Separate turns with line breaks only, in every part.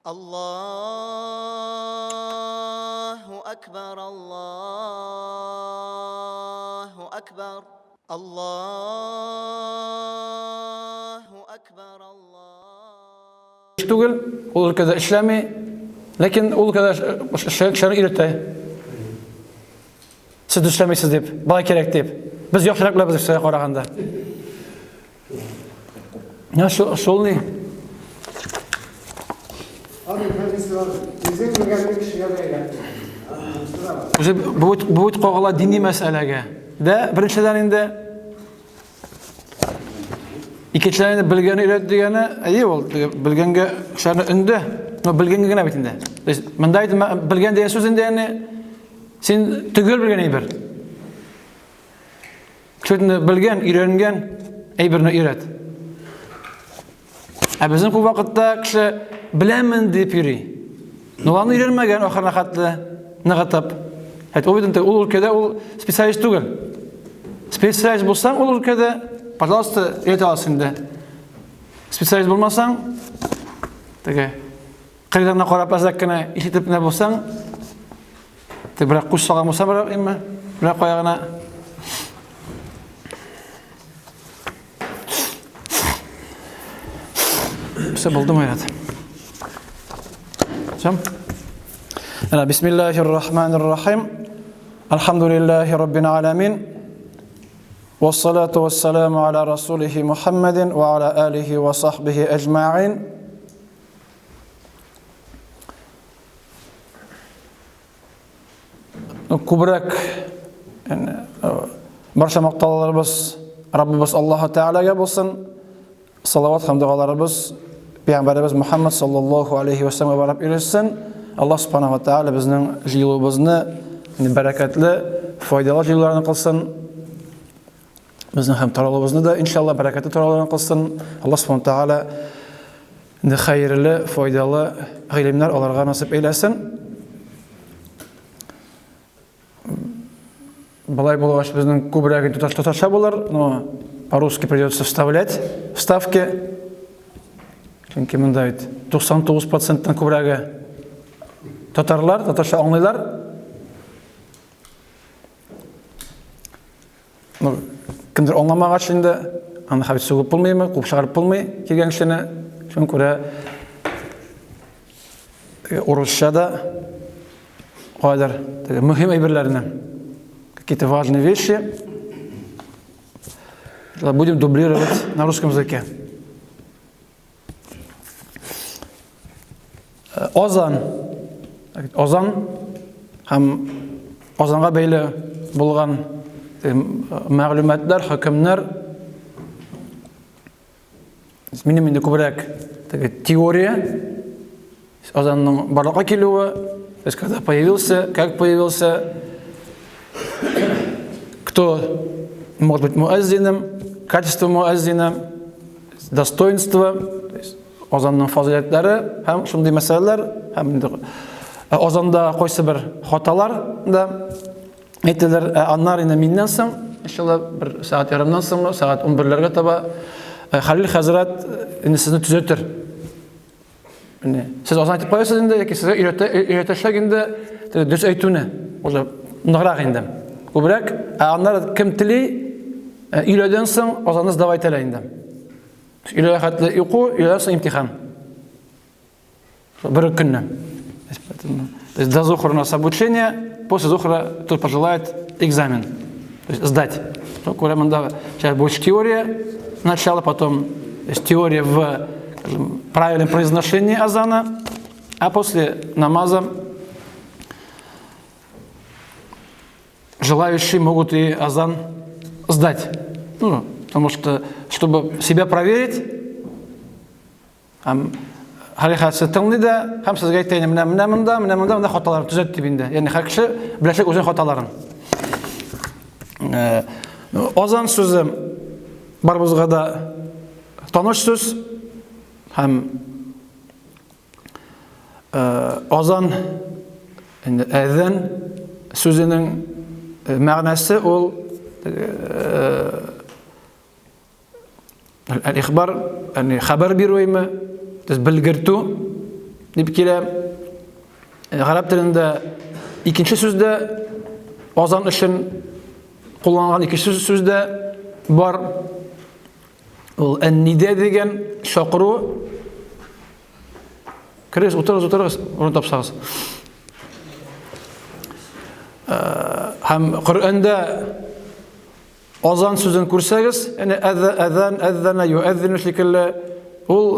Аллаһу акбар, Аллаһу акбар, Аллаһу акбар, Аллаһу
Түгел, ул өлкәдә эшләми, ләкин ул өлкәдә эшләгән кешеләрне өйрәтә. Сез эшләмисез дип, болай кирәк дип. Без яхшырак беләбез сезгә караганда. Менә шул, шул ни? Үзе бу бу кагыла дини мәсьәләгә. Дә беренчедән инде икенчедән инде белгән өйрәт дигәне, әйе ул белгәнгә кешеләрне өнде, но белгәнгә генә бит инде. То есть монда белгән дигән сүз инде ягъни син төгәл белгән әйбер. Шуны белгән, өйрәнгән әйберне өйрәт. Ә безнең күп вакытта кеше беләмен дип йөри. Но аны өйрәнмәгән ахырына хәтле ныгытып. Әйт, ул бит инде ул өлкәдә ул специалист түгел. Специалист булсаң ул өлкәдә, пожалуйста, өйрәтә аласың инде. Специалист булмасаң, теге кырыйдан карап әзрәк кенә ишетеп кенә булсаң, Тик берәр күз салган булса берәр имме, берәр кая гына. Все булдымы, ребят? Все? Әнә бисмиллаһир рахманир рахим. Альхамдулиллаһи раббил аламин. Вассалату вассаламу аля расулихи Мухаммадин ва аля алихи ва сахбихи аҗмаин. Күбрәк барча мактауларыбыз Раббыбыз Аллаһу Тәгаләгә булсын. Салават һәм догаларыбыз Пәйгамбәребез Мухаммад саллаллаху алейхи ва салламга барып ирешсен. Аллаһ субханаху ва тәгалә безнең җыелуыбызны бәрәкәтле, файдалы җыелуларны кылсын. Безнең һәм таралуыбызны да иншалла бәрәкәтле таралуын кылсын. Аллаһ субханаху ва тәгалә Инде хәерле, файдалы гыйлемнәр аларга насыйп әйләсен. Болай булгач, безнең күбрәк инде татарча булыр, но по-русски придется вставлять вставки. Чөнки монда бит 99%-тан күбрәге татарлар, татарча аңлыйлар. Ну, кемдер аңламагач инде, аны хәбит сүгеп булмыймы, куып чыгарып булмый килгән кешене. Шуңа күрә урысча да кайдыр мөһим әйберләрне, какие-то важные вещи будем дублировать на русском языке. Азан. Азан һәм азанга бәйле булган мәгълүматлар, хөкемнәр минем инде күбрәк теге теория азанның барлыкка килүе, то есть когда появился, как появился, кто может быть муаззином, качество муаззина, достоинство, то есть азанның фазыйләтләре һәм шундый мәсьәләләр һәм инде азанда кайсы бер хаталар да әйтелер. Ә аннары инде миннән соң, иншалла, бер сәгать ярымнан соң, сәгать 11-ләргә таба Хәлил хәзрәт инде сезне төзәтер. Менә сез азан әйтеп куясыз инде, яки сезгә өйрәтә өйрәтәчәк инде дөрес әйтүне. Уже ныграк инде. Күбрәк, ә аннары кем тели, өйләдән соң азанны сдавать итәләр инде. Өйләгә хәтле уку, өйләдән соң имтихан. Бер көнне. То есть до зухра у нас обучение, после зухра кто пожелает экзамен. То есть сдать. Только монда сейчас больше теория начало, потом то есть теория в, скажем, правильном произношении азана, а после намаза желающие могут и азан сдать. Ну, потому что, чтобы себя проверить, һәм хәлифәсе тыңлый да, һәм сезгә әйтә, менә менә монда, менә монда, менә хаталар төзәт дип инде. Ягъни һәр кеше беләчәк үзенең хаталарын. Азан сүзе барыбызга да таныш сүз һәм азан инде әзән сүзенең мәгънәсе ул Әл-ихбар, ягъни хәбәр бирү име, то есть белгертү. дип килә. Гарәп телендә икенче сүз дә азан өчен кулланылган икенче сүз дә бар. Ул әннидә дигән чакыру. Керегез, утырыгыз, утырыгыз, урын тапсагыз. Һәм Коръәндә Азан сүзен күрсәгез, яни әзән, әзәнә, юәззину шикелле, ул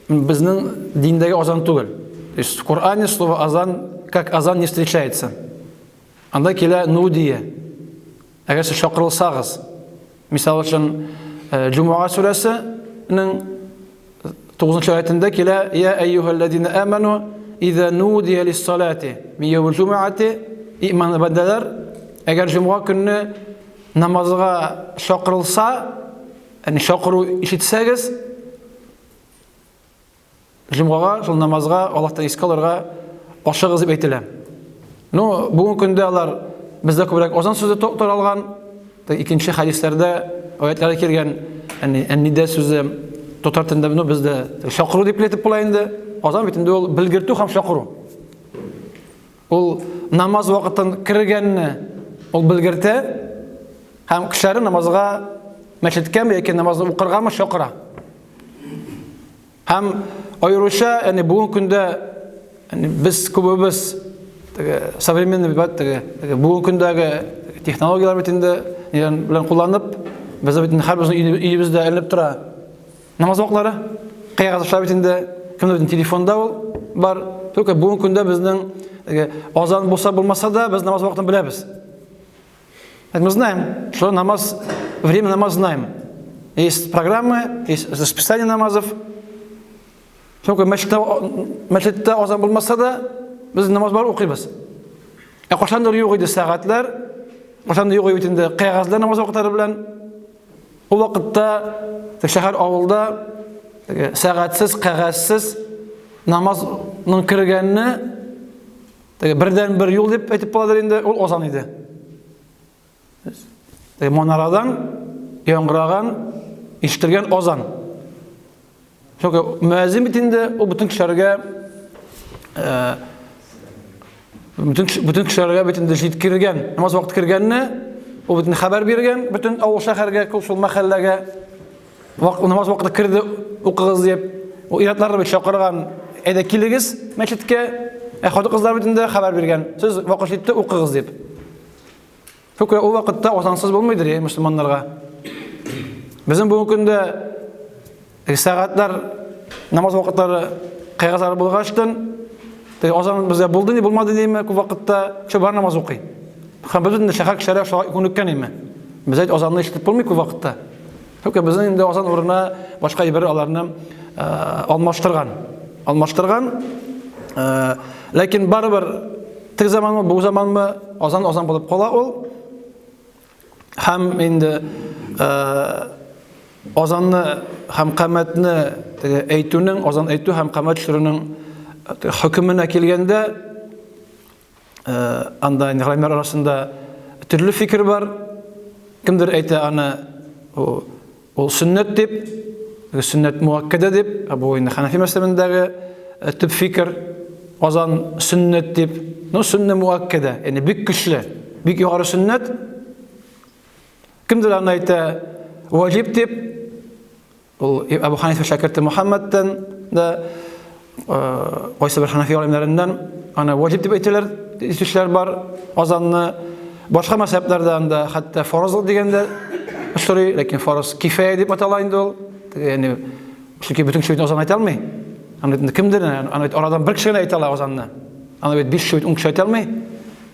безнең диндәге азан түгел. То есть в Коране слово азан как азан не встречается. Анда килә нудия. Әгәр сез чакырылсагыз, мисал өчен, Җумага сүрәсенең 9 аятында килә: "Я әйюһәлләзина аману иза нудия лис-салати мин яумил җумъати" Иманлы бәндәләр, әгәр җомга көнне намазга чакырылса, ягъни чакыру ишетсәгез, җомгага, шул намазга Аллаһтан искә алырга ашыгыз дип әйтелә. Ну, бүгенге көндә алар бездә күбрәк азан сүзе таралган, Икенче хәдисләрдә аятларда килгән әнидә сүзе татар телендә ну бездә чакыру дип әйтеп була инде. Азан бит инде ул белгертү һәм чакыру. Ул намаз вакытын кергәнне ул белгертә һәм кешеләрне намазга мәчеткәме яки намазны укыргамы чакыра. Һәм аеруча, яни бүгенге көндә яни без күбебез теге современный бит теге, теге бүгенге көндәге технологияләр бит инде белән кулланып, без бит инде һәрберебезнең өебездә эленеп тора намаз вакытлары, кыягазлар бит инде, кемдер бит телефонда ул бар. Только бүгенге көндә безнең теге азан булса булмаса да без намаз вакытын беләбез. Мы знаем, что намаз, время намаз знаем. Есть программы, есть расписание намазов. Только мәчеттә, мәчеттә азан булмаса да, без намаз бар укыйбыз. Ә кашандыр юк иде сәгатьләр, кашандыр юк иде инде кәгазьләр намаз вакытлары белән. Ул вакытта шәһәр авылда сәгатьсез, кәгазьсез намазның кергәнне Теге бердән бер юл дип әйтеп буладыр инде, ул азан иде. Теге манарадан яңгыраган, ишетелгән азан. Чөнки мөәзин бит инде ул бөтен кешеләргә э, бөтен бөтен кешеләргә бит инде җиткергән, намаз вакыты кергәнне, ул бөтен хәбәр биргән, бөтен авыл шәһәргә, шул мәхәлләгә. Вак, намаз вакыты керде, укыгыз дип. Ул ир-атларны бит чакырган, әйдә килегез мәчеткә. Ә хатын-кызлар бит инде хәбәр биргән. Сез вакыт җитте, укыгыз дип. Шул ул вакытта азансыз булмыйдыр, е, мөселманнарга. Безнең бүгенге көндә сәгатьләр намаз вакытлары кәгазьләре булгачтын, теге азан безгә булды ни, булмады диме, күп вакытта кеше бар намаз укый. Һәм без инде шәһәр кешеләре шулай күнеккән име. Без әйт азанны ишетеп булмый күп вакытта. Юк, безнең инде азан урынына башка әйбер аларны алмаштырган. Алмаштырган. Ләкин барыбер теге заманмы, бу заманмы азан азан булып кала ул. Һәм инде азанны һәм камәтне теге әйтүнең, азан әйтү һәм камәт төшерүнең хөкеменә килгәндә, анда инде галимнәр арасында төрле фикер бар. Кемдер әйтә аны ул сөннәт дип, сөннәт муаккәдә дип, бу инде Ханафи мәзһәбендәге төп фикер, азан сөннәт дип. Ну, сөннә муаккәдә, ягъни бик көчле, бик югары сөннәт. Кемдер аны әйтә ваҗиб дип, Ул Әбу Ханифа шәкерте Мухаммадтан да кайсы бер ханафи галимнәреннән аны ваҗиб дип әйтәләр, әйтүчеләр бар. Азанны башка мәзһәбләрдә анда хәтта фарыз дигән дә очрый, ләкин фарыз кифая дип атала инде ул. Ягъни чөнки бөтен кеше азан әйтә алмый. Аны бит кемдер, аны бит арадан бер кеше генә әйтә ала азанны. Аны бит 5 кеше, 10 кеше әйтә алмый.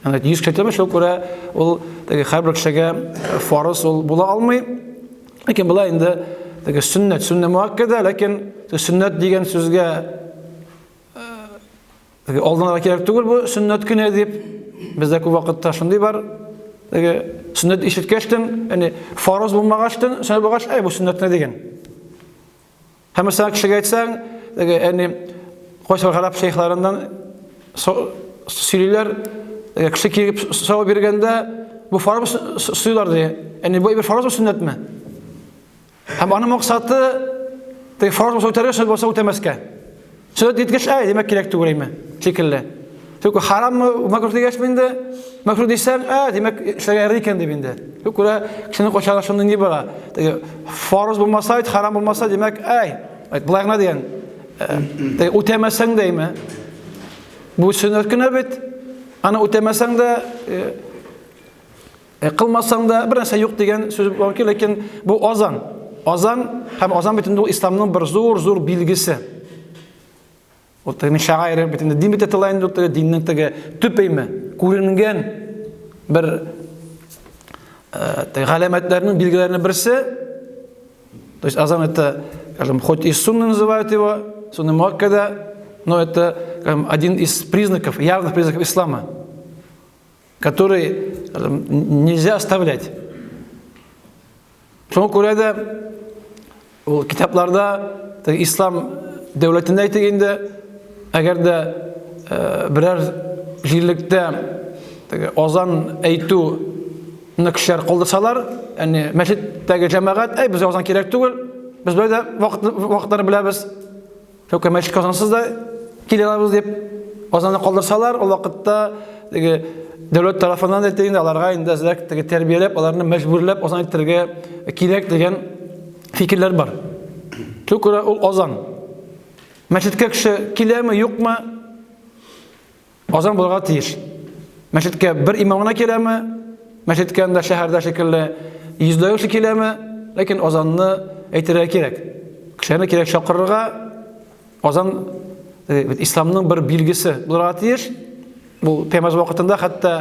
Аны бит 100 кеше әйтә алмый, шул күрә ул теге һәрбер кешегә фарыз ул була алмый. Ләкин болай инде теге сөннәт, сөннә муаккада, ләкин сөннәт дигән сүзгә теге алданырга кирәк түгел бу сөннәт кенә дип. Бездә күп вакытта шундый бар. Теге сөннәт ишеткәчтен, ягъни фарыз булмагачтын, сөннәт булгач, әй бу сөннәт кенә дигән. Һәм мәсәлән кешегә әйтсәң, теге әни кайсы бер гарәп шәйхләреннән сөйлиләр, кеше килеп сорау биргәндә, бу фарыз сорыйлар ди. Әни бу әйбер фарыз сөннәтме? Һәм аның максаты теге фарыз булса үтәргә, сөннәт булса үтәмәскә. Сөннәт диткәч, әй, димәк кирәк түгел име, шикелле. Чөнки хараммы, мәкруh дигәч инде, мәкруh дисәң, ә, димәк, эшләргә ярый икән дип инде. Шуңа күрә кешенең кайчагы шундый ни бара. Теге фарыз булмаса, харам булмаса, димәк, әй, болай гына дигән. Теге үтәмәсәң дә име? Бу сөннәт кенә бит. Аны үтәмәсәң дә, кылмасаң да бер нәрсә юк дигән сүз бар ки, ләкин бу азан. Азан һәм азан бит инде ул исламның бер зур-зур билгесе. Ул теге шагыйрь бит инде дин бит атала инде теге диннең теге төп әйме, күренгән бер теге галәмәтләрнең билгеләренең берсе. То есть азан это, скажем, хоть и сунна называют его, сунна муаккада, но это, скажем, один из признаков, явных признаков ислама, который, скажем, нельзя оставлять. Шуңа күрә дә ул китапларда ислам дәүләтендә әйтик инде, әгәр дә берәр җирлектә теге азан әйтү кешеләр калдырсалар, ягъни мәчеттәге җәмәгать, әй, безгә азан кирәк түгел, без болай да вакытларны беләбез, Юк, мәчеткә азансыз да килә алабыз дип азанны калдырсалар, ул вакытта теге дәүләт тарафыннан да инде аларга инде әзрәк теге тәрбияләп, аларны мәҗбүрләп азан әйттерергә кирәк дигән фикерләр бар. Шуңа күрә ул азан. Мәчеткә кеше киләме, юкмы? Азан булырга тиеш. Мәчеткә бер имам гына киләме? Мәчеткә анда шәһәрдә шикелле йөзләгән кеше киләме? Ләкин азанны әйтергә кирәк. Кешеләрне кирәк чакырырга азан э, исламның бер билгесе булырга тиеш. Бу пәйгамбәр вакытында хәтта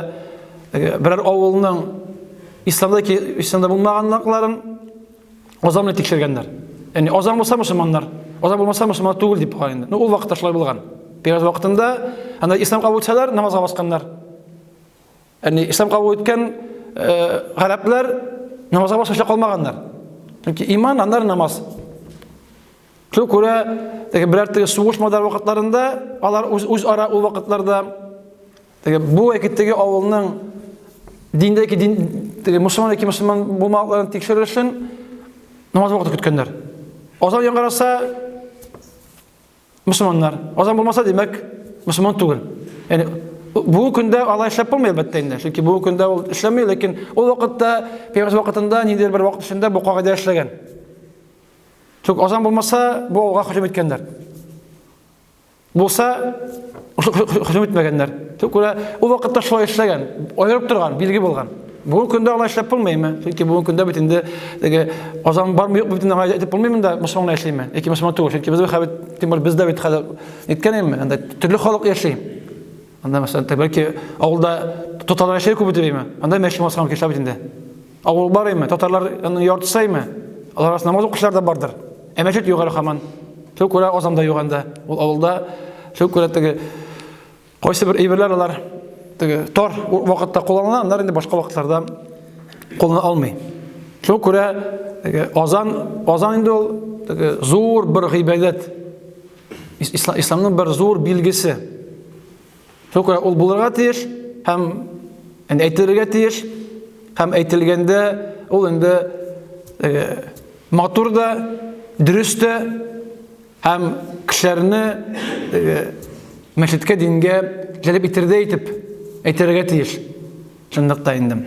э, берәр авылның исламда исламда булмаганлыкларын Азан белән тикшергәннәр. Ягъни азан булса мөселманнар, азан булмаса мөселман түгел дип бугай инде. Ну, ул вакытта шулай булган. Пәйгамбәр вакытында анда ислам кабул итсәләр, намазга басканнар. Ягъни ислам кабул иткән э, гарәпләр намазга басмыйча калмаганнар. Чөнки иман аннары намаз. Шул күрә теге берәр теге сугыш мадар вакытларында алар үз үз ара ул вакытларда Теге бу яки теге авылның диндә яки дин теге мөселман яки мөселман булмаганларын тикшерер өчен намаз вакыты көткәннәр. Азан яңгыраса мөселманнар, азан булмаса, димәк, мөселман түгел. Ягъни бүгенге көндә алай эшләп булмый әлбәттә инде. Чөнки бүгенге көндә ул эшләми, ләкин ул вакытта пәйгамбәр вакытында ниндидер бер вакыт эчендә бу кагыйдә эшләгән. Чөнки азан булмаса, бу авылга һөҗүм иткәннәр. Булса, хөҗүм итмәгәннәр. Шуңа күрә ул вакытта шулай эшләгән, аерып торган, билге булган. Бүгенге көндә алай эшләп булмыймы? Чөнки бүгенге көндә бит инде теге азан бармы юкмы бит инде әйтеп булмый монда мөселман яшиме? Яки мөселман түгел. Чөнки без хәзер тимер бездә бит хәзер әйткән идем, анда төрле халык яши. Анда мәсәлән, бәлки авылда татарлар яши күп димме? Анда мәчет баскан кешеләр бит инде. Авыл бар име? Татарлар аның яртысы име? Алар арасында намаз укучылар да бардыр. Ә мәчет юк әле һаман. Шул күрә азан да юк анда. Ул авылда шул күрә теге кайсы бер әйберләр алар теге тар вакытта кулланыла, аннары инде башка вакытларда куллана алмый. Шул күрә теге азан, азан инде ул теге зур бер гыйбадәт. Исламның бер зур билгесе. Шул күрә ул булырга тиеш һәм инде әйтелергә тиеш һәм әйтелгәндә ул инде э, матур да, дөрес тә һәм кешеләрне э, мәчеткә, дингә җәлеп итердәй итеп әйтелергә тиеш. Чынлыкта инде.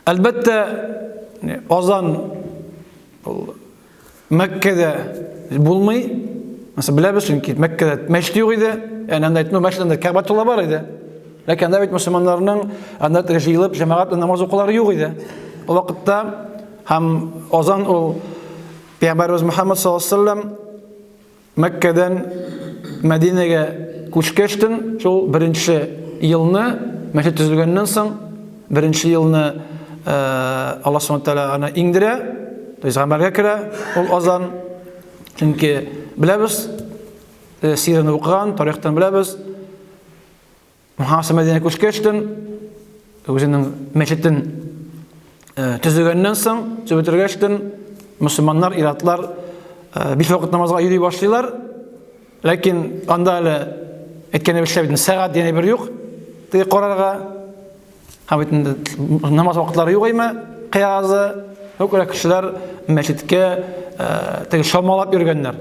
Әлбәттә, азан ул Мәккәдә булмый. Мәсәлән, беләбез, чөнки Мәккәдә мәчет юк иде. Ягъни анда ну, мәчет анда Кәгъбә бар иде. Ләкин анда бит мөселманнарның анда теге җыелып җәмәгать белән намаз укулары юк иде. Ул вакытта һәм азан ул Пәйгамбәребез Мөхәммәд саллаллаһу алейһи вәсәлләм Мәккәдән Мәдинәгә күчкәчтен, шул беренче елны, мәчет төзелгәннән соң, беренче елны Аллаһ Субхану тәгалә аны иңдерә, то есть гамәлгә керә ул азан. Чөнки беләбез, сирәне укыган, тарихтан беләбез, Мөхәммәд Мәдинәгә күчкәчтен, үзенең мәчетен төзегәннән соң, төзеп бетергәчтен, мөселманнар, иратлар биш вакыт намазга йөри башлыйлар. Ләкин анда әле әйткәнебезчә бит сәгать дигән бер юк. Теге карарга һәм бит инде намаз вакытлары юк име, кыязы. Күп кешеләр мәчеткә теге чамалап йөргәннәр.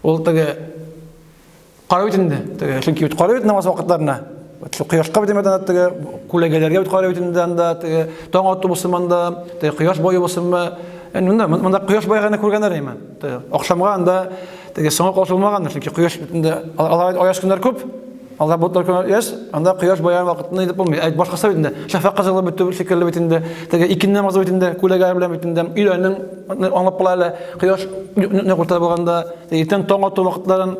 Ул теге карый бит инде, теге, чөнки бит карый бит намаз вакытларына. Шул кояшка бит инде теге күләгәләргә бит карый бит инде анда, теге таң ату булсынмы анда, теге кояш баю булсынмы. Инде монда монда кояш байганы күргәннәр име. Теге ахшамга анда теге соңга калыш булмаган, чөнки кояш бит инде алар аяз көннәр күп. Алар болытлар көннәр яз, анда кояш баяган вакытны әйтеп булмый. Ә башкасы бит инде шәфәкъ кызылы бетү шикелле бит инде. Теге икенде намазы бит инде күләгә белән бит инде. Өйләнең аңлап була әле. Кояш нәкъ уртада булганда, иртән таң ату вакытларын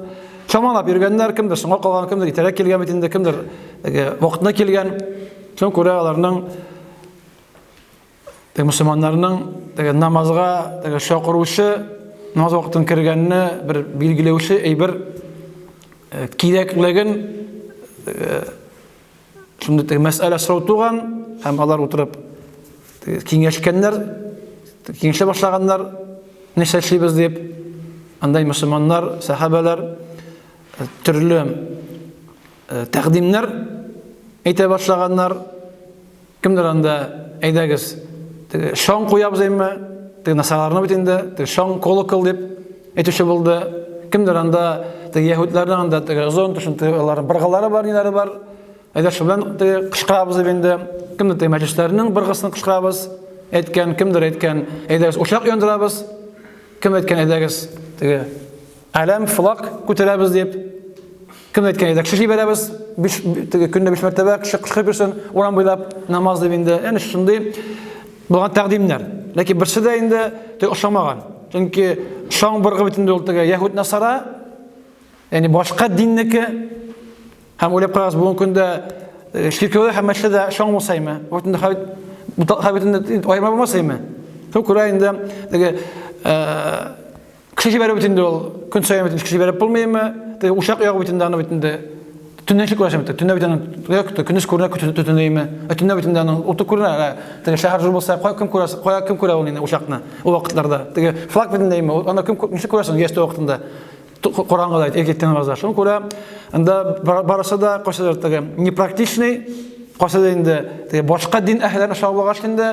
чамалап йөргәннәр, кемдер соңга калган, кемдер иртәрәк килгән бит инде, кемдер теге вакытында килгән. Шуңа күрә аларның теге мөселманнарның теге намазга теге чакыручы намаз вакытын кергәнне бер билгеләүче әйбер э, кирәклеген э, шундый теге мәсьәлә сорау туган һәм алар утырып киңәшкәннәр, киңәшә башлаганнар, нәрсә эшлибез дип. Андай мөселманнар, сәхабәләр э, төрле тәкъдимнәр әйтә башлаганнар. Кемдер анда, әйдәгез, теге шаң куябыз әйме, теге насараларны бит инде, теге шаң колокол дип әйтүче булды. Кемдер анда, теге яһүдләрнең анда теге озын төшен теге аларның быргылары бар, ниләре бар. Әйдә шул белән теге кычкырабыз дип инде. Кемдер теге мәҗлесләрнең быргысын кычкырабыз әйткән, кемдер әйткән, әйдәгез учак яндырабыз. Кем әйткән, әйдәгез теге әләм, флаг күтәрәбез дип. Кем әйткән, әйдә кеше җибәрәбез, биш теге көндә биш мәртәбә кеше кычкырып йөрсен урам буйлап намаз дип инде. Әнә шундый булган тәкъдимнәр. Ләкин берсе дә инде теге ошамаган. Чөнки шаң быргы бит инде ул теге яһүд насара, ягъни башка диннеке. Һәм уйлап карагыз, бүгенге көндә э, чиркәүдә һәм мәчеттә шаң булсаймы? Бу инде хәбит инде аерма булмасаймы? Шул күрә инде теге э, кеше җибәрү бит инде ул көн саен бит кеше җибәреп булмыймы? Теге учак ягу бит инде аны бит инде төнлә ничек күрәсең бит? Төнлә бит аны көндез күренә төтенләйме? Ә төнлә бит инде аның уты күренә. Теге шәһәр зур булса, кая кем күрә, кая кем күрә ул инде учакны ул вакытларда? Теге флаг бит инде, аны кем ничек күрәсең яшьтә вакытында? Караңгыда иркәктән намазда. Шуңа күрә анда барысы да кайсыдыр теге непрактичный, кайсыдыр инде теге башка дин әһелләренә ошап булгач инде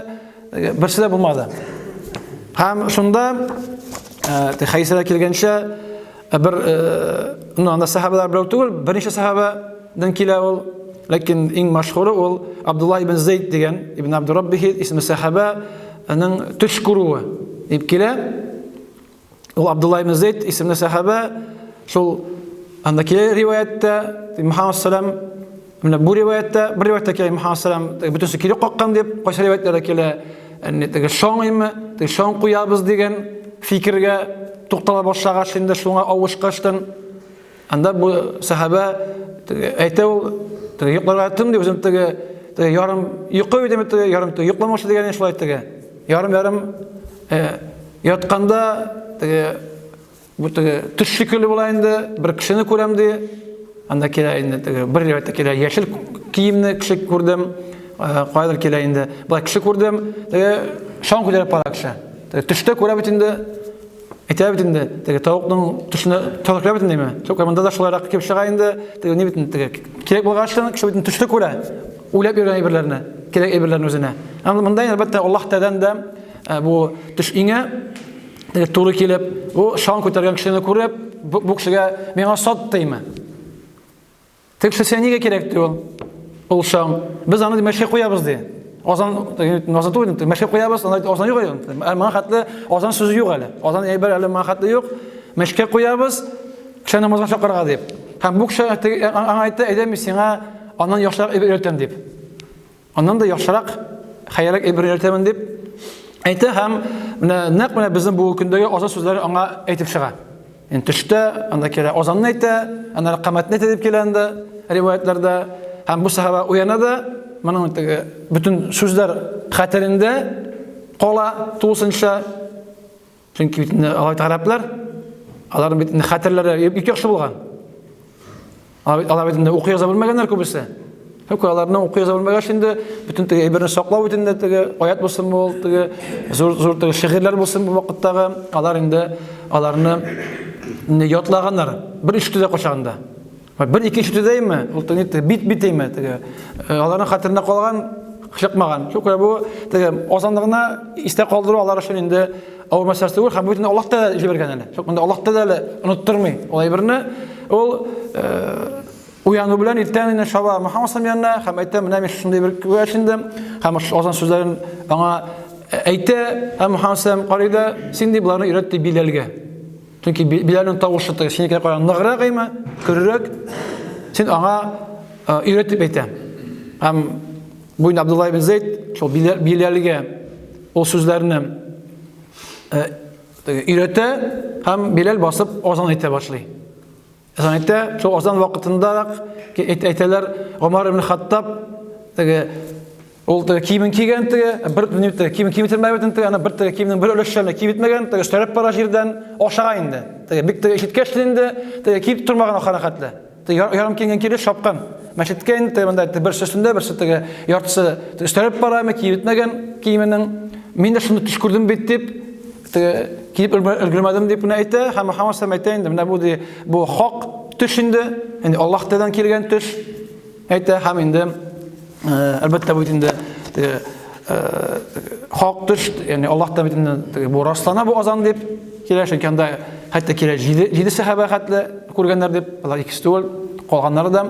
берсе дә булмады. Һәм шунда теге хәдисләргә килгәнчә бер ну анда сахабалар берәү түгел, берничә сахабадан килә ул. Ләкин иң мәшһүре ул Абдулла ибн Зейд дигән ибн Абдураббихи исемле сахабаның төш күрүе дип килә. Ул Абдулла ибн Зейд исемле сәхабә шул анда килә риваятьтә Мухаммад салам менә бу риваятьтә бер риваятьтә килә Мухаммад салам бөтенесе кире каккан дип кайсы риваятьләрдә килә теге шаң име теге шаң куябыз дигән фикергә туктала башлагач инде шуңа авышкачтан Анда бу сәхабә әйтә ул, теге йокларга яттым ди, үзем теге теге ярым йокы идеме теге ярым теге йокламакчы дигән шулай теге. Ярым-ярым э, ятканда теге бу теге төш шикелле була инде, бер кешене күрәм ди. Анда килә инде теге бер риваятьтә килә яшел киемне кеше күрдем, э, кайдыр килә инде. Болай кеше күрдем, теге шаң күтәреп бара кеше. Теге төштә күрә бит инде. Әйтә бит инде, теге тавыкның төшенә тавык керә бит инде, Шул монда да шулайрак килеп чыга инде, теге ни бит инде, теге кирәк булгач кеше бит төштә күрә, уйлап йөргән әйберләрне, кирәк әйберләрне үзенә. Һәм монда инде, әлбәттә, Аллаһ Тәгаләдән дә э, бу төш иңә теге туры килеп, бу шаң күтәргән кешене күреп, бу кешегә миңа сат димме? Тик кеше нигә кирәк ди ул? Ул шаң. Без аны мәчкә куябыз ди. Азан, азан түгел, мәчкә куябыз, анда азан юк әле. Ә моңа хәтле азан сүзе юк әле. Азан әйбер әле моңа хәтле юк. Мәчкә куябыз, кеше намазга чакырырга дип. Һәм бу кеше аңа әйтте, әйдә мин сиңа аннан яхшырак әйбер өйрәтәм дип. Аннан да яхшырак, хәерлерәк әйбер өйрәтәмен дип әйтә һәм менә нәкъ менә безнең бүгенге көндәге азан сүзләре аңа әйтеп чыга. Инде төштә анда килә азанны әйтә, аннары камәтне әйтә дип килә анда риваятларда. Һәм бу сахаба уяна да, моның теге бөтен сүзләр хәтерендә кала тулысынча. Чөнки бит инде алай гарәпләр, аларның бит инде хәтерләре бик яхшы булган. Алар бит инде укый яза белмәгәннәр күбесе. Юк, аларның укый яза белмәгәч инде бөтен теге әйберне саклау бит инде теге аят булсын бу, теге зур зур теге шигырьләр булсын бу вакыттагы, алар инде аларны инде ятлаганнар. Бер ишетүдә качаганда. Бер ике ишетүдәйме? Ул теге бит бит әйме теге. Э, аларның хәтерендә калган. Чыкмаган. Шул күрә бу теге азанны гына истә калдыру алар өчен инде авыр мәсьәлә түгел, һәм бу инде Аллаһ Тәгалә җибәргән әле. Шул монда Аллаһ Тәгалә оныттырмый ул әйберне. Ул уяну белән иртән инде чаба Мөхәммәд саллаллаху янына һәм әйтә, менә мин шундый бер күрәш инде, һәм азан сүзләрен аңа әйтә, һәм Мөхәммәд саллаллаху карый да, син ди боларны өйрәт ди Биләлгә. Чөнки Биләлнең тавышы теге синекенә караганда ныграк әйме, көррәк. Син аңа өйрәт дип әйтә. Һәм бу инде Абдулла ибн Зейд шул Биләлгә ул сүзләрне өйрәтә һәм Биләл басып азан әйтә башлый. Азан әйтә, шул азан вакытында әйтәләр, Гомар ибн Хаттаб теге ул теге киемен кигән теге, бер теге киемен киеп бетермәгән бит теге, аны бер теге киемнең бер өлешчәне киеп бетмәгән, теге өстәлеп бара җирдән, ашыга инде. Теге бик теге ишеткәч инде, теге киеп тормаган ахырына хәтле. Теге ярым киенгән килеш чапкан. Мәчеткә инде теге монда берсе өстендә, берсе теге яртысы өстәлеп бара, киеп бетмәгән киеменең. Мин дә шуны төш күрдем бит дип, теге киеп өлгермәдем дип менә әйтә, һәм Мөхәммәд саллаллаху әйтә инде, менә бу ди, бу хак төш инде, инде Аллаһ Тәгаләдән килгән төш әйтә, һәм инде әлбәттә бу инде теге хак төш, ягъни Аллаһ Тәгалә бит инде бу раслана бу азан дип килә, чөнки анда хәтта килә җиде сәхабә хәтле күргәннәр дип, алар икесе түгел, калганнары да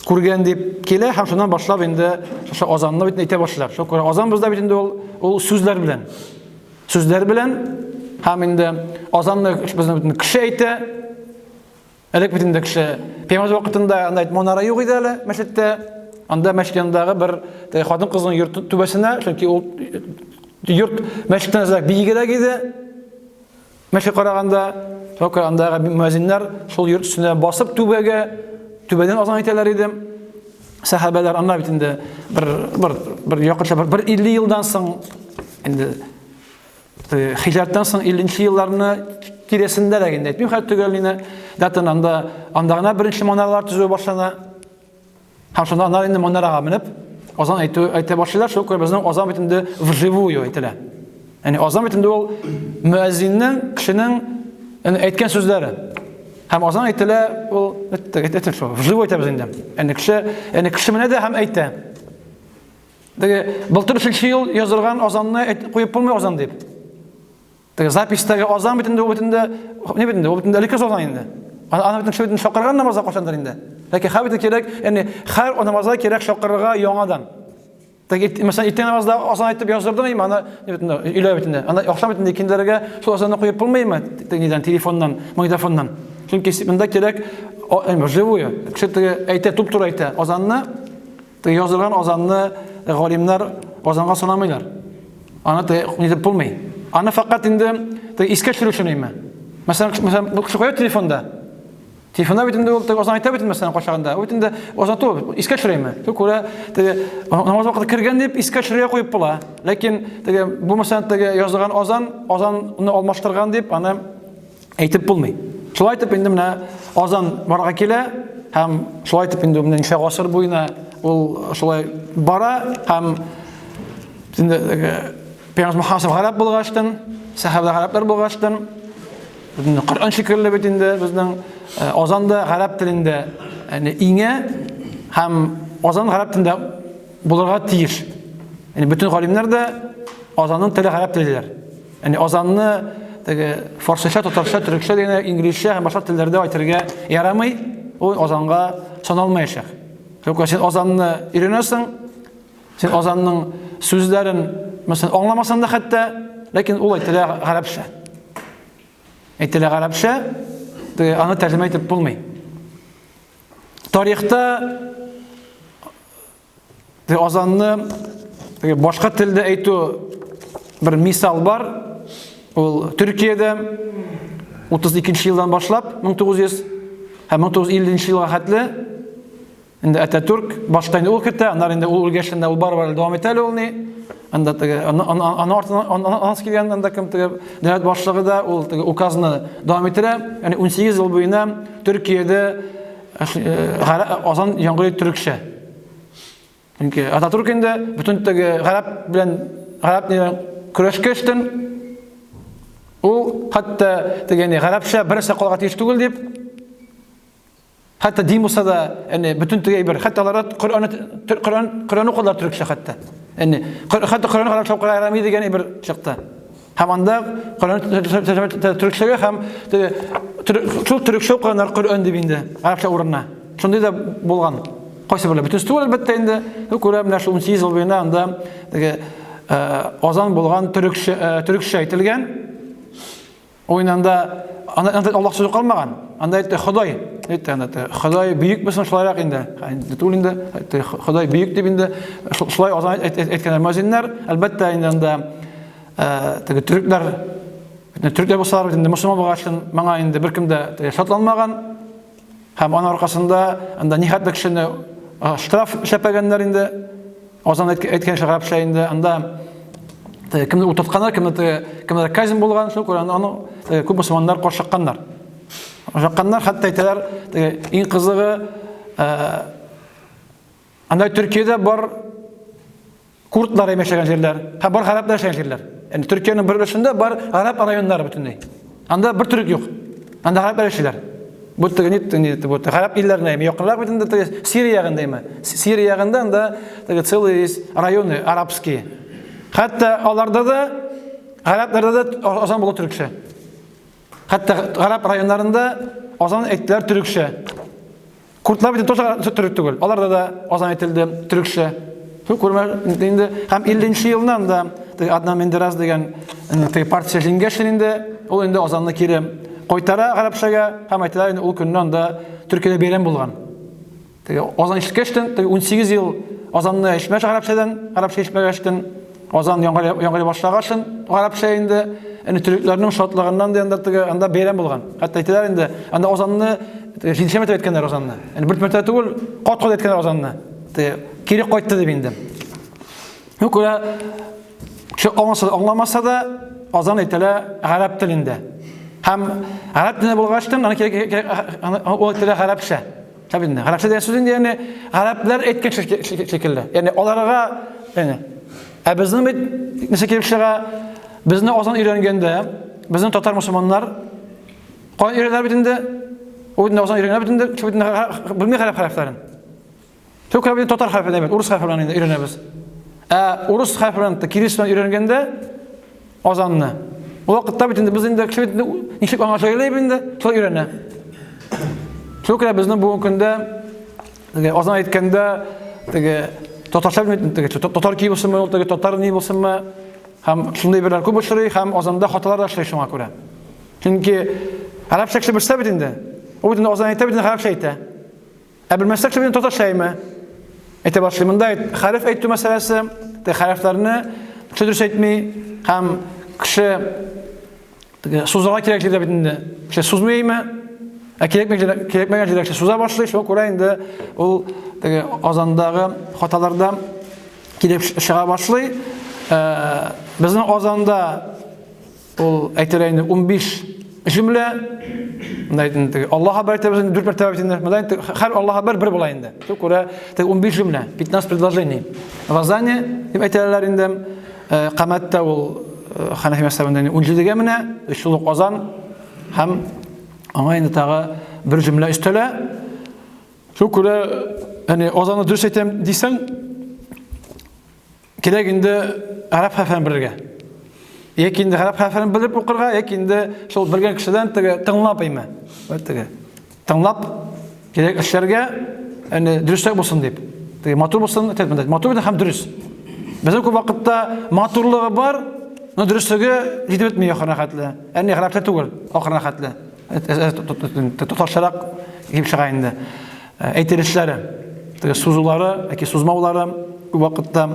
күргән дип килә һәм шуннан башлап инде шушы азанны бит әйтә башлар. Шул күрә азан бездә бит инде ул ул сүзләр белән. Сүзләр белән һәм инде азанны безнең бөтен кеше әйтә. Элек бит инде кеше пәйгамбәр вакытында анда манара юк иде әле мәчеттә. Анда мәчет янындагы бер хатын-кызның йорты түбәсенә, чөнки ул йорт мәчеттән әзрәк биегрәк иде. Мәчет караганда, шуңа андагы мөәзиннәр шул йорт өстенә басып түбәгә, түбәдән азан әйтәләр иде. Сәхабәләр анда бит инде бер бер бер якынча бер, бер 50 елдан соң инде хиҗрәттән соң 50 елларны тирәсендә дә инде әйтмим хәзер төгәл инде датаны анда анда гына беренче манаралар төзү башлана. Һәм шунда аннары инде манарага менеп азан әйтү әйтә башлыйлар. Шул күрә безнең азан бит инде вживую әйтелә. Ягъни азан бит инде ул мөәззиннең кешенең әйткән сүзләре. Һәм азан әйтелә ул әйтә шул вживую әйтәбез инде. Ягъни кеше, ягъни кеше менә дә һәм әйтә. Теге былтыр өченче ел язылган азанны куеп булмый азан дип. Теге записьтәге азан бит инде ул бит инде не бит инде ул бит инде элекке азан инде. Аны бит кеше бит чакырган намазга кайчандыр инде. Ләкин хәзер бит кирәк, ягъни һәр намазга кирәк чакырырга яңадан. Теге мәсәлән, иртән намазда азан әйтеп яздырдың инде, аны не бит инде өйлә бит инде. Аны ахшам бит инде икенчеләргә шул азанны куеп булмыймы? Нидән, телефоннан, магнитофоннан. Чөнки монда кирәк вживую. Кеше теге әйтә, туп-туры әйтә азанны. Теге язылган азанны галимнәр азанга санамыйлар. Аны теге нитеп булмый. Аны фәкать инде теге искә төшерү өчен име. Мәсәлән, мәсәлән, бу кеше куя телефонда. Телефонда бит инде ул теге азан әйтә бит мәсәлән кайчагында. Ул бит инде азан түгел, искә төшерәме? Шул күрә теге намаз вакыты кергән дип искә төшерергә куеп була. Ләкин теге бу мәсәлән теге язылган азан, азанны алмаштырган дип аны әйтеп булмый. Шулай итеп инде менә азан барга килә һәм шулай итеп инде менә ничә гасыр буена ул шулай бара һәм инде Пәйгамбәр Мөхәммәд гарәп булгачтын, сәхабәләр гарәпләр булгачтын, Коръән шикелле бит инде безнең азан да гарәп телендә иңә һәм азан гарәп телендә булырга тиеш. Яни бөтен галимнәр дә азанның теле гарәп теле диләр. Яни азанны теге фарсыча, татарча, төрекчә дигән инглизчә һәм башка телләрдә әйтергә ярамый, ул азанга саналмаячак. Юк, син азанны өйрәнәсең, син азанның сүзләрен, мәсәлән, аңламасаң да хәтта, ләкин ул әйтелә гарәпчә. Әйтелә гарәпчә, аны тәрҗемә итеп булмый. Тарихта Азанны башка телдә әйтү бер мисал бар. Ул Төркиядә 32 елдан башлап 1900 һәм 1950 елга хәтле инде Ататүрк башта инде ул кертә, аннары инде ул үлгәч инде ул барыбер дәвам итә әле ул ни. Анда теге аны артыннан анасы килгән анда кем теге дәүләт башлыгы да ул теге указны дәвам иттерә. Ягъни 18 ел буена Төркиядә азан яңгырый төрекчә. Чөнки Ататүрк инде бөтен теге гарәп белән гарәп белән көрәшкәчтен ул хәтта теге не гарәпчә бернәрсә калырга тиеш түгел дип хәтта дин булса да, яни бөтен теге әйбер, хәтта алар Коръән Коръән Коръән укыдылар төрекчә хәтта. Яни хәтта Коръән гарәпчә укырга ярамый дигән әйбер чыкты. Һәм анда Коръән төрекчәгә һәм шул төрекчә укыганнар Коръән дип инде гарәпчә урынына. Шундый да булган. Кайсы берлә бөтенесе түгел әлбәттә инде. Ну күрә менә шул 18 ел буена анда теге азан булган төрекчә төрекчә әйтелгән. Ул анда анда Аллаһ сүзе калмаган. Анда әйтте Ходай. Әйтте анда Ходай бөек булсын шулайрак инде. Инде түгел инде. Әйтте Ходай бөек дип инде шулай азан әйткәннәр мөәзиннәр. Әлбәттә инде анда теге төрекләр төрекләр булсалар инде мөселман булгач моңа инде беркем дә шатланмаган. Һәм аның аркасында анда нихәтле кешене штраф эшләпәгәннәр инде. Азан әйткән гарәпчә инде анда кемне утыртканнар, кемне кемнәр казнь булган, шул күрә аны күп мөселманнар каршы чыкканнар. Чыкканнар, хәтта әйтәләр, иң кызыгы анда Төркиядә бар Курдлар яшәгән җирләр һәм бар гарәпләр яшәгән җирләр. Ягъни Төркиянең бер өлешендә бар гарәп районнары бөтенләй. Анда бер төрек юк. Анда гарәпләр яшиләр. Бу теге ни ни бу гарәп илләренә яме якынрак бит инде теге Сирия ягында яме. Сирия ягында анда теге целые есть районы арабские. Хәтта аларда да гарәпләрдә дә азан була төрекчә. Хәтта гарәп районнарында азан әйттеләр төрекчә. Курдлар бит тоже төрек түгел. Аларда да азан әйтелде төрекчә. Шул күрмә инде һәм 50 елдан да Аднан Мендераз дигән теге партия җиңгәч инде ул инде азанны кире кайтара гарәпчәгә һәм әйтәләр инде ул көнне анда Төркиядә бәйрәм булган. Теге азан ишеткәчтен, теге 18 ел азанны ишетмәгәч гарәпчәдән, гарәпчә ишетмәгәчтен, азан яңгырый башлагачын гарәпчә инде, инде төрекләрнең шатлыгыннан да анда теге анда бәйрәм булган. Хәтта әйтәләр инде, анда азанны җиденче мәртәбә әйткәннәр азанны. Инде бер мәртәбә түгел, кат-кат әйткәннәр азанны. Теге кире кайтты дип инде. Ну, күрә, кеше аңласа да, аңламаса да, азан әйтелә гарәп телендә. Һәм гарәп телендә булгач, аны кирәк, ул әйтелә гарәпчә. Tabi инде. Гарәпчә дигән сүз инде, ягъни гарәпләр әйткән шикелле. Ягъни аларга, ягъни ә безнең бит нәрсә килеп чыга? Безне азан өйрәнгәндә, безнең татар мусульманнар каян өйрәнәләр бит инде? Ул инде азан өйрәнә бит инде, шул бит белми гарәп хәрефләрен. Шул күрә татар хәрефен әйбәт, урыс хәрефе белән инде өйрәнәбез. Ә урыс хәрефе белән кирилл белән өйрәнгәндә азанны. Ул вакытта бит инде без инде кеше бит ничек аңа сөйләй инде, шулай өйрәнә. Шул күрә безнең бүгенге көндә теге азан әйткәндә теге татарча белми теге татар көе булсынмы, ул теге татар ни булсынмы, һәм шундый берләр күп очрый, һәм азанда хаталар да очрый шуңа күрә. Чөнки гарәпчә кеше белсә бит инде, ул бит инде азан әйтә бит инде гарәпчә әйтә. Ә белмәсәк, шул татарча әйме? Әйтә башлый. Монда хәреф әйтү мәсьәләсе, теге хәрефләрне кеше дөрес әйтми һәм кеше теге сузарга кирәк җирдә бит инде. Кеше сузмый әйме? Ә кирәкмәгән кирәкмәгән җирдә кеше суза башлый, шуңа күрә инде ул теге азандагы хаталарда килеп чыга башлый. Безнең азанда Ул әйтелә инде 15 җөмлә. Монда инде теге Аллаһ хәбәр әйтәбез инде дүрт мәртәбә бит инде. Монда инде һәр Аллаһ хәбәр бер була инде. Шул күрә теге 15 җөмлә, 15 предложений. В азане дип әйтәләр инде. Э, камәттә ул э, Хәнәфи мәзһәбендә инде 17-гә менә, шул ук азан һәм аңа инде тагы бер җөмлә өстәлә. Шул күрә, яни азанны дөрес әйтәм дисәң, Кирәк инде гарәп хәрефләрен белергә. Яки инде гарәп хәрефләрен белеп укырга, яки инде шул белгән кешедән теге тыңлап әйме. Вот теге. Тыңлап кирәк эшләргә, әне дөресрәк булсын дип. Теге матур булсын, әйтә матур һәм дөрес. Безнең күп вакытта матурлыгы бар, но дөреслеге җитеп бетми ахырына хәтле. Әни гарәпчә түгел, ахырына хәтле. Татарчарак килеп чыга инде. Әйтелешләре, теге сузулары яки сузмаулары күп вакытта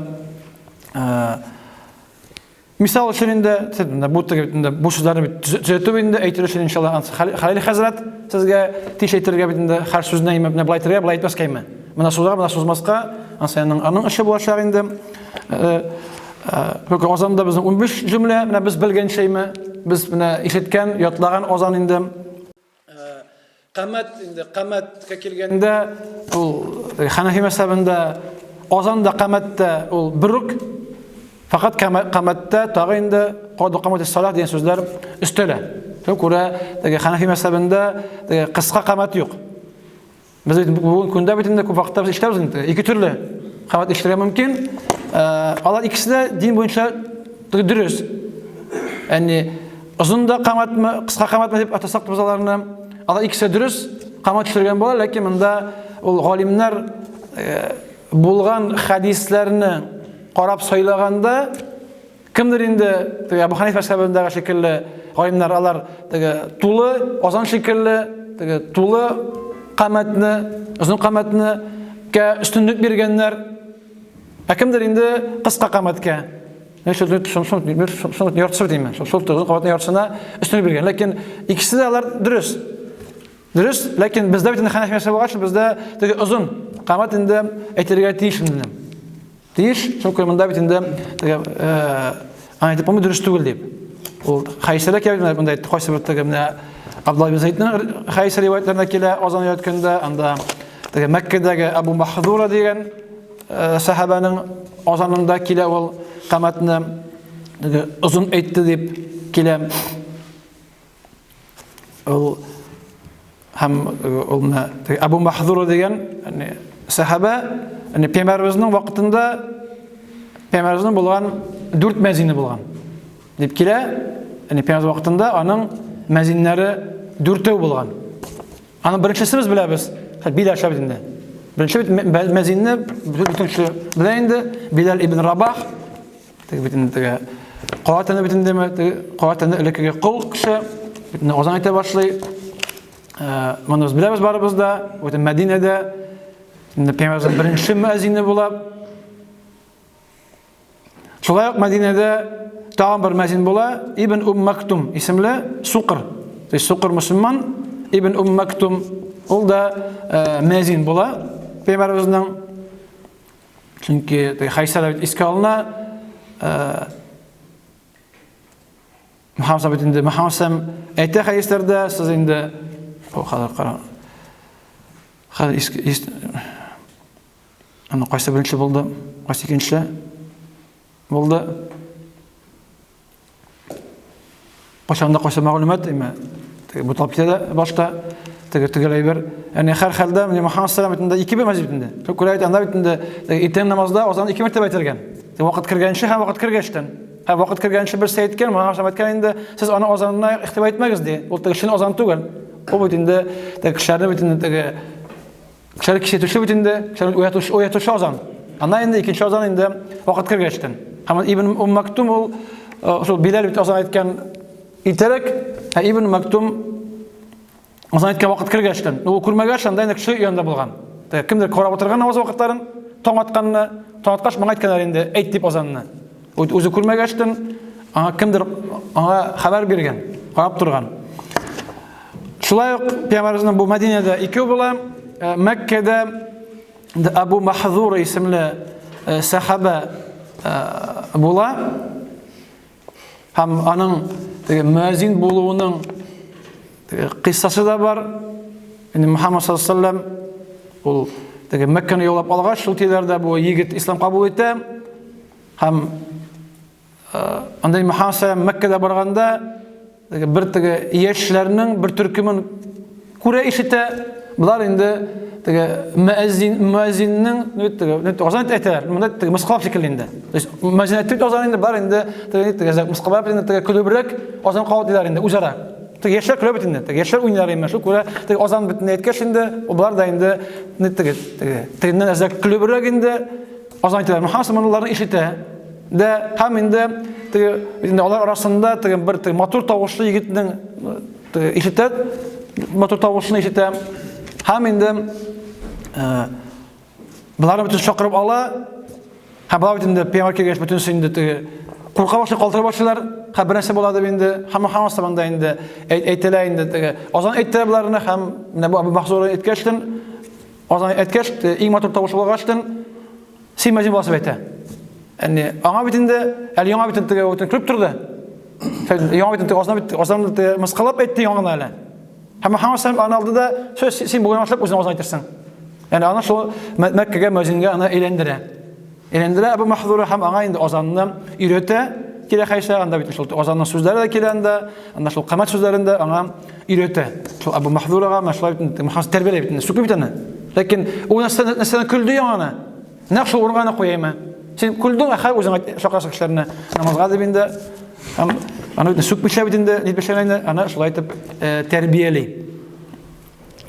мисал өчен инде бу теге инде бу сүзләрне бит төзәтү инде әйтер өчен иншалла Хәлил хәзрәт сезгә тиш әйтергә бит инде һәр сүзне имә менә болай әйтергә, болай әйтмәскә име. Менә сузарга, менә сузмаска, ансы аның аның эше булачак инде. Çünkü азанда безнең 15 җөмлә, менә без белгәнчә име, без менә ишеткән, ятлаган азан инде. Камәт инде камәткә килгәндә ул Ханафи мәзһәбендә азан да камәт тә ул бер үк. Фәкать камәттә тагы инде кад камәт салах дигән сүзләр өстәлә. Шуңа күрә теге Ханафи мәзһәбендә теге кыска камәт юк. Без бит бүгенге көндә бит инде күп вакытта без ишетәбез инде. Ике төрле камәт ишетергә мөмкин. Алар икесе дә дин буенча дөрес. Әни озын да каматмы, кыска каматмы дип атасак без аларны. Алар икесе дөрес камат төшергән була, ләкин монда ул галимнәр булган хәдисләрне карап сайлаганда кемдер инде теге Әбу Ханиф мәзһәбендәге шикелле галимнәр алар теге тулы азан шикелле теге тулы камәтне, озын камәтне кә өстенлек биргәннәр. Ә кемдер инде кыска камәткә. Шул яртысы димме? Шул озын камәтнең яртысына өстенлек биргән. Ләкин икесе дә алар дөрес. Дөрес, ләкин бездә бит инде хәнәфи мәзһәбе булгач, бездә теге озын камәт инде әйтергә тиеш инде. Тиеш, чөнки монда бит инде теге аны әйтеп булмый дөрес түгел дип. Ул хәдисләрдә килә, монда кайсы бер теге менә Абдулла ибн Зәйднең хәдис риваятләрендә килә, азан өйрәткәндә, анда теге Мәккәдәге Абу Махдура дигән сәхабәнең азанында килә ул камәтне теге озын әйтте дип килә. Ул һәм ул менә Абу Махдура дигән сәхабә, яни пәйгамбәребезнең вакытында пәйгамбәребезнең булган дүрт мәзине булган дип килә. Яни пәйгамбәр вакытында аның мәзиннәре дүртәү булган. Аның беренчесе без беләбез, Биләл шәп инде. Беренче бит мәзинне бөтен кеше белә инде, Биләл ибн Рабах. Теге бит инде теге кара тәне бит инде теге кара тәне элеккеге кол кеше бит инде азан әйтә башлый. Моны без беләбез барыбыз да. Бит Мәдинәдә инде пәйгамбәребезнең беренче мөәзине була. Шулай ук Мәдинәдә тагын бер мәзин була, Ибн Ум Мактум исемле сукыр. То есть сукыр мөселман Ибн Ум Мактум ул да мәзин була пәйгамбәребезнең. Чөнки хәдисләрдә бит искә алына, Мөхәммәд бит инде Мөхәммәд сәм әйтә хәдисләрдә, сез инде о хәзер кара. Хәзер иск, ис, аны кайсы беренче булды, кайсы икенче булды. Кайчанда кайсы мәгълүмат име? Теге буталып китә дә башта, теге төгәл әйбер. Ягъни һәр хәлдә менә Мөхәммәд саллаллаху алейһи вәсәлләм ике бер мәсҗид инде. Шул күрә анда бит инде иртән намазда азан ике мәртәбә әйтелгән. Вакыт кергәнче һәм вакыт кергәчтән. Һәм вакыт кергәнче берсе әйткән, Мөхәммәд саллаллаху әйткән инде, сез аны азанына игътибар итмәгез ди. Ул теге чын азан түгел. Ул бит инде теге кешеләрне бит инде теге Кешеләр кисәтүче бит инде, кешеләрне уятучы, уятучы азан. Аннан инде икенче азан инде вакыт кергәчтен. Һәм Ибн Ум Мактум ул шул Биләл бит азан әйткән иртәрәк, ә Ибн Мактум азан әйткән вакыт кергәчтен. Ул күрмәгәч, анда инде кеше янында булган. Кемдер карап утырган намаз вакытларын, таң атканны, таң аткач моңа әйткәннәр инде, әйт дип азанны. Үзе күрмәгәчтен, аңа кемдер аңа хәбәр биргән, карап торган. Шулай ук пәйгамбәребезнең бу Мәдинәдә икәү була. Э, Мәккәдә Абу Махзура исемле э, сәхабә э, була. Һәм аның теге мөәзин булуының теге кыйссасы да бар. Инде Мухаммад саллаллаху алейһи вәсәлләм ул теге Мәккәне яулап алгач, шул тирәләрдә бу егет ислам кабул итә. Һәм Анда Мөхәммәд саллаллаху Мәккәдә барганда бер теге яшьләрнең бер төркемен күрә ишетә. Болар инде теге мөәзин мөәзиннең теге азан әйтәләр. Монда теге мыскыллап шикелле инде. То есть мөәзин әйтте азан инде бар инде теге теге мыскыллап инде теге көлебрәк азан кабатлыйлар инде үзара. Теге яшьләр көлә бит инде. Теге яшьләр уйныйлар инде. Шул күрә теге азан бит әйткәч инде, болар да инде теге теге тегеннән әзрәк көлебрәк инде азан әйтәләр. Мөхәммәд моны ишетә. Дә һәм инде теге инде алар арасында теге бер теге матур тавышлы егетнең теге ишетә, матур тавышын ишетә. Һәм инде боларны бөтен чакырып ала. Һәм болар бит инде пәйгамбәр килгәч бөтенесе инде теге курка башлый, калтырый башлыйлар. Һәм бер нәрсә була дип инде һәм Мөхәммәд саллаллаху инде әйтелә инде теге азан әйттерә боларны һәм менә бу Абу Махзур әйткәчтен азан әйткәч иң матур тавыш булгачтын Син мәзин басып әйтә. Әне, аңа бит инде, әле яңа бит инде үтен көлеп торды. Яңа бит инде азна бит, азан мыскыллап әйтте яңа әле. Һәм Мөхәммәд саллаллаху аны алды да, сөз син бүген башлап үзең азан әйтерсең. Яни аны шул Мәккәгә мәзингә аны әйләндерә. Әйләндерә Абу Махзура һәм аңа инде азанны өйрәтә. Килә хәйсә, анда бит шул азанның сүзләре дә килә анда, анда шул камәт сүзләрен дә аңа өйрәтә. Шул Абу Махзурага менә шулай бит Мөхәммәд тәрбияли бит инде, сүкми бит аны. Ләкин ул нәрсәдән көлде яңаны. Нәкъ шул урынга аны куяймы? Син көлдең, ә хәзер үзең чакырасың кешеләрне намазга дип инде. Һәм аны бит сүкмичә бит инде, нитмичә инде, аны шулай итеп э, тәрбияли.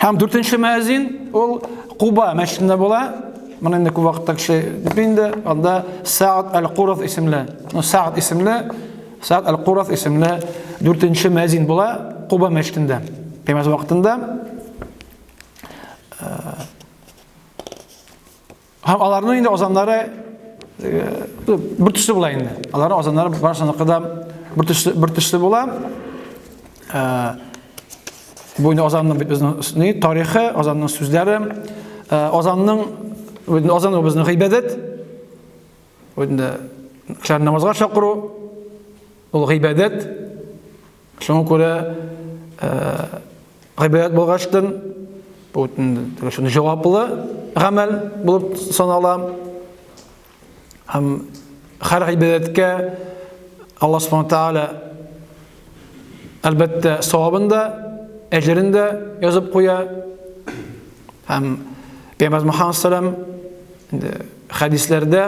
Һәм дүртенче мәзин ул Куба мәчетендә була. Моны инде күп вакытта кеше дип инде, анда Саад аль-Кураз исемле, ну Саад исемле, Саад аль-Кураз исемле дүртенче мәзин була Куба мәчетендә. Пәйгамбәр вакытында э, Һәм аларның инде азаннары э, бер төсле була инде. Аларның азаннары барысыныкы да бер төсле, бер төсле була. Э, бу инде азанның бит безнең ни тарихы, азанның сүзләре, э, азанның азан ул безнең гыйбадәт. Бу инде кешеләрне намазга чакыру, ул гыйбадәт. Шуңа күрә гыйбадәт булгачтын бу шуны җаваплы гамәл булып санала. Һәм һәр гыйбадәткә Аллаһ Субхану тааля әлбәттә савабын да, әҗерен дә язып куя. Һәм Пәйгамбәр Мөхәммәд саллаллаху инде хәдисләрдә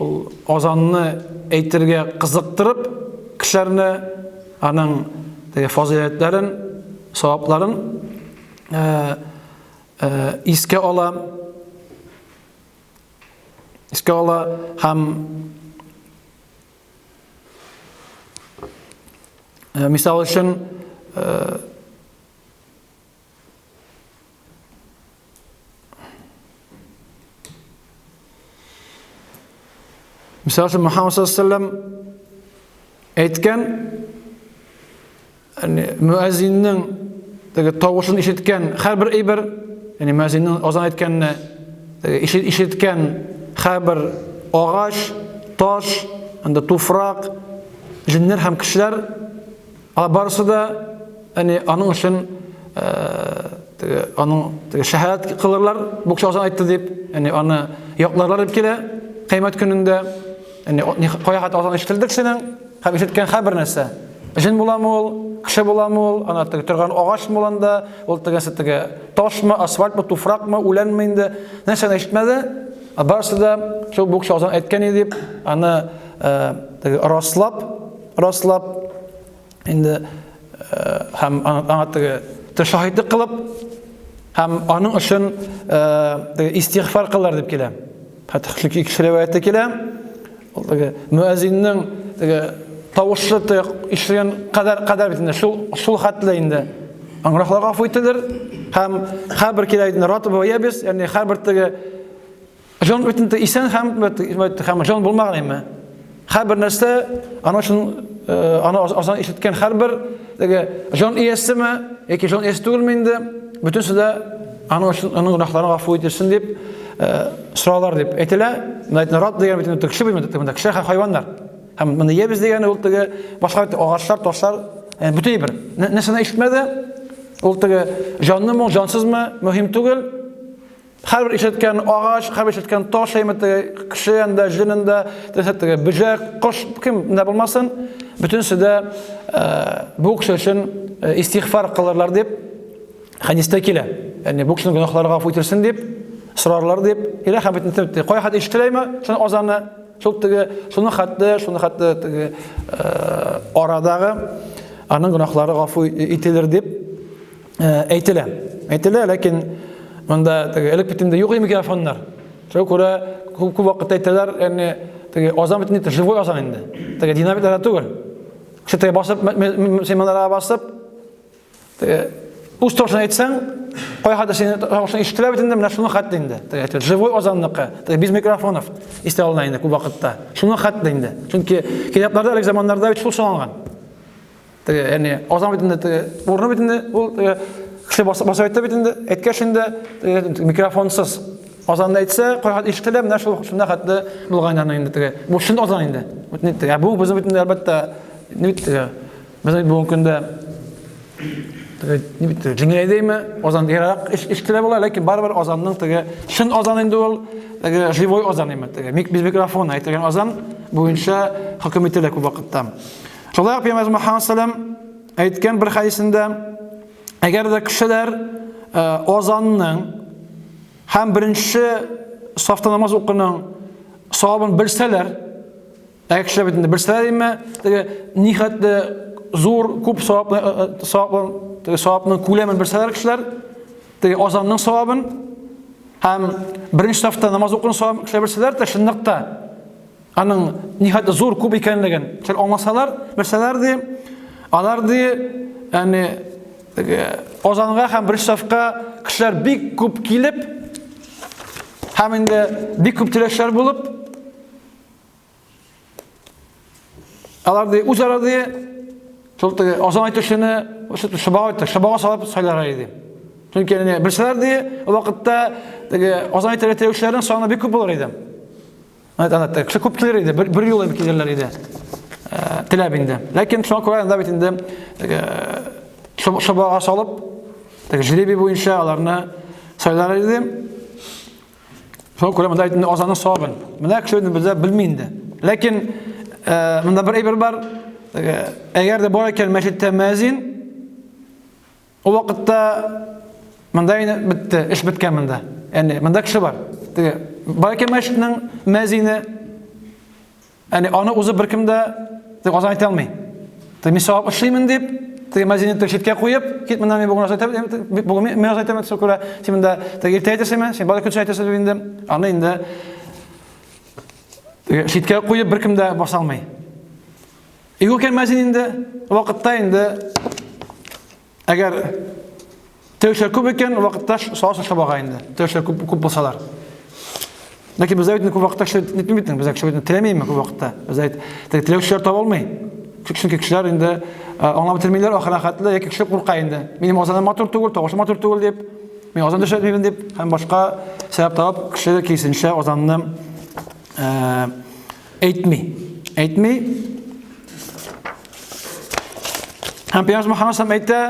ул азанны әйтергә кызыктырып кешеләрне аның теге фазыйләтләрен, савапларын э, э, искә ала. Искә ала һәм э, мисал өчен Мисал өчен Мухаммад саллаллаху әйткән, ягъни мөәзиннең теге тавышын ишеткән һәрбер әйбер, ягъни мөәзиннең азан әйткәнне ишеткән һәрбер агач, таш, анда туфрак, җеннәр һәм кешеләр Алар барысы да әни аның өчен теге аның теге шәһадәт кылырлар, бу кеше азан әйтте дип, әни аны якларлар дип килә кыямәт көнендә. Әни кая хәтта азан ишетелде кешенең һәм ишеткән һәрбер нәрсә. Җен буламы ул, кеше буламы ул, ана теге торган агач була анда, ул тегесе теге ташмы, асфальтмы, туфракмы, үләнме инде, нәрсәне ишетмәде, барысы да шул бу кеше азан әйткән иде дип, аны теге раслап, раслап инде һәм аңа теге шаһитлек кылып һәм аның өчен теге истигъфар кылар дип килә. Хәтта чөнки ике риваятьтә килә. Ул теге мөәзиннең теге тавышы теге ишетелгән кадәр кадәр бит инде шул шул хәтле инде. Гөнаһлар гафу ителер һәм һәрбер килә инде ратба ва ябис, ягъни һәрбер теге Җан бит инде исән һәм һәм җан булмаган име. Һәрбер нәрсә аны өчен э, аны азан ишеткән һәрбер теге җан иясеме яки җан иясе түгелме инде, бөтенесе дә аның өчен аның гөнаһларын гафу ителсен дип э, соралар дип әйтелә. Менә әйтелә, рад дигән бит инде кеше бит монда кеше һәм хайваннар. Һәм моны ябез дигәне ул теге башка бит агачлар, ташлар, э, бөтен бер. Нәрсәне ишетмәде? Ул теге җанлымы, җансызмы, мөһим түгел. Һәрбер ишеткән агач, һәрбер ишеткән таш әйме теге кеше янында, җен янында, теге бөҗәк, кош кем дә булмасын, бөтенесе дә э, бу кеше өчен э, истигъфар кылырлар дип хәдистә килә. Ягъни бу кешенең гөнаһлары гафу ителсен дип сорарлар дип килә һәм бөтен кая хәт ишетеләме, шуны азаны, шул теге, шуны хәтле, шуны хәтле теге э, арадагы аның гөнаһлары гафу ителер дип Э, әйтелә. Әйтелә, ләкин монда теге элек бит инде юк микрофоннар. Шуңа күрә күп күп вакытта әйтәләр, ягъни теге азан бит инде живой азан инде. Теге динамиклар түгел. Кеше теге басып, син монара басып, теге үз тавышын әйтсәң, кая хәтта синең тавышың ишетелә бит инде, менә шуның хәтле инде. Теге әйтә, живой азанныкы, теге без микрофонов истә алына инде күп вакытта. Шуның хәтле инде. Чөнки китапларда элек заманнарда бит шул саналган. Теге, ягъни азан бит инде теге урыны бит инде ул теге кеше басып басып әйтте бит инде, әйткәч инде теге микрофонсыз азанны әйтсә, кайгы ишетелә, менә шул шунда хәтле булган аның инде теге. Бу чын азан инде. Бит инде теге, бу безнең бит инде әлбәттә, ни бит теге. Безнең бүгенге көндә теге ни бит җиңеләйдеме, азан ерак ишетелә була, ләкин барыбер азанның теге чын азан инде ул, теге живой азан име, теге без микрофон әйтелгән азан буенча хөкем ителә күп вакытта. Шулай ук Пәйгамбәребез Мөхәммәд саллям әйткән бер хәдисендә, әгәр дә кешеләр э, азанның һәм беренче сафта намаз укуның савабын белсәләр, әгәр кешеләр бит инде белсәләр име, теге нихәтле зур күп саваплы э, э, саваплы теге савапның күләмен белсәләр кешеләр, теге азанның савабын һәм беренче сафта намаз укуның савабын кешеләр белсәләр дә, чынлыкта аның нихәтле зур күп икәнлеген кешеләр аңласалар, белсәләр ди, алар ди, ягъни теге азанга һәм беренче сафка кешеләр бик күп килеп һәм инде бик күп теләкчеләр булып, алар ди, үзара ди, шул теге азан әйтүчене шобага әйтте, шобага салып сайлар иде. Чөнки инде белсәләр ди, ул вакытта теге азан әйтергә теләүчеләрнең саны бик күп булыр иде. Ана кеше күп килер иде, бер, бер юлы килерләр иде. Э, теләп инде. Ләкин шуңа күрә анда бит инде теге шобага салып, теге жребий буенча аларны сайлар иде. Шуңа күрә монда инде азанның савабын. Менә кеше инде бездә белми инде. Ләкин э, монда бер әйбер бар. Әгәр дә бар икән мәчеттә мәзин, ул вакытта монда инде бетте, эш беткән монда. Ягъни монда кеше бар. Теге бар икән мәчетнең мәзине, Әни аны узып беркем дә теге азан әйтә алмый. Теге мин савап эшлимен дип, теге мәзинне теге читкә куеп, кит моннан мин бүген азан әйтәм, бүген мин азан әйтәм, шул күрә син монда теге иртә әйтәсеңме, син бары көн әйтәсең дип инде, аны инде теге читкә куеп беркем дә баса алмый. Юк икән мәзин инде, вакытта инде Әгәр теләүчеләр күп икән, вакытта саласың шабага инде. Теләүчеләр күп, күп булсалар. Ләкин бездә бит күп вакытта кеше нитми бит, бездә кеше бит теләмиме күп вакытта. Бездә бит теләүчеләр таба алмый. Чөнки кешеләр инде аңлап бетермиләр ахырына хәтле, яки кеше курка инде. Минем азаным матур түгел, тавышым матур түгел дип, мин азан төшермимен дип һәм башка сәбәп табып кеше киресенчә азанны әйтми. Әйтми. Һәм Пәйгамбер Мөхәммәд саллаллаху әйтә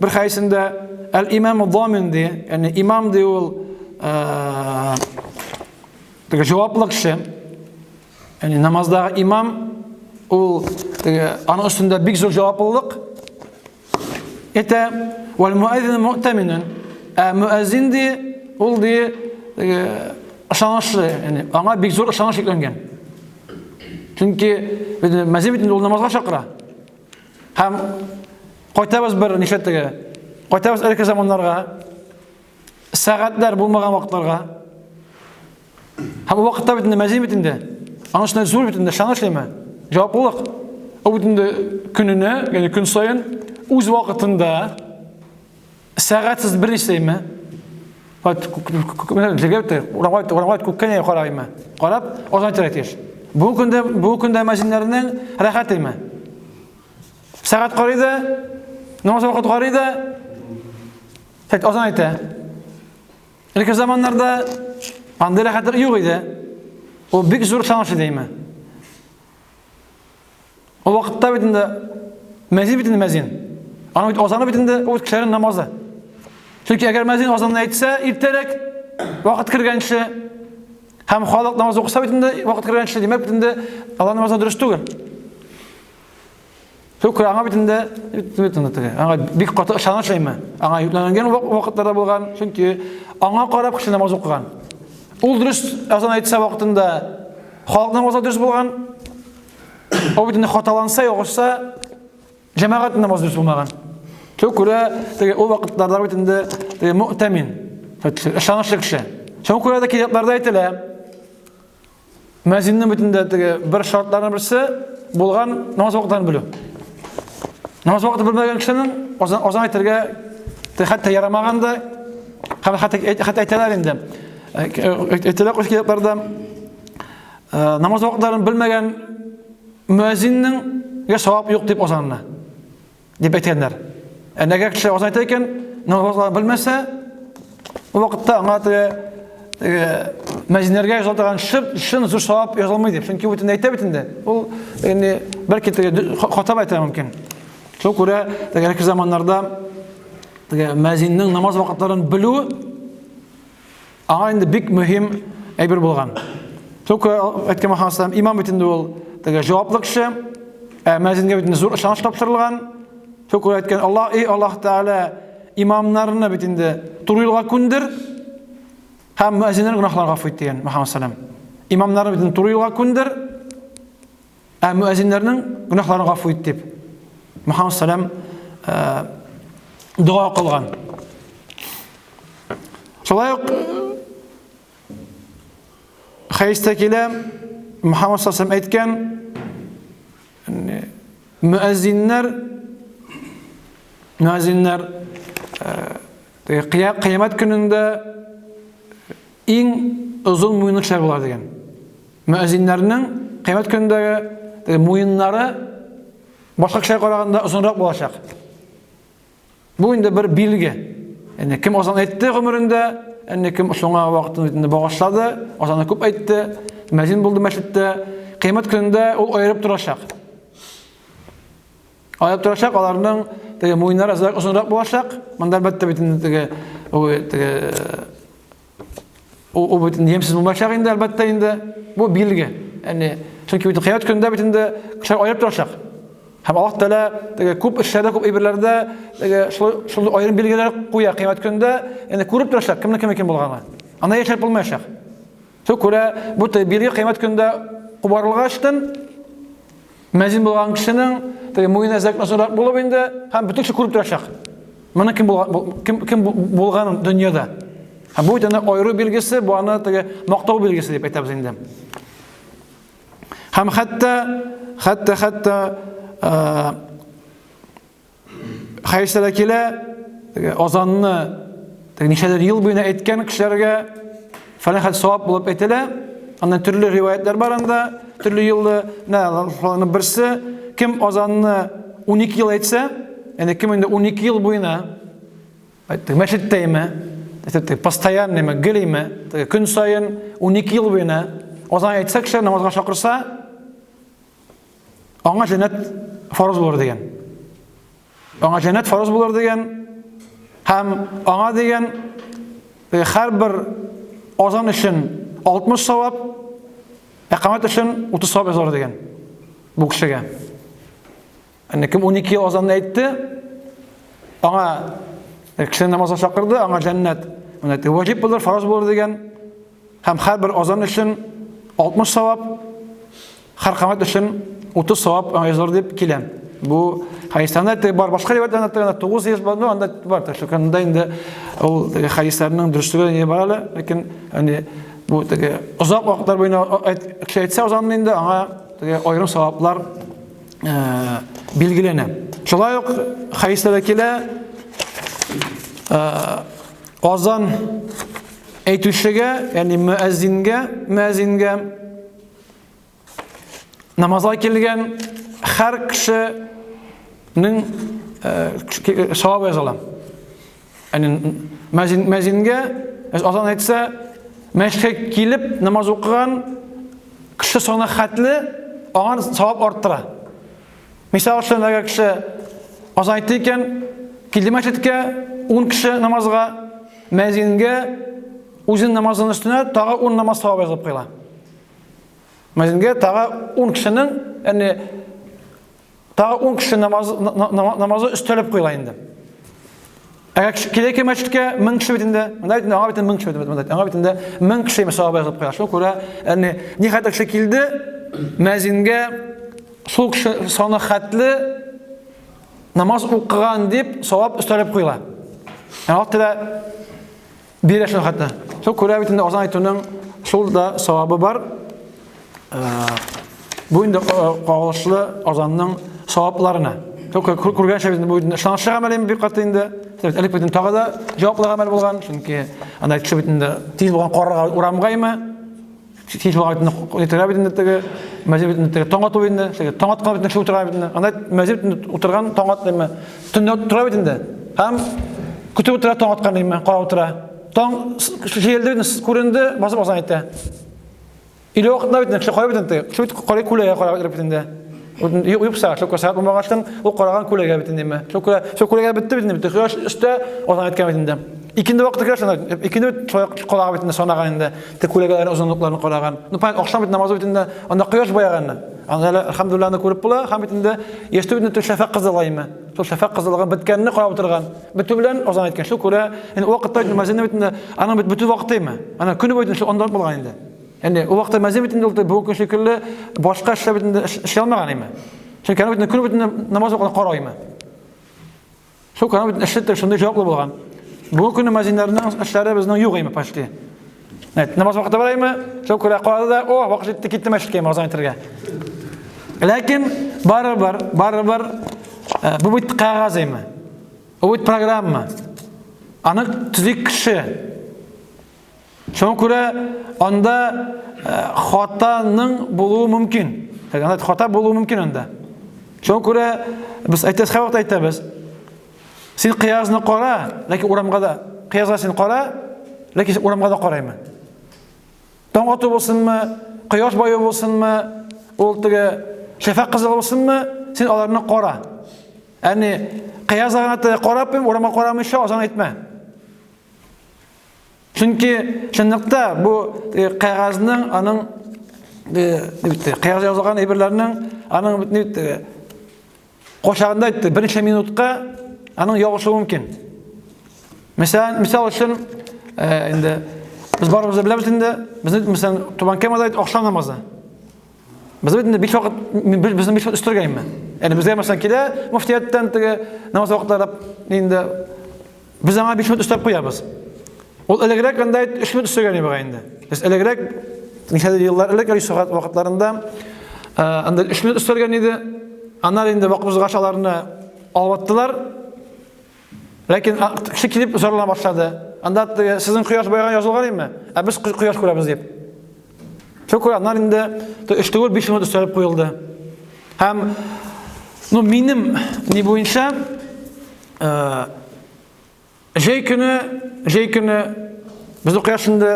бер хәдисендә әл-имам дамин ди, ягъни имам ди ул теге җаваплы кеше. Ягъни намаздагы имам ул теге аның өстендә бик зур җаваплылык. Әйтә вәл муәззин муътаминун. Ә муәззин ди ул ди теге ышанычлы, ягъни аңа бик зур ышаныч йөкләнгән. Чөнки мәзин бит инде ул намазга чакыра. Һәм кайтабыз бер нишләп теге? Кайтабыз элекке заманнарга. Сәгатьләр булмаган вакытларга. Һәм ул вакытта бит инде мәзин бит инде. Аның өстенә зур бит инде ышаныч эшләме? Җаваплылык. Ул бит инде көненә, ягъни көн саен үз вакытында Сәгатьсез бер исләйме? Җиргә бит, урамга урамга күккә нә караймы? Карап, азан әйтергә тиеш. Бу көндә, бу көндә мәзиннәрнең рәхәт име? Сәгать карый да, намаз вакыты карый да, тәк азан әйтә. Элекке заманнарда андый рәхәтлек юк иде. Ул бик зур шанс иде име? Ул вакытта бит инде мәзин бит инде мәзин. Аның бит азаны бит инде ул кешеләрнең намазы. Чөнки әгәр мәзин азанны әйтсә иртәрәк вакыт кергәнче һәм халык намаз укыса бит инде вакыт кергәнче, димәк бит инде алар намазы дөрес түгел. Шул аңа бит инде бит инде теге. Аңа бик каты ышаныч әйме. Аңа йөкләнгән вакытларда булган, чөнки аңа карап кеше намаз укыган. Ул дөрес азан әйтсә вакытында халык намазы дөрес булган. Ул бит инде хаталанса, ялгышса, җәмәгать намазы дөрес булмаган. Шул күрә теге ул вакытларда бит инде теге муътамин, ышанычлы кеше. Шуңа күрә дә китапларда әйтелә, мәзиннең бит инде теге бер шартларының берсе булган намаз вакытларын белү. Намаз вакыты белмәгән кешенең азан, азан әйтергә хәтта ярамаган да, һәм хәтта хәтта әйтәләр инде. Әйтелә кайсы китапларда Э, намаз вакытларын белмәгән мөәзиннең я савап юк дип азанына дип әйткәннәр. Ә әгәр кеше азан әйтә икән, намаз вакытларын белмәсә, ул вакытта аңа теге теге мәзиннәргә языла торган чын, чын зур савап язылмый дип. Чөнки бит инде әйтә бит инде. Ул инде бәлки теге хата әйтә мөмкин. Шул күрә теге элекке заманнарда теге мәзиннең намаз вакытларын белү Аңа инде бик мөһим әйбер булган. Только әйткән Мөхәммәд саллаллаху имам бит инде ул теге җаваплы кеше, ә мәзингә бит инде зур ышаныч тапшырылган. Только әйткән Аллаһ, эй Аллаһ Тәгалә, имамнарны бит инде туры юлга күндер һәм мәзиннәрнең гөнаһларын гафу ит дигән Мөхәммәд саллаллаху. Имамнарны бөтен туры юлга күндер, ә мөәзиннәрнең гөнаһларын гафу ит дип. Мөхәммәд саллам дога кылган. Шулай ук хәдистә килә, Мөхәммәд саллам әйткән, мөәзиннәр мөәзиннәр кыямәт көнендә иң озын муенлы кешеләр була дигән. Мөәзиннәрнең кыямәт көнендәге муеннары башка кешеләргә караганда озынрак булачак. Бу инде бер билге. Инде кем азан әйтте гомерендә, инде кем шуңа вакытын инде багышлады, азанны күп әйтте, мәзин булды мәчеттә, кыямәт көнендә ул аерып торачак. Аерып торачак, аларның теге муеннары азрак озынрак булачак. Монда әлбәттә бит инде теге теге ул бит инде ямьсез булмаячак инде, әлбәттә инде. Бу билге. Ягъни, чөнки бит кыямәт көнендә бит инде кешеләр аерып торачак. Һәм Аллаһ Тәгалә теге күп эшләрдә, күп әйберләрдә теге шул аерым билгеләр куя кыямәт көнендә, ягъни күреп торачак, кемнең кем икән булганы. Анда яшереп булмаячак. Шул күрә бу билге кыямәт көнендә кубарылгачтын Мәзин булган кешенең теге муены әзрәк озынрак булып инде һәм бөтен кеше күреп торачак. Моны кем булган кем кем булганын дөньяда. Һәм бу аны аеру билгесе, бу аны теге мактау билгесе дип әйтәбез инде. Һәм хәтта хәтта хәтта Хәдисләрдә килә, теге азанны теге ничәдер ел буена әйткән кешеләргә фәлән хәл савап булып әйтелә. Аннан төрле риваятлар бар анда, төрле еллы. Менә шуларның берсе, кем азанны 12 ел әйтсә, ягъни кем инде 12 ел буена әйттек, мәчеттәйме, әйттек, постоянныймы, гелиме, көн саен 12 ел буена азан әйтсә, кешеләр намазга чакырса, Аңа җәннәт фарыз булыр дигән. Аңа җәннәт фарыз булыр дигән һәм аңа дигән э, һәрбер азан өчен 60 савап, икамәт өчен 30 савап язылыр дигән бу кешегә. Әнә кем 12 ел азанны әйтте, аңа э, кешене намазга чакырды, аңа җәннәт менә ваҗиб булыр, фарыз булыр дигән. Һәм һәрбер азан өчен 60 савап, һәр камәт өчен 30 савап язылыр дип килә. Бу хәдисләрдә дә бар, башка риваятларда да 900 бар, ну анда бар, шөкранда инде ул теге хәдисләрнең дөреслеге не бар әле, ләкин ягъни бу теге озак вакытлар буена кеше әйтсә азанны инде аңа теге аерым саваплар билгеләнә. Шулай ук хәдисләрдә килә, азан әйтүчегә, ягъни мөәззингә, мөәззингә намазга килгән һәр кешенең э, савабы языла. Ягъни мөәззин мөәззингә азан әйтсә, мәчеткә килеп намаз укыган кеше саны хәтле аңа савап арттыра. Мисал өчен, әгәр кеше азан әйтте икән, килде мәчеткә 10 кеше намазга, мәзингә үзенең намазының өстенә тагы 10 намаз савап язып куела. Мәзингә тагы 10 кешенең, ягъни тагы 10 кеше намаз, намазы өстәлеп куела инде. Әгәр кеше килә икән мәчеткә, 1000 кеше бит инде. Монда бит аңа бит 1000 кеше бит монда. Аңа бит инде 1000 кеше савап язып куя. Шуңа күрә, ягъни никадәр кеше килде, мәзингә шул кеше саны хәтле намаз укыган дип савап өстәлеп куела. Аллаһ Тәгалә бирә шул хәтле. Шул күрә бит инде азан әйтүнең шул да савабы бар. Бу инде кагылышлы азанның савапларына. Күргәнчә без бу ышанычлы гамәл инде бик каты инде. Элек бит тагы да җаваплы гамәл булган, чөнки анда кеше бит инде тиз булган карарга урамга име, тиз булган бит инде бит инде теге мәзир бит инде теге таң ату инде, теге таң аткан бит инде утыра бит инде. Анда мәзир бит инде утырган таң атмыймы? Төнлә утыра бит инде. Һәм көтеп утыра таң аткан димме, карап утыра. Таң җыелды бит күренде, басып азан әйтә. Өйлә вакытында бит кеше карый бит инде. Кеше бит карый күләгә карап утырып бит инде. Юк, юкса, шул сәгать булмагачтын, ул караган күләгә бит инде. Шул күлә, шул күләгә бетте бит инде. Кояш өстә азан әйткән бит инде. Икенде вакыты керә шунда. Икенде бит шулай караган бит инде санаган инде. Тик күләгәләрнең озынлыкларын караган. Ну, понятно, ахшам бит намазы бит инде. Анда кояш баяган. Анда әле альхамдулиллahны күреп була, һәм бит инде яшьтә бит инде шәфәкъ кызылы име. Шул шәфәкъ кызылыгы беткәнне карап утырган. Бетү белән азан әйткән. Шул күрә, инде вакытта намазны бит инде аның бит бетү вакыты име. Ана көне буе шул анда булган инде. Ягъни ул вакытта мәзин бит инде ул бүгенге шикелле башка эшләр бит инде эшли алмаган име. Чөнки аны бит көн бит намаз укыган карау име. Шул көнне бит эшләтте, шундый җаваплы булган. Бүгенге көнне мәзиннәрнең эшләре безнең юк име почти. Әйт, намаз вакыты бар име? Шул күрә карады да, о, вакыт җитте, китте мәчеткә азан әйтергә. Ләкин барыбер, барыбер э, бу бит кәгазь име. Бу бит программа. Аны төзи кеше. Шуңа күрә анда э, хатаның булуы мөмкин. Анда хата булуы мөмкин анда. Шуңа күрә без әйтәбез, һәрвакыт әйтәбез. Син кыязны кара, ләкин урамга да кыязга син кара, ләкин урамга да караймы. Таң ату булсынмы, кояш баю булсынмы, ул теге шәфәкъ кызыл булсынмы, син аларны кара. Әни кыязга гына карап, урамга карамыйча азан әйтмә. Чөнки чынлыкта бу э, кәгазьнең аның э, кәгазь язылган әйберләрнең аның ни кочагында әйтте, берничә минутка аның ягышуы мөмкин. Мәсәлән, мисал өчен, э, инде без барыбыз да беләбез инде, безнең мәсәлән, Түбән Камада ахшам намазы. Без бит инде 5 вакыт безнең 5 вакыт өстергәнме? Яни безгә мәсәлән килә мөфтияттән теге намаз вакытлары инде без аңа 5 минут өстәп куябыз. Ул элегрәк анда 3 минут өстәгән иде инде. Без элегрәк ничәдер еллар элек әле сәгать вакытларында анда 3 минут өстәлгән иде. Аннары инде вакыт узгач аларны алып аттылар. Ләкин кеше килеп зарлана башлады. Анда сезнең кояш баяган язылган име? Ә без кояш күрәбез дип. Шул күрә аннан инде өч түгел, 5 минут өстәлеп куелды. Һәм ну минем ни буенча җәй көне, җәй көне безнең кояш инде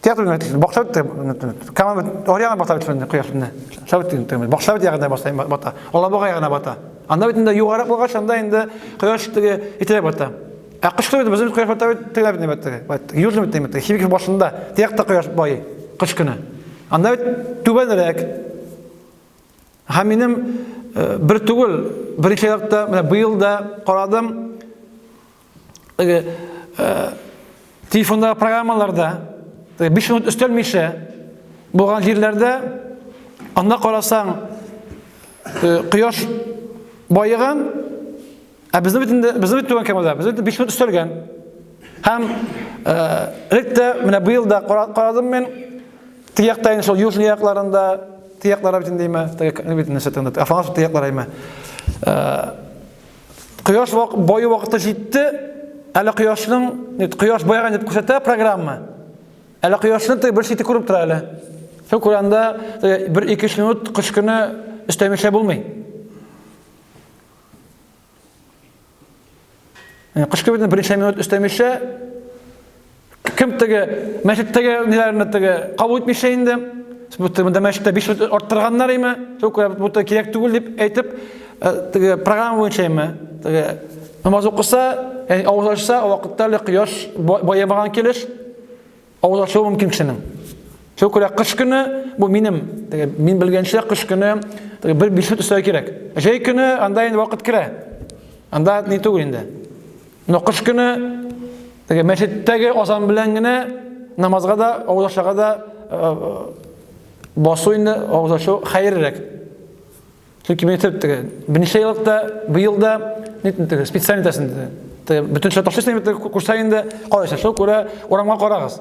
Театр бит, бакча бит, Кама бит, Орьяна бата бит инде кояш инде. Шәбет инде, бакча бит ягында бата, бата. Алабуга ягына бата. Анда бит инде югарырак булгач, анда инде кояш теге итәрәк бата. Ә кыш көне безнең кояш бата бит, теге бит теге. Бит, южный бит инде, Химик башында, тиякта кояш байый кыш көне. Анда бит түбәнрәк. Һәм минем э, бер түгел, берничә якта, менә быел да карадым, теге э, телефондагы программаларда теге 5 минут өстәлмичә булган җирләрдә анда карасаң э, кояш баеган, ә безнең бит инде безнең бит түбән Камада, безнең бит 5 минут өстәлгән. Һәм э, элек тә менә быел да карадым мин теге якта инде шул южный якларында теге яклары бит инде име, теге бит нәрсә тегендә, Афанасов теге яклары име. Кояш вак, баю вакыты җитте. Әле кояшның, нет, кояш баяган дип күрсәтә программа. Әле кояшны теге бер чите күреп тора әле. Шул күрәндә бер ике-өч минут кыш көне өстәмичә булмый. Кыш көне берничә минут өстәмичә Кем теге мәчеттәге ниләрне теге кабул итмичә инде, бу монда мәчеттә 5 минут арттырганнар име, шул күрә бу кирәк түгел дип әйтеп, э, теге программа буенча име, теге намаз укыса, ягъни авыз ачса, о вакытта әле кояш баемаган килеш авыз ачуы мөмкин кешенең. Шул күрә кыш көне, бу минем, теге мин белгәнчә кыш көне теге бер 5 минут өстәү кирәк. Җәй көне анда инде вакыт керә. Анда ни түгел инде. Но кыш көне теге мәчеттәге азан белән генә намазга да, авыз ачарга да э, басу инде авыз ачу хәерлерәк. Чөнки мин әйтеп теге берничә еллыкта быел да нитен теге специаль итәсен теге. Теге бөтен шәй ташлыйсың инде курса инде карайсың. Шул күрә урамга карагыз.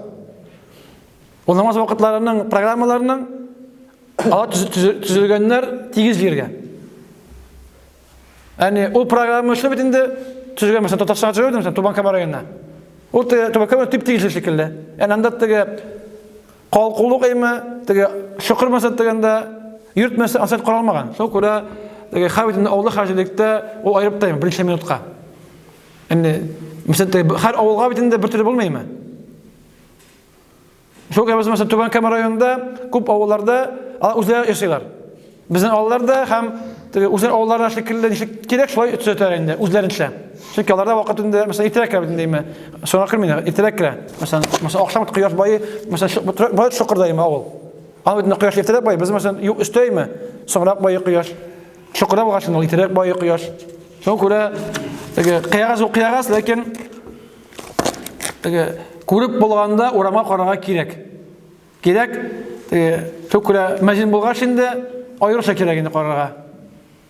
Ул намаз вакытларының программаларының алар төзелгәннәр тигез җиргә. Әни, ул программа эшләп бит инде төзегән, мәсәлән, Татарстанга төзегән, мәсәлән, Тубан Кама районына. Ул теге Тубан Кама тип-тигез шикелле. Әни анда теге калкулык әйме, теге чокыр мәсәлән дигәндә, йорт мәсәлән, асфальт каралмаган. Шул күрә теге хәр бит инде авылда хәҗилектә ул аерып та берничә минутка. Инде мәсәлән, теге һәр авылга бит инде бер төрле булмыймы? Шул кебек мәсәлән, Түбән Кама районында күп авылларда алар үзләре ясыйлар. Безнең авылларда һәм теге үзләре авылларына шикелле ничек кирәк шулай төзәтәләр инде үзләренчә. Чөнки аларда вакыт инде мәсәлән иртәрәк керә бит инде име. Соңга керми инде, иртәрәк керә. Мәсәлән, мәсәлән ахшам кояш байы, мәсәлән, бай чокырда име авыл. Аны бит инде кояш иртәрәк байы, без мәсәлән юк өстә име, соңрак байы кояш. Чокырда булгач инде ул иртәрәк байы кояш. Шуңа күрә теге кыягаз ул кыягаз, ләкин Теге күреп булганда урамга карарга кирәк. Кирәк, теге шул күрә мәзин булгач инде аеруча кирәк инде карарга.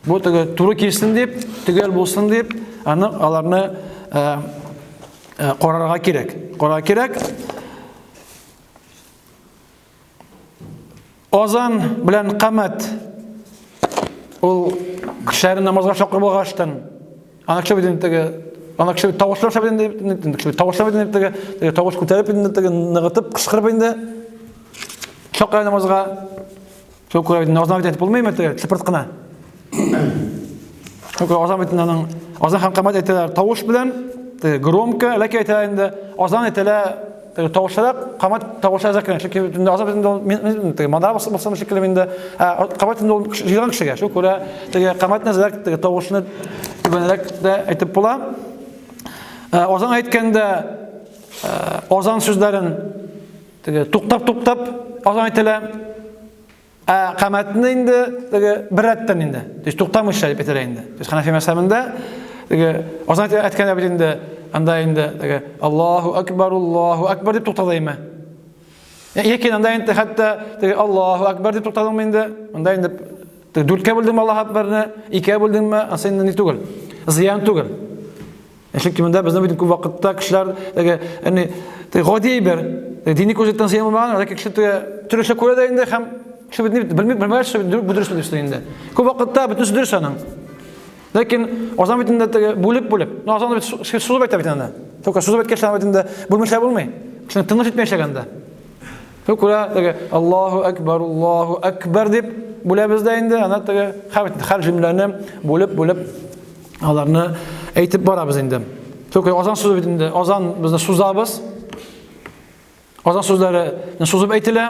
Бу теге туры килсен дип, төгәл булсын дип, аны аларны э, э, карарга кирәк. Карарга кирәк. Азан белән камәт ул кешеләрне намазга чакырып алгачтан, ана кеше бит теге, ана кеше тавышлар шәп инде, кеше тавышлар бит теге, теге тавыш күтәреп инде теге ныгытып кычкырып инде чакыра намазга. Шул күрә бит азан бит әйтеп булмыймы теге шыпырт кына. Шул күрә азан бит аның азан һәм камәт әйтәләр тавыш белән, теге громко, ләкин әйтәләр инде азан әйтелә теге тавышлырак, камәт тавышы әзрәк кенә. Чөнки инде азан бит инде ул теге манара булсын шикелле инде. Ә камәт инде ул җыйган кешегә. Шул күрә теге камәтне әзрәк теге тавышны түбәнрәк тә әйтеп була. Азан әйткәндә азан сүзләрен теге туктап-туктап азан әйтелә. Ә камәтне инде теге бер рәттән инде. То есть туктамыйча дип әйтелә инде. То есть Ханафи мәзһәбендә теге азан әйткәндә бит инде анда инде теге Аллаһу акбар, Аллаһу акбар дип туктала име. Яки анда инде хәтта теге Аллаһу акбар дип туктадыңмы инде? Анда инде теге дүрткә бүлдеңме Аллаһу акбарны, икегә бүлдеңме, ансы инде ни түгел. Зыян түгел. Чөнки монда безнең бит күп вакытта кешеләр теге, яни теге гади әйбер, дини күзлектән зыян булмаган, ләкин кеше теге төрлечә күрә дә инде һәм кеше бит белми, белмәгәч, бу дөрес дип инде. Күп вакытта бөтенесе дөрес аның. Ләкин азан бит инде теге бүлеп-бүлеп. Ну азан бит сузып әйтә бит инде. Только сузып әйткәч бит инде бүлмәсә булмый. Кешенең тыныш итмәячәк анда. Шул күрә теге Аллаһу акбар, Аллаһу акбар дип бүләбез дә инде, ана теге һәр җөмләне бүлеп-бүлеп аларны әйтеп барабыз инде. Только азан сүзе бит инде, азан безне сузабыз. Азан сүзләре сузып әйтелә.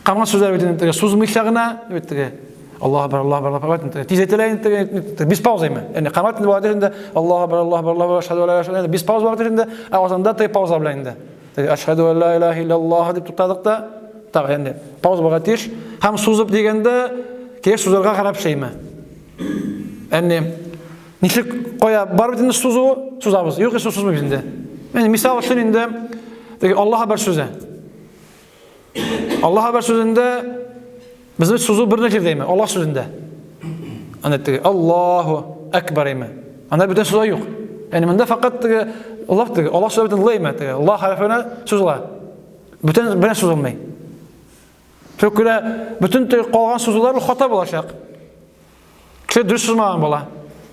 Калган сүзләр бит инде сузмыйча гына бит теге Аллаһу акбар, Аллаһу акбар, Аллаһу акбар. Тиз әйтелә инде, без пауза име. Ягъни камат инде була инде Аллаһу акбар, Аллаһу акбар, Аллаһу акбар, әшһәду ла илаһа илlallah. Без пауза була инде, ә азанда теге пауза белән инде. Теге әшһәду ла илаһа иллаллаһ дип туктадык та, тагы инде пауза булырга тиеш. Һәм сузып дигәндә, кирәк сузарга гарәпчә име. Әнне ничек кая бар бит инде сузу, сузабыз. Юк, сузмыйбыз инде. Менә мисал өчен инде теге Аллаһ бер сүзе. Аллаһ бер сүзендә безнең сузу бер нәрсә дәйме? Аллаһ сүзендә. Аны теге Аллаһу акбар име. Анда бүтән сүз юк. Ягъни монда факат теге Аллаһ теге Аллаһ сүзе бөтен лайме теге Аллаһ хәрефенә сузыла. Бүтән бер сузылмый. Шул күрә бөтен теге калган сузулар хата булачак. Кеше дөрес сузмаган була.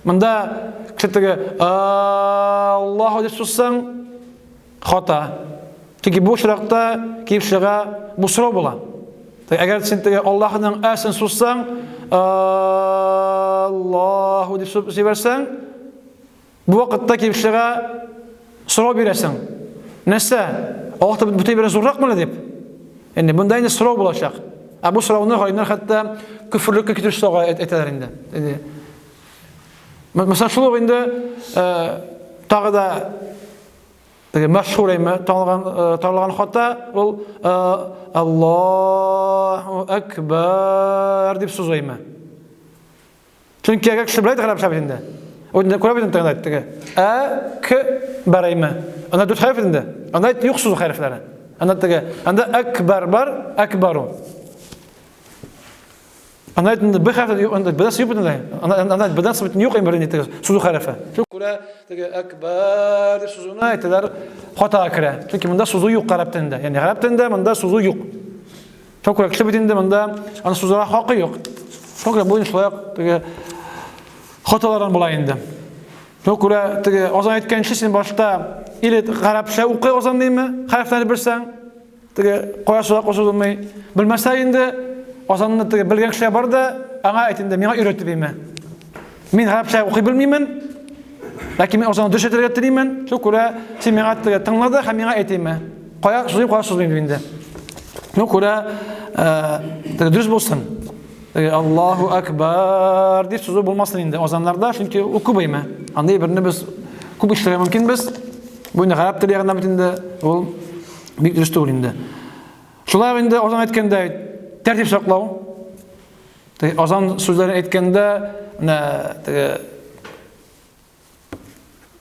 Монда кеше теге Аллаһу дип сузсаң, хата. Чөнки бу очракта килеп чыга бу сорау була. Әгәр син теге Аллаһның әсен сузсаң, Аллаһу дип сузып җибәрсәң, Бу вакытта килеп чыга, сорау бирәсең. Нәрсә? Аллаһ та бөтен берән зурракмы әле дип? Инде монда инде сорау булачак. Ә бу сорауны галимнәр хәтта көферлеккә китерүче сорауга әйтәләр инде. Инде Мәсәлән, шул ук инде тагы да теге мәшһүр әйме танылган таралган хата ул Аллаһу акбар дип сузу әйме. Чөнки әгәр кеше белә гарәпчә бит инде. Ул инде күрә бит инде теге. Ә, к, бар әйме. Анда дүрт хәреф инде. Анда юк сүз хәрефләре. Анда теге, анда әкбар бар, әкбару. Анда инде б хәрефе юк, анда б юк инде. Анда анда б бит юк инде инде теге сүз хәрефе. Шул күрә теге әкбар дип сүзенә әйтәләр, хата керә. Чөнки монда сүзе юк гарәп телендә. Ягъни гарәп телендә монда сүзе юк. Шуңа күрә кеше бит инде монда аны сузарга хакы юк. Шуңа күрә бу инде шулай ук теге хаталардан була инде. Шуңа күрә теге азан әйткәнче син башта или гарәпчә укый азан димме, хәрефләрне белсәң, теге кая суза кушылмый. Белмәсә инде азанны теге белгән кешегә бар да, аңа әйт инде, миңа өйрәт дип Мин гарәпчә укый белмимен, ләкин мин азанны дөрес әйтергә телимен. Шуңа күрә син миңа теге тыңла да һәм миңа әйт Кая сузыйм, кая сузмыйм инде. Ну, күрә, теге дөрес булсын. Теге Аллаһу акбар дип сузу булмасын инде азаннарда, чөнки ул күп әйме. Андый берне без күп ишетергә мөмкинбез. Бу инде гарәп теле ягыннан бит инде ул бик дөрес түгел инде. Шулай инде азан әйткәндә тәртип саклау. Теге азан сүзләрен әйткәндә, менә теге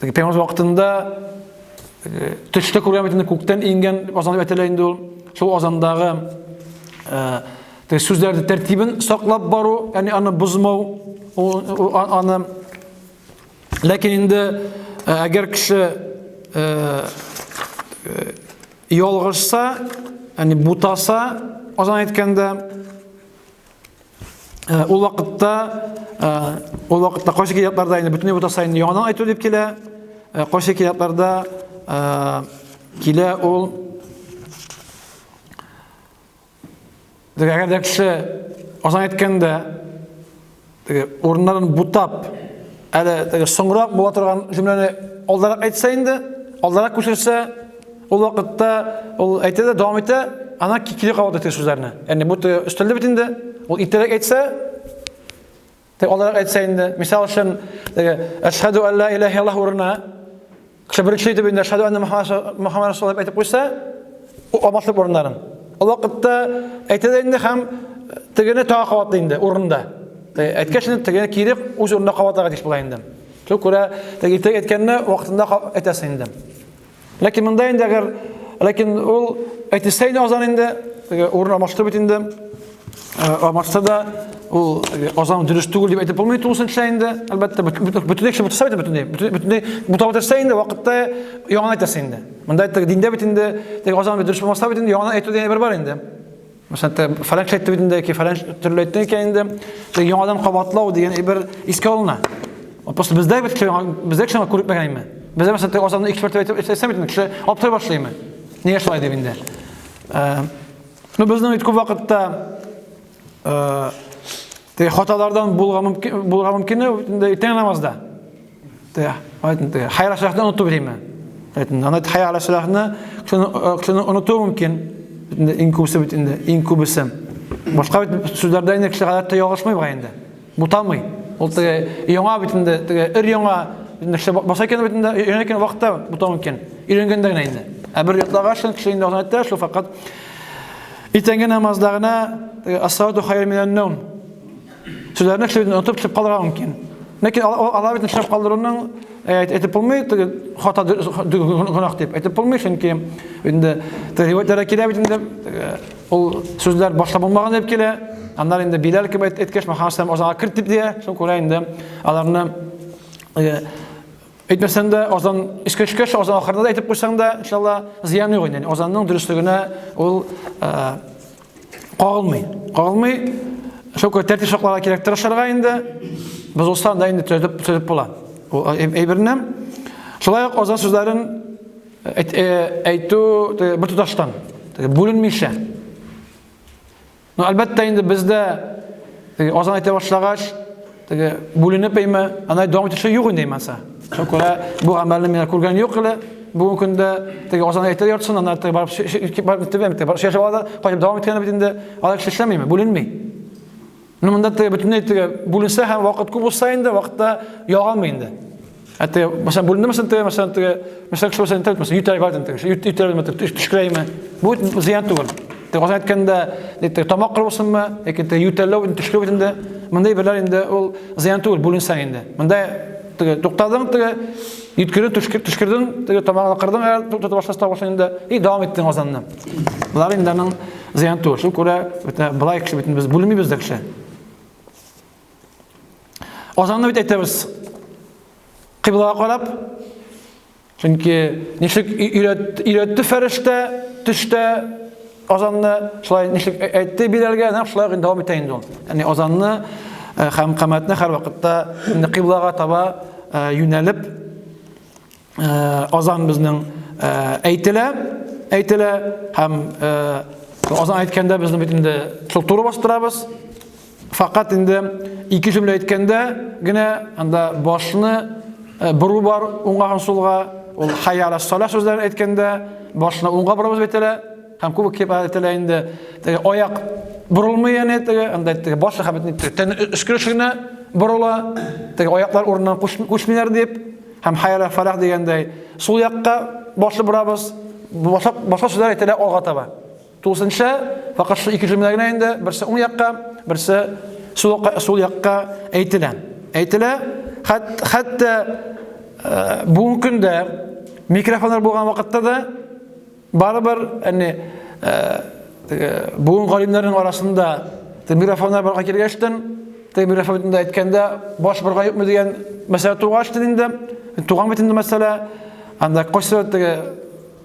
Теге пәйгамбер вакытында төштә күргән бит инде күктән иңгән азан дип әйтелә инде ул. шул азандагы теге сүзләрне тәртибен саклап бару, ягъни аны бозмау, аны. Ләкин инде әгәр кеше ялгышса, ягъни бутаса, азан әйткәндә, ул вакытта ул вакытта кайсы китапларда инде бөтенләй бутаса инде яңадан әйтү дип килә, кайсы китапларда килә ул. Әгәр дә кеше азан әйткәндә теге урыннарын бутап, әле теге соңрак була торган җөмләне алдарак әйтсә инде, алдарак күчерсә, ул вакытта ул әйтә дә дәвам итә, ана кире кабат әйтә сүзләрне. Ягъни бу теге өстәлде бит инде, ул иртәрәк әйтсә, теге алдарак әйтсә инде, мисал өчен, теге әшһәдү әллә илаһә иллаллаһ урынына кеше беренче итеп инде әшһәдү әннә Мөхәммәд Расулуллаһ дип әйтеп куйса, ул алмаштырып урыннарын. Ул вакытта әйтә дә инде һәм тегене тагы кабатлый инде урында. Әйткәч инде тегене кире үз урынына кабатларга тиеш була инде. Шул күрә теге иртәгә әйткәнне вакытында әйтәсең инде. Ләкин монда инде әгәр ләкин ул әйтелсә инде азан инде, теге урын алмашты бит инде. Алмашса да ул азан дөрес түгел дип әйтеп булмый тулысынча инде. Әлбәттә, бөтенләй кеше бутаса бит бөтенләй. Бөтенләй бутап бетерсә инде вакытта яңадан әйтәсе инде. Монда теге диндә бит инде теге азан дөрес булмаса бит инде яңадан әйтү дигән бер бар инде. Мәсәлән, фәлән кеше әйтте бит инде, ки фәлән төрле әйтте икән инде. Теге яңадан кабатлау дигән әйбер искә алына. Просто бездә бит бездә кеше күреп инде. Бездә мәсәлән, теге азанны эксперт әйтеп әйтсә бит кеше аптырый башлыймы? Нигә шулай дип инде. Ну, безнең бит күп вакытта теге хаталардан булырга мөмкин, булырга мөмкин инде иртәнге намазда. Теге, теге, хәйр алә оныту бирме? Әйтен, аны хәйр алә салахны кешене оныту мөмкин. Инде иң күбесе бит инде, иң күбесе. Башка бит сүзләрдә инде кеше гадәттә ялгышмый бугай инде. Бутамый. Ул теге яңа бит инде, теге өр яңа инде кеше баса икән бит инде, өйрәнә икән вакытта бутау мөмкин. Өйрәнгәндә генә инде. Ә бер ятлагач кеше инде азан әйтә, шул факат иртәнге намазда гына теге ас-салату хайру минән наум сүзләрне кеше онытып төшеп калырга мөмкин. Ләкин алар бит төшеп калдыруның әйтеп булмый, теге хата гөнаһ дип әйтеп булмый, чөнки инде риваятьләрдә килә бит инде ул сүзләр башта булмаган дип килә. Аннары инде Биләл кебек әйткәч, Мөхәммәд саллаллаху азанга керт дип дия, шуңа күрә инде аларны әйтмәсәң дә, азан искә төшкәч, азан ахырында да әйтеп куйсаң да, иншалла, зыян юк инде. Азанның дөреслегенә ул кагылмый. Кагылмый. Шул күрә тәртип сакларга кирәк, тырышырга инде. Бозылса да инде төзәтеп, төзәтеп була. Ул әйберне. Шулай ук азан сүзләрен әйтү бер тоташтан, бүленмичә. Ну, әлбәттә инде бездә теге азан әйтә башлагач, теге бүленеп әйме, ана дәвам итүче юк инде иманса. Шуңа күрә бу гамәлне мин күргән юк әле. Бүгенге көндә теге азан әйтә ятсын, ана теге барып барып барып шешә ала, кайтып дәвам иткән бит инде, алар кеше эшләмиме, бүленми. Ну, монда теге бөтенләй теге бүленсә һәм вакыт күп булса инде, вакытта ялганмый инде. Ә теге, мәсәлән, бүленде мәсәлән, теге, мәсәлән, теге, мәсәлән, кеше мәсәлән, мәсәлән, ютәл бар теге, ютәл төшкерәйме? Бу зыян түгел. Теге азан әйткәндә, теге тамак кырылсынмы, яки теге ютәлләү, төшкерү бит инде. Мондай берләр инде ул зыян түгел, бүленсәң инде. Монда теге туктадың, теге йөткердең, төшкердең, теге тамагыңны кырдың, әгәр туктата башласа тавышың инде, и дәвам иттең азанны. Болар инде аның зыян түгел. Шул күрә былай кеше бит без бүлмибез дә кеше. Азанны бит әйтәбез. Кыйблага карап, чөнки ничек өйрәтте фәрештә төштә азанны, шулай ничек әйтте Биләлгә, нәкъ шулай дәвам итә инде ул. Ягъни азанны һәм камәтне һәрвакытта инде кыйблага таба юнәлеп азан безнең әйтелә, әйтелә һәм азан әйткәндә безнең бит инде шул туры бастырабыз. Факат инде ике җөмлә әйткәндә генә анда башны бору бар уңга һәм сулга. Ул хайя аля салах сүзләрен әйткәндә башны уңга борабыз әйтелә һәм күп килеп әйтелә инде теге аяк борылмый яни теге анда теге баш һәм тән өскереш генә борыла, теге аяклар урыннан күчмиләр дип һәм хайя аля фалах дигәндәй сул якка башны борабыз. Башка башка сүзләр әйтелә алга таба. Тулысынча, факат шул ике җөмлә генә инде, берсе уң якка, берсе сул, сул якка әйтелә. Әйтелә, хәт, хәтта бүгенге көндә микрофоннар булган вакытта да барыбер әни Бүген галимнәрнең арасында микрофоннар барга килгәчтен, теге микрофон битендә әйткәндә баш барга юкмы дигән мәсьәлә тугачтын инде. Туган бит инде мәсьәлә. Анда кайсы теге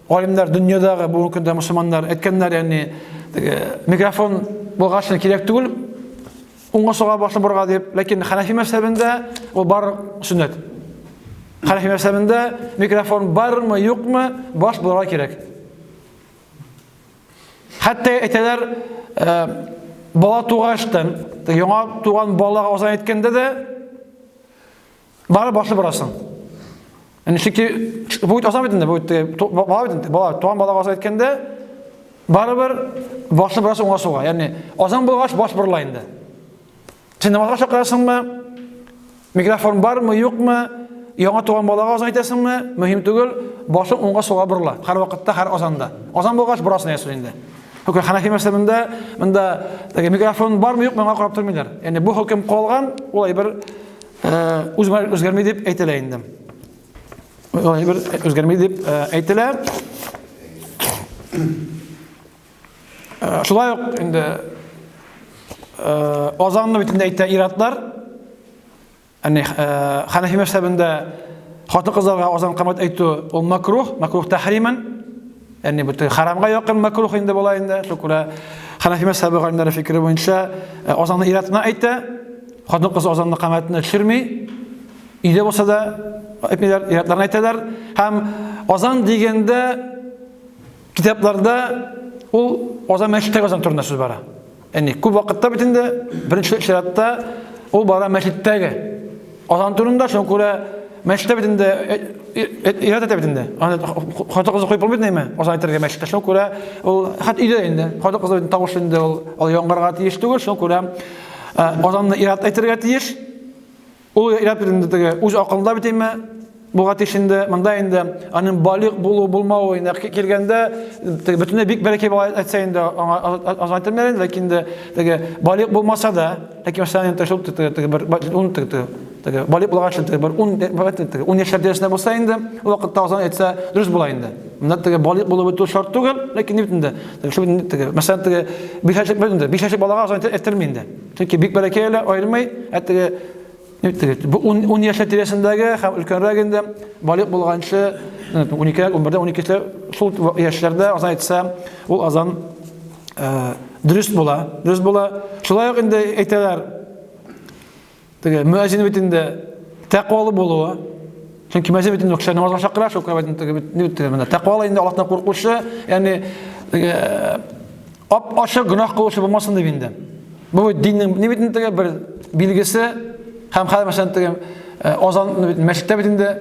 галимнәр дөньядагы бүгенге көндә мөселманнар әйткәннәр, ягъни теге микрофон булгач кирәк түгел уңга сулга башны борга дип, ләкин Хәнәфи мәзһәбендә ул бар сөннәт. Хәнәфи мәзһәбендә микрофон бармы, юкмы, баш булырга кирәк. Хәтта әйтәләр, э, бала тугачтан, яңа туган балага азан әйткәндә дә бары башы борасың. Әни чөнки бу бит азан бит инде, бу бит бала бит инде, бала туган балага азан әйткәндә барыбер башы борасың уңга сулга. Ягъни азан булгач баш борыла инде. Син намазга чакырасыңмы? Микрофон бармы, юкмы? Яңа туган балага азан әйтәсеңме? Мөһим түгел, башың уңга сулга борыла. Һәр вакытта, һәр азанда. Азан булгач борасың ясу инде. Хөкем Ханафи мәзһәбендә монда теге микрофон бармы, юкмы аңа карап тормыйлар. Ягъни бу хөкем калган, ул әйбер үзгәрми дип әйтелә инде. Ул әйбер үзгәрми дип әйтелә. Шулай ук инде азанны бит инде әйтә ир-атлар. Әни Ханафи мәзһәбендә хатын-кызларга азан камәт әйтү ул макрух, макрух тәхриман. Әни бу харамга якын макрух инде була инде. Шул күрә Ханафи мәзһәбе галимнәре фикере буенча азанны ир-атына әйтә, хатын-кыз азанны камәтне төшерми. Өйдә булса да әйтмиләр, ир-атларына әйтәләр. Һәм азан дигәндә Китапларда ул азан мәчеттәге азан турында сүз бара. Ягъни күп вакытта бит инде беренче чиратта ул бара мәчеттәге азан турында, шуңа күрә мәчеттә бит инде өйрәтә бит инде. Аны хатын-кызны куеп булмый инде азан әйтергә мәчеттә. Шуңа күрә ул хәтта өйдә инде хатын-кызның тавышы инде ул ул яңгырарга тиеш түгел, шуңа күрә азанны ир-ат әйтергә тиеш. Ул өйрәтеп инде теге үз акылында бит инде булга тиеш инде. Монда инде аның балигъ булу булмавы инде килгәндә теге бөтенләй бик бәләкәй бала әйтсә инде аңа аз әйтелмәр инде, ләкин инде теге балигъ булмаса да, ләкин мәсәлән инде шул теге теге бер ун теге теге балигъ булгач теге бер ун теге ун яшьләр тирәсендә булса инде, ул вакытта азан әйтсә дөрес була инде. Монда теге балигъ булу бетү шарт түгел, ләкин бит инде шул теге мәсәлән теге 5 яшьлек инде 5 яшьлек балага азан әйттерми инде. Чөнки бик бәләкәй әле, аермый, ә теге теге бу 10 яшьләр тирәсендәге һәм өлкәнрәк инде балигъ булганчы 12, 11-дә, 12-дә шул яшьләрдә азан әйтсә, ул азан дөрес була, дөрес була. Шулай ук инде әйтәләр, теге мөәзин бит инде тәкъвалы булуы. Чөнки мөәзин бит инде кешеләр намазга чакыра, шул күрә бит теге бит теге менә тәкъвалы инде Аллаһтан куркучы, ягъни теге Ап-ачык гөнаһ кылучы булмасын дип инде. Бу бит диннең ни бит теге бер билгесе һәм хәзер мәсәлән теге э, азан бит мәчеттә бит инде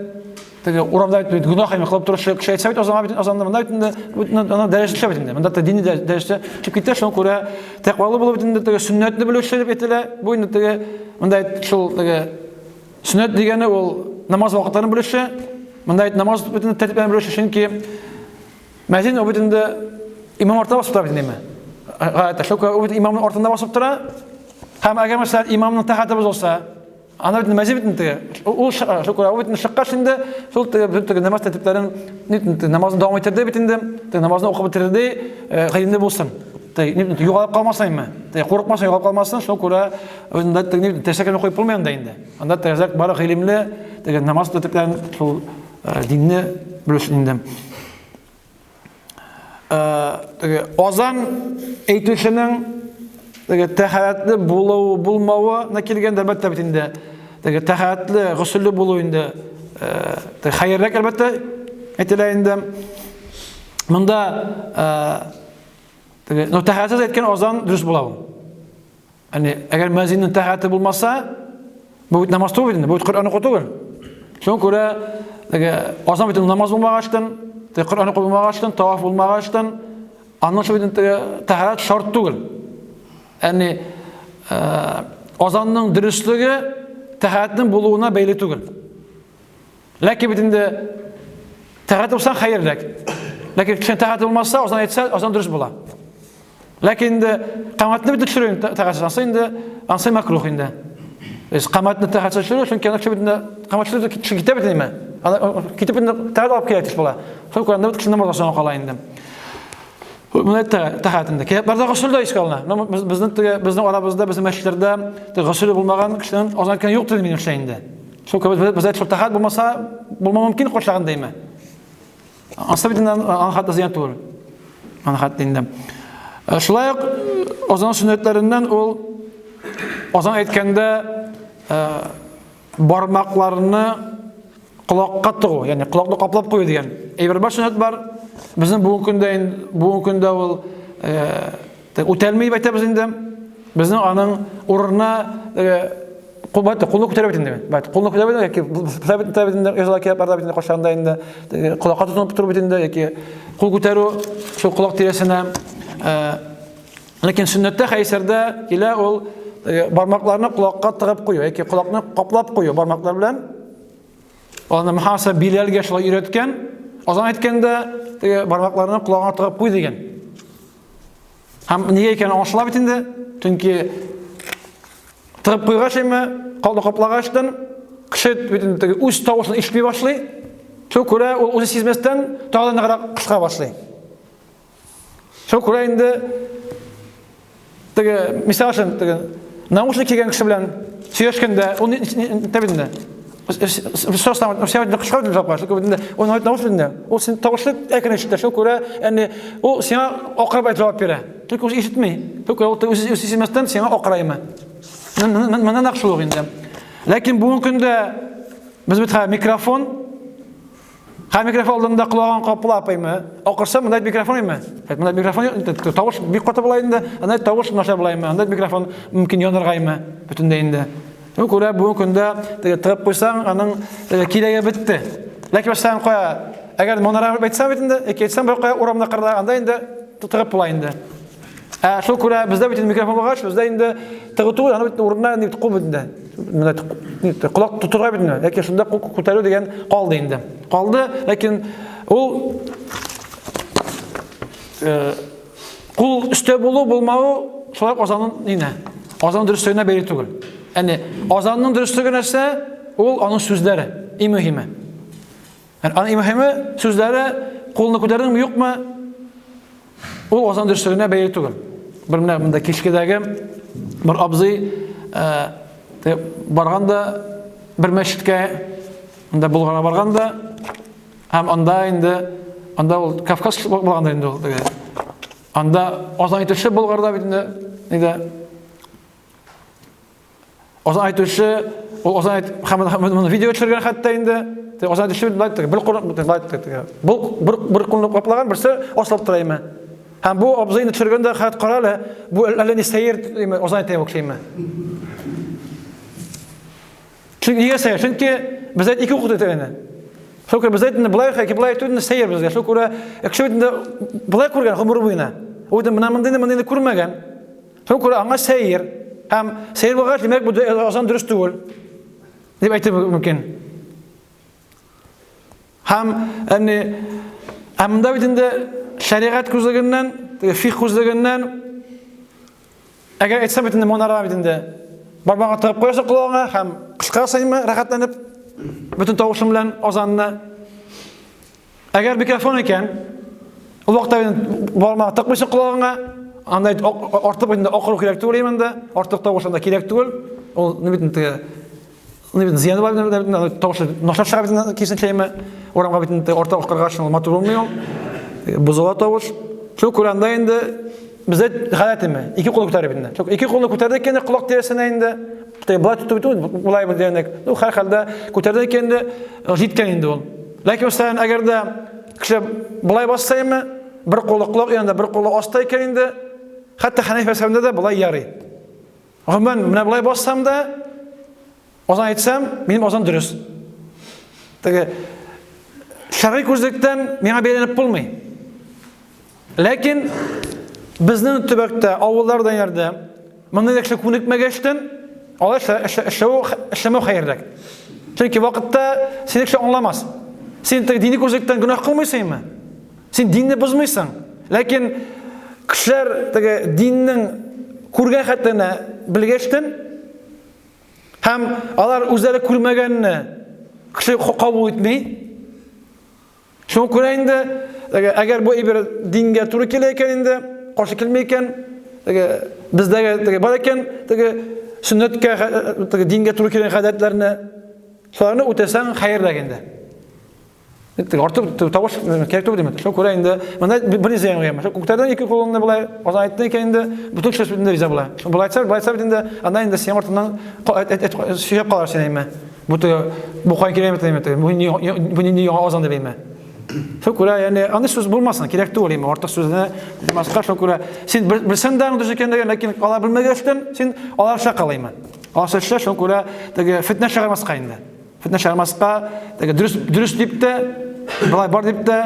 теге урамда бит гөнаһ инде кылып торучы кеше әйтсә бит азанга бит азанны монда бит инде аны дәрәҗә төшә бит инде. Монда дини дәрәҗә төшеп китә, шуңа күрә тәкъвалы булып бит инде теге сөннәтне белүче дип әйтелә. Бу инде теге монда шул теге сөннәт дигәне ул намаз вакытларын белүче, монда намаз бит инде тәртипләрен белүче, чөнки Мәзин ул бит инде имам артына басып тора бит инде. Гадәттә шул ул бит имамның артында басып тора. Һәм әгәр мәсәлән имамның тәхәте бозылса, аны бит мәзин бит инде ул шул күрә ул бит чыккач инде шул теге бөтен теге намаз тәртипләрен намазны дәвам иттерде бит инде, теге намазны укып бетерде, гыйлемле булсын. Теге югалып калмасын инде. Теге курыкмасын, югалып калмасын, шул күрә үзендә теге тәшәккәне куеп булмый анда инде. Анда тәзәк бары гыйлемле, теге намаз тәртипләрен шул динне белүче инде. Теге азан әйтүченең теге тәһарәтле булуы булмавы на килгәндә әлбәттә бит инде теге тәһарәтле госелле булу инде теге хәерлерәк әлбәттә әйтелә инде. Монда теге ну тәһарәтсез әйткән азан дөрес була ул. Яни, әгәр мөәзиннең тәһарәте булмаса, бу бит намаз түгел инде, бу бит Коръән уку түгел. Шуңа күрә теге азан бит намаз булмагачтын, теге Коръән уку булмагачтын, таваф булмагачтын, аннан соң бит теге тәһарәт шарт түгел. Яни, азанның дөреслеге тәһарәтнең булуына бәйле түгел. Ләкин бит инде тәһарәт булса хәерлерәк. Ләкин кешенең тәһарәте булмаса, азан әйтсә, азан дөрес була. Ләкин инде камәтне бит төшерү тәһарәтсез, ансы инде ансы мәкрух инде. То есть камәтне тәһарәтсез төшерү, чөнки аны кеше бит инде камәт төшерү кеше китә бит инде. Аны китеп инде тәһарәт алып килә тиеш була. Шул күрә бит кеше намазга соңга кала инде. Моны тәхәт инде. Китапларда госел дә искә алына. Безнең теге безнең арабызда, безнең мәчетләрдә госел булмаган кешенең азан әйткәне юктыр минемчә инде. Шул кебек бездә шул тәхәт булмаса, булмау мөмкин кайчагында димә. Ансы бит инде аның хәтта зыян түгел. Аның хәтта инде. Шулай ук азан сөннәтләреннән ул азан әйткәндә бармакларны колакка тыгу, ягъни колакны каплап кую дигән әйбер бар, сөннәт бар. Безнең бүгенге көндә бүгенге көндә ул үтәлми дип әйтәбез инде. Безнең аның урынына кул бат, кулны күтәрә бит инде. Бат, кулны күтәрә бит яки бит инде, языла китапларда бит инде кайчанда инде колакка тотынып тору бит инде яки кул күтәрү шул колак тирәсенә. Ләкин сөннәттә хәдисләрдә килә ул бармакларны колакка тыгып кую яки колакны каплап кую бармаклар белән. Аны Мөхәммәд Биләлгә шулай өйрәткән. Азан әйткәндә теге бармакларны колагына тыгып куй дигән. Һәм нигә икәне аңлашыла бит инде. Чөнки тыгып куйгач инде, колакны каплагачтан кеше бит инде теге үз тавышын ишетми башлый. Шул күрә ул үзе сизмәстән тагы да ныграк кычкыра башлый. Шул күрә инде теге, мисал өчен, теге наушник кигән кеше белән сөйләшкәндә, ул нитә инде. Сорасаң, син кычкырып инде жапка, шул инде ул наушник инде. Ул син тавышлы әкрен ишетә, шул күрә, әни ул сиңа акырып җавап бирә. Только үзе ишетми. Только ул үзе сизмәстән сиңа акыра име. Моннан нәкъ шул ук инде. Ләкин бүгенге көндә без бит хәзер микрофон Һәм микрофон алдында колагын каплап әйме? Акырса, монда микрофон әйме? Монда микрофон юк, тавыш бик каты була инде, анда тавыш начар була әйме? Анда микрофон мөмкин янырга әйме? Бөтенләй инде. Шуңа күрә бүгенге көндә теге тыгып куйсаң, аның кирәге бетте. Ләкин мәсәлән, кая, әгәр манара әйтсәң бит инде, яки әйтсәң бер кая урамда кырда, анда инде тыгып була инде. Ә шул күрә бездә бит инде микрофон булгач, бездә инде тыгу түгел, аны бит урынына инде кул бит инде. Менә колак тотырга бит инде. Ләкин шунда кул күтәрү дигән калды инде. Калды, ләкин ул кул өстә булу булмавы шулай ук азанның нине? Азан дөреслегенә бәйле түгел. Яни азанның дөреслеге нәрсә? Ул аның сүзләре, иң мөһиме. Аның иң мөһиме сүзләре, кулны күтәрдеңме, юкмы? Ул азан дөреслегенә бәйле түгел. Бер менә монда Кичкедәге бер абзый барган да бер мәчеткә, монда Болгарга барган да, һәм анда инде, анда ул Кавказ булганда инде ул теге. Анда азан әйтүче Болгарда бит инде, нидә? Азан әйтүче, ул азан әйт, һәм моны видео төшергән хәтта инде. Азан әйтүче болай теге, бер кулын болай теге. Бу бер бер кулны каплаган, берсе асылып тора име. Һәм бу абзыйны төшергәндә хәт кара әле, бу әллә ни сәер име, азан әйтә бу кеше. Чөнки нигә сәер? Чөнки без әйт ике укыту итә Шул күрә без әйт инде болай яки болай әйтү инде сәер безгә. Шул күрә кеше бит инде болай күргән гомер буена. Ул инде менә мондыйны мондыйны күрмәгән. Шуңа күрә аңа сәер. Һәм сәер булгач, димәк, бу азан дөрес түгел. Дип әйтеп мөмкин. Һәм әни ә монда бит инде шәригать күзлегеннән, фикх күзлегеннән әгәр әйтсәм бит инде монара бит инде бармагыңа тыгып куясың колагыңа һәм кычкырасың рәхәтләнеп бөтен тавышың белән азанны. Әгәр микрофон икән, ул вакытта инде бармагы тыкмыйсың колагыңа, анда артык инде акыру кирәк түгел инде, артык тавыш анда кирәк түгел. Ул ни бит инде ни бит зыяны бар, тавышы начар чыга бит инде, киресенчә әйме. Урамга бит инде артык акыргач, ул матур булмый ул. Бозыла тавыш. Шул күрә анда инде бездә гадәт име, ике кулны күтәреп инде. Шул ике кулны күтәрдек инде колак тирәсенә инде. Теге болай тотып бит, болай бит дигәндәк. Ну, һәрхәлдә күтәрдек инде, җиткән инде ул. Ләкин мәсәлән, әгәр дә кеше болай басса име, бер кулы колак янында, бер кулы аста икән инде, хәтта Хәнәфи мәзһәбендә дә болай ярый. Гомумән, менә болай бассам да, азан әйтсәм, минем азан дөрес. Теге шәргый күзлектән миңа бәйләнеп булмый. Ләкин безнең төбәктә, авылларда ярдә мондый кеше күнекмәгәчтен, алай эшләү эшләмәү хәерлерәк. Чөнки вакытта сине кеше аңламас. Син теге дини күзлектән гөнаһ кылмыйсыңмы? Син динне бозмыйсың. Ләкин кешеләр теге диннең күргән хәтләренә белгәчтен һәм алар үзләре күрмәгәнне кеше кабул итми. Шуңа күрә инде Әгәр бу әйбер дингә туры килә икән инде, каршы килми икән, теге бездәге теге бар икән, теге сөннәткә, теге дингә туры килгән гадәтләрне, шуларны үтәсәң хәерлерәк инде. Теге артык тавыш кирәк түгел димәк. Шуңа күрә инде монда бер нәрсә яңгырый. Шул күктәрдән ике кулыңны болай азан әйттең икән инде, бөтен кеше инде риза була. Болай әйтсә, болай әйтсә бит инде, анда инде синең артыннан сөйләп калар син әйме. Бу теге бу каян килә әйме, теге бу нинди яңа азан дип әйме. Шуңа күрә, ягъни андый сүз булмасын, кирәк түгел әйме, артык сүзне булмаска, шуңа күрә син белсәң дә дөрес икәнлеген, ләкин алар белмәгәчтен, син аларча кыл әйме. Аларча эшлә, шуңа күрә теге фитнә чыгармаска инде. Фитнә чыгармаска, теге дөрес дөрес дип тә, болай бар дип тә,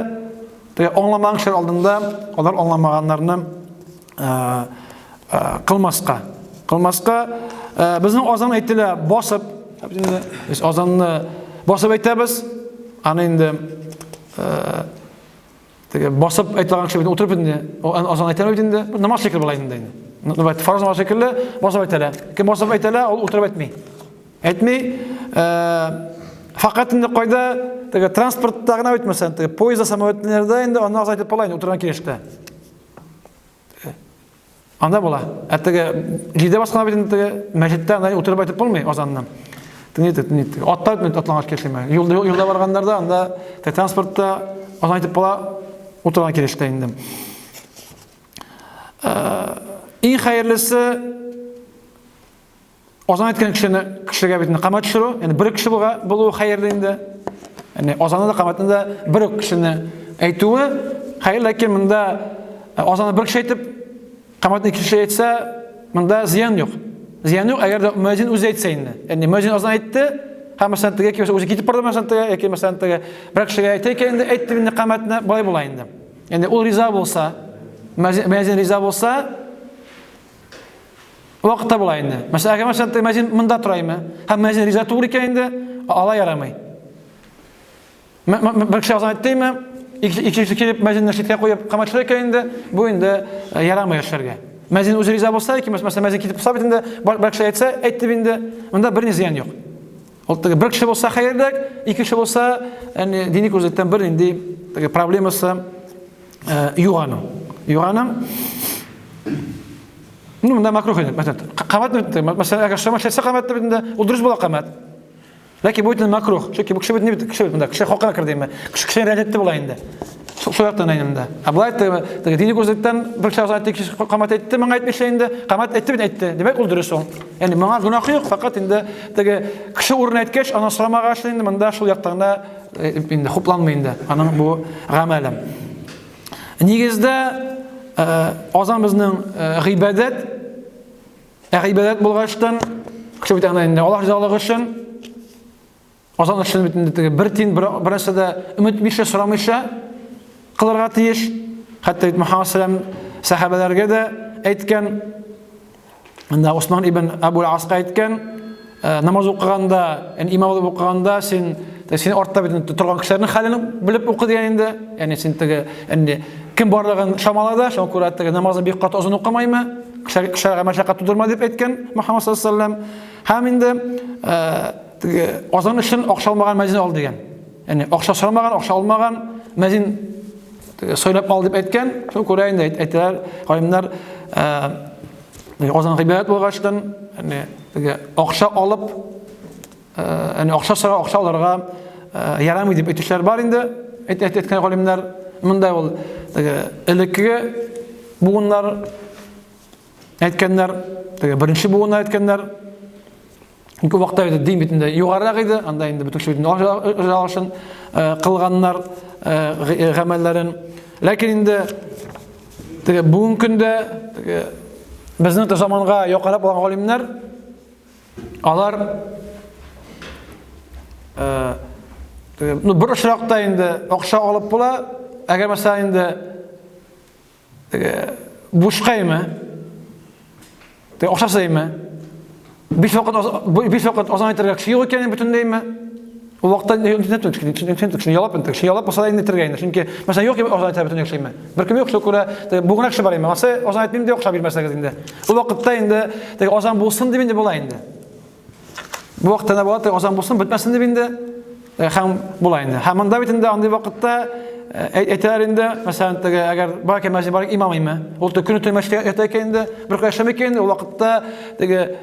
теге аңламаган кешеләр алдында алар аңламаганнарны кылмаска. Кылмаска безнең азан әйтелә басып, инде без азанны басып әйтәбез. Аны инде теге басып әйтелгән кеше бит утырып инде азан әйтәлә бит инде. Намаз шикелле була инде инде. Фарыз намаз шикелле басып әйтелә. Кем басып әйтелә, ул утырып әйтми. Әйтми, фақат инде кайда теге транспортта гына бит мәсәлән, теге поездда, самолетларда инде аны аз әйтеп була инде утырган килештә. Анда була. Ә теге җирдә баскан бит инде теге мәчеттә анда утырып әйтеп булмый азанны. Тыңлый тыңлый. Атта бит атлангач килешме. Юлда юлда барганнарда анда теге транспортта азан әйтеп була утырган килештә инде. Иң хәерлесе Азан әйткән кешене кешегә бит камәт төшерү, ягъни бер кеше булга булуы хәерле инде. Ягъни азанны да камәтне дә бер үк кешене әйтүе хәерле, ләкин монда э, азанны бер кеше әйтеп, камәтне ике кеше әйтсә, монда зыян юк. Зыян юк, әгәр дә мөәзин үзе әйтсә инде. Ягъни мөәзин азан әйтте, һәм мәсәлән теге кеше үзе китеп барды мәсәлән теге, яки мәсәлән теге бер кешегә әйтә икән инде, әйтте инде камәтне, болай була инде. Ягъни ул риза булса, мөәзин риза булса, Вакытта була инде. Мәсәлән, әгәр мәсәлән, теге мәзин монда тора име? Һәм мәзин риза түгел икән инде, алай ярамый. Бер кеше азан әйтте име? Ике кеше килеп мәзинне читкә куеп камачлар икән инде, бу инде э, ярамый эшләргә. Мәзин үзе риза булса, яки мәсәлән, мәзин китеп булса бит инде, бер кеше әйтсә, әйтте инде, монда берни зыян юк. Ул теге бер кеше булса хәерлерәк, ике кеше булса, ягъни дини күзлектән бернинди теге проблемасы э, юк аның. Юк аның. Ну, монда макрух инде. Мәсәлән, камәт бит, мәсәлән, әгәр шуңа эшләтсә камәт бит инде, ул дөрес була камәт. Ләкин бу бит макрух. Чөнки бу кеше бит не бит, кеше бит монда, кеше хакына керде инде. Кеше кешене рәнҗетте була инде. Шул яктан инде монда. Ә болай теге дини күзлектән бер кеше әйтте, кеше камәт әйтте, моңа әйтмешә инде. Камәт әйтте бит әйтте. Димәк, ул дөрес ул. Ягъни моңа гөнаһ юк, факат инде теге кеше урын әйткәч, аны сорамагач инде монда шул яктан да э, инде хупланмый инде аның бу гамәле. Нигездә э, азан безнең э, гыйбадәт. Ә гыйбадәт булгачтан кеше бит аны инде Аллаһ ризалыгы өчен азан өчен бит инде теге бер тин бер нәрсә дә өмет итмичә сорамыйча кылырга тиеш. Хәтта бит Мухаммад саллам сәхабәләргә дә әйткән, Анда Усман ибн Абу Аска әйткән, э, намаз укыганда, ягъни имам булып укыганда син син артта бит торган кешеләрнең хәлен белеп укы дигән инде. Ягъни син теге ягъни кем барлыгын чамала да, шуңа күрә теге намазны бик каты озын укымаймы, кешеләргә мәшәкать тудырма дип әйткән Мухаммад саллаллаху алейһи Һәм инде э, теге азан өчен акча алмаган мәзин ал дигән. Ягъни акча сорамаган, акча алмаган мәзин сөйләп ал дип әйткән. Шуңа күрә инде әйтәләр галимнәр, э, азан гыйбадәт булгачтан, ягъни теге акча алып, э, ягъни акча сора, акча алырга э, ярамый дип әйтүчеләр бар инде, әйт әйткән галимнәр. Монда ул теге элеккеге буыннар әйткәннәр, теге беренче буыннар әйткәннәр. Чөнки вакытта инде дин бит инде югарырак иде, анда инде бөтен кеше бит алышын э, кылганнар э, э, гамәлләрен. Ләкин инде теге бүгенге көндә теге безнең заманга якынрак булган галимнәр алар теге, ну, бер очракта инде акча алып була, әгәр мәсәлән инде Теге бушка име? Теге акчасы име? Биш вакыт биш вакыт азан әйтергә кеше юк икән бөтенләйме? Ул вакытта кешене ялап инде, кешене ялап булса да инде әйтергә инде. Чөнки мәсәлән юк азан әйтә бөтенләй кеше име? Беркем юк, шул күрә теге бу гына кеше бар име? Асы азан әйтмим дип акча бирмәсәгез инде. Ул вакытта инде теге азан булсын дип инде була инде. Бу вакытта да була, теге азан булсын, бетмәсен дип инде һәм була инде. Һәм монда бит инде андый вакытта әйтәләр инде, мәсәлән, теге әгәр бар икән мәчет, бар имам име. Ул көне төн мәчеткә ята икән инде, бер кая эшләми икән инде, ул вакытта теге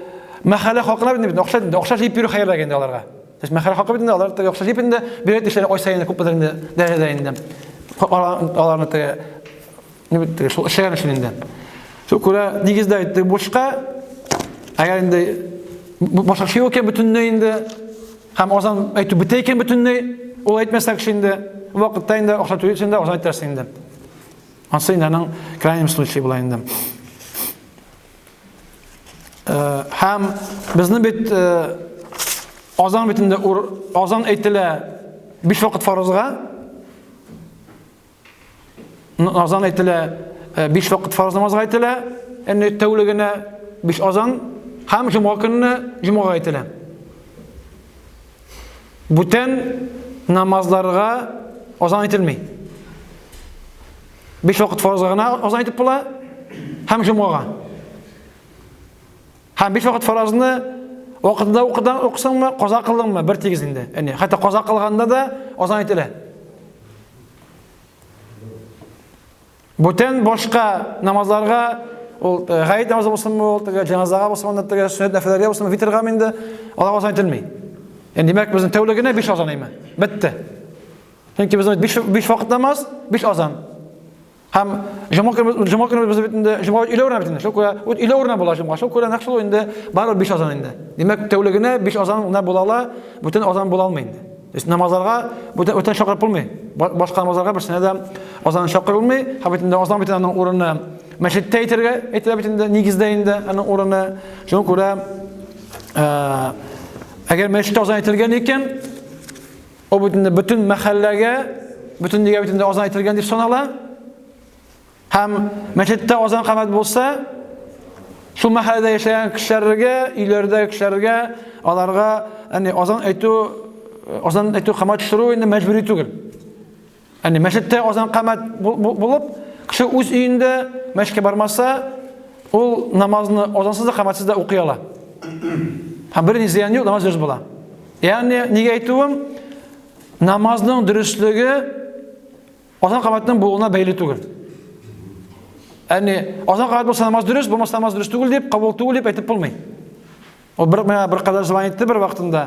мәхәллә халкына бит инде акча инде, акча җыеп бирү хәерлерәк инде аларга. То есть мәхәллә халкы бит инде алар теге акча җыеп инде бирә тиешләр ай саен күпмедер инде дәрәҗәдә инде. Аларны теге ни бит теге шул эшләгән өчен инде. Шул күрә нигездә әйтте бушка, әгәр инде башка кеше юк икән бөтенләй инде һәм азан әйтү бетә икән бөтенләй, ул әйтмәсә кеше инде вакытта инде акча түлисең дә азан әйтәсең инде. Ансы инде аның крайнем случае була инде. Һәм безнең бит азан бит инде азан әйтелә биш вакыт фарызга. Азан әйтелә биш вакыт фарыз намазга әйтелә, ягъни тәүлегенә биш азан һәм җомга көнне җомгага әйтелә. Бүтән намазларга азан әйтелми. Биш вакыт фарызга гына азан әйтеп була һәм җомгага. Һәм биш вакыт фаразны вакытында укыдан укысаңмы, каза кылдыңмы, бер тигез инде. Әни, хәтта каза кылганда да азан әйтелә. Бүтән башка намазларга ул э, гаит намазы булсынмы, ул теге җеназага булсынмы, теге сөннәт нәфиләргә булсынмы, витрга инде алар азан әйтелми. Инде димәк, безнең тәүлегенә биш азан әйме. Бетте. Чөнки безнең биш биш вакыт намаз, биш азан. Һәм җомга көне җомга көне без бит инде җомга өйлә урыны бит инде. Шул күрә өйлә урыны була җомга. Шул күрә нәкъ шул инде бары биш азан инде. Димәк, тәүлегенә биш азан гына була ала, бүтән азан була алмый инде. То есть намазларга бүтән бүтән чакырып булмый. Башка намазларга берсенә дә азан чакырылмый. Һәм бит инде азан бит аның урыны мәчеттә әйтергә әйтелә бит инде нигездә инде аның урыны. Шуңа күрә әгәр мәчеттә азан әйтелгән икән, ул бит инде бөтен мәхәлләгә, бөтен нигә бит инде азан әйтелгән дип санала. Һәм мәчеттә азан камәт булса, шул мәхәлләдә яшәгән кешеләргә, өйләрдәге кешеләргә, аларга әни азан әйтү, азан әйтү камәт төшерү инде мәҗбүри түгел. Әни мәчеттә азан камәт булып, кеше үз өендә мәчеткә бармаса, ул намазны азансыз да камәтсез дә укый ала. Һәм берни зыян юк, намаз дөрес була. Ягъни нигә әйтүем, намазның дөреслеге Азан камәтнең булуына бәйле түгел. Әни, азан камәт булса намаз дөрес, булмаса намаз дөрес түгел дип, кабул түгел дип әйтеп булмый. Ул бер миңа бер кадәр звонит итте бер вакытында.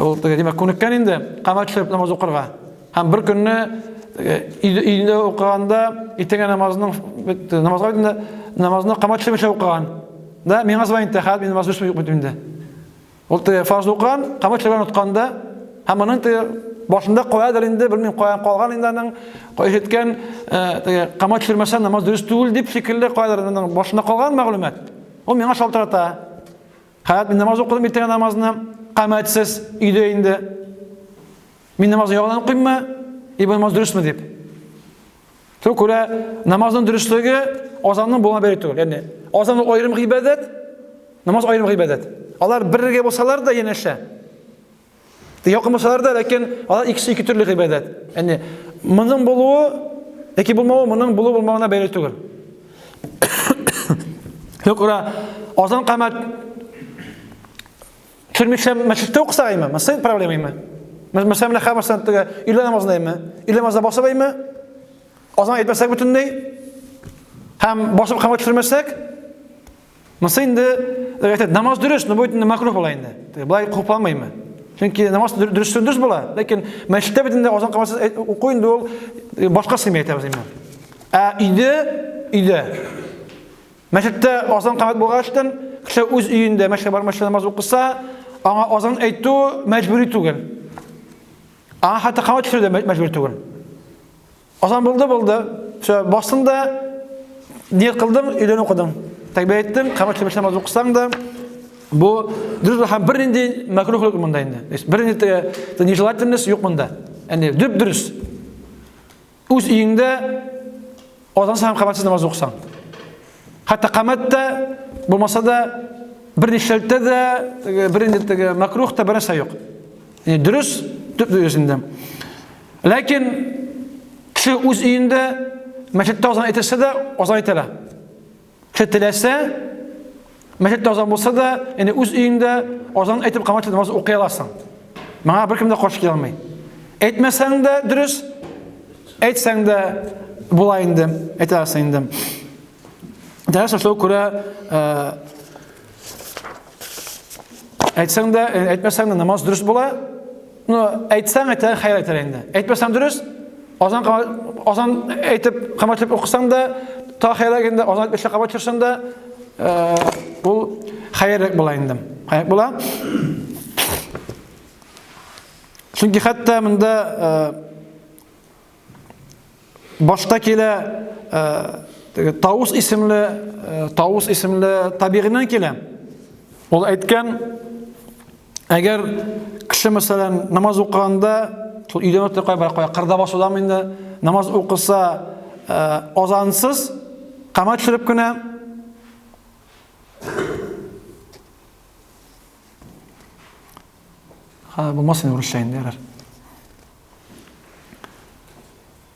Ул теге димәк күнеккән инде камәт төшереп намаз укырга. Һәм бер көнне өйдә укыганда иртәнге намазның намазга инде намазны камәт төшермичә укыган. Да, миңа звонит итте, хәзер мин намаз дөресме юкмы дип инде. Ул теге фарз укыган, камыр чыган откан да, һәм аның теге башында каядыр инде, белмим, каян калган инде аның, ишеткән, э, теге камыр төшермәсә намаз дөрес түгел дип шикелле каядыр аның башында калган мәгълүмат. Ул миңа шалтырата. Хәзер мин намаз укыдым иртәгә намазны, камәтсез өйдә инде. Мин намазны яңадан укыйммы? И бу намаз дөресме дип. Шул күрә намазның дөреслеге азанның булуына бәйле түгел. Ягъни азан ул аерым гыйбадәт, намаз аерым гыйбадәт. Алар бергә булсалар да янәшә. Якын булсалар да, ләкин алар икесе ике төрле гыйбадәт. Ягъни моның булуы яки булмавы моның булу булмавына бәйле түгел. Шул күрә азан камәт Төшермичә мәчеттә укыса әйме? Мәсәлән, проблема әйме? Мәсәлән, менә хәзер мәсәлән теге өйлә намазында әйме? Өйлә намазында басып әйме? Азан әйтмәсәк бөтенләй һәм басып камәт төшермәсәк, монысы инде әйтә, намаз дөрес, но бу инде макрух була инде. Теге былай хупламыймы? Чөнки намаз дөрес дөрес була, ләкин мәчеттә бит инде азан камәтсез уку инде ул башка семья әйтәбез инде. Ә өйдә, өйдә Мәчеттә азан камәт булгачтын, кеше үз өендә мәчеткә бармыйча намаз укыса, аңа азан әйтү мәҗбүри түгел. Аңа хәтта камәт төшерү дә мәҗбүри түгел. Азан булды, булды. Все, бастың да, ният кылдың, өйдән укыдың. Тәкбир әйттең, камәт төшермичә намаз укысаң да, бу дөрес һәм бернинди мәкруһлык монда инде. То есть бернинди нежелательность юк монда. Әни дөп дөрес. Үз өеңдә азансыз һәм камәтсез намаз укысаң. Хәтта камәт тә булмаса да бер нишләүтә дә, бер инде теге мәкрух та бер нәрсә юк. Яни дөрес, төп дөрес инде. Ләкин кеше үз өендә мәчеттә азан әйтелсә дә, азан әйтәлә. Кеше теләсә, мәчеттә азан булса да, яни үз өеңдә азан әйтеп камәт намаз укый аласың. Моңа беркем дә каршы килә алмый. Әйтмәсәң дә дөрес, Әйтсәң дә була инде, әйтәсең инде. Дәрес шул күрә әйтсәң дә, әйтмәсәң дә намаз дөрес була. Ну, әйтсәң, әйтә, хәер әйтер инде. Әйтмәсәң дөрес, азан азан әйтеп, каматлап укысаң да, та хәеррәк инде, азан әйтмәсә камат төшсәң дә, ул хәеррәк була инде. Хәер була. Чөнки хәтта монда башта килә теге Таус исемле Таус исемле табигыннан килә. Ул әйткән, әгәр кеше мәсәлән намаз укыганда, шул өйдән үтә кая кая кырда басудамы инде, намаз укыса, азансыз, камат төшереп кенә Ха, булмас инде урысча инде, ярар.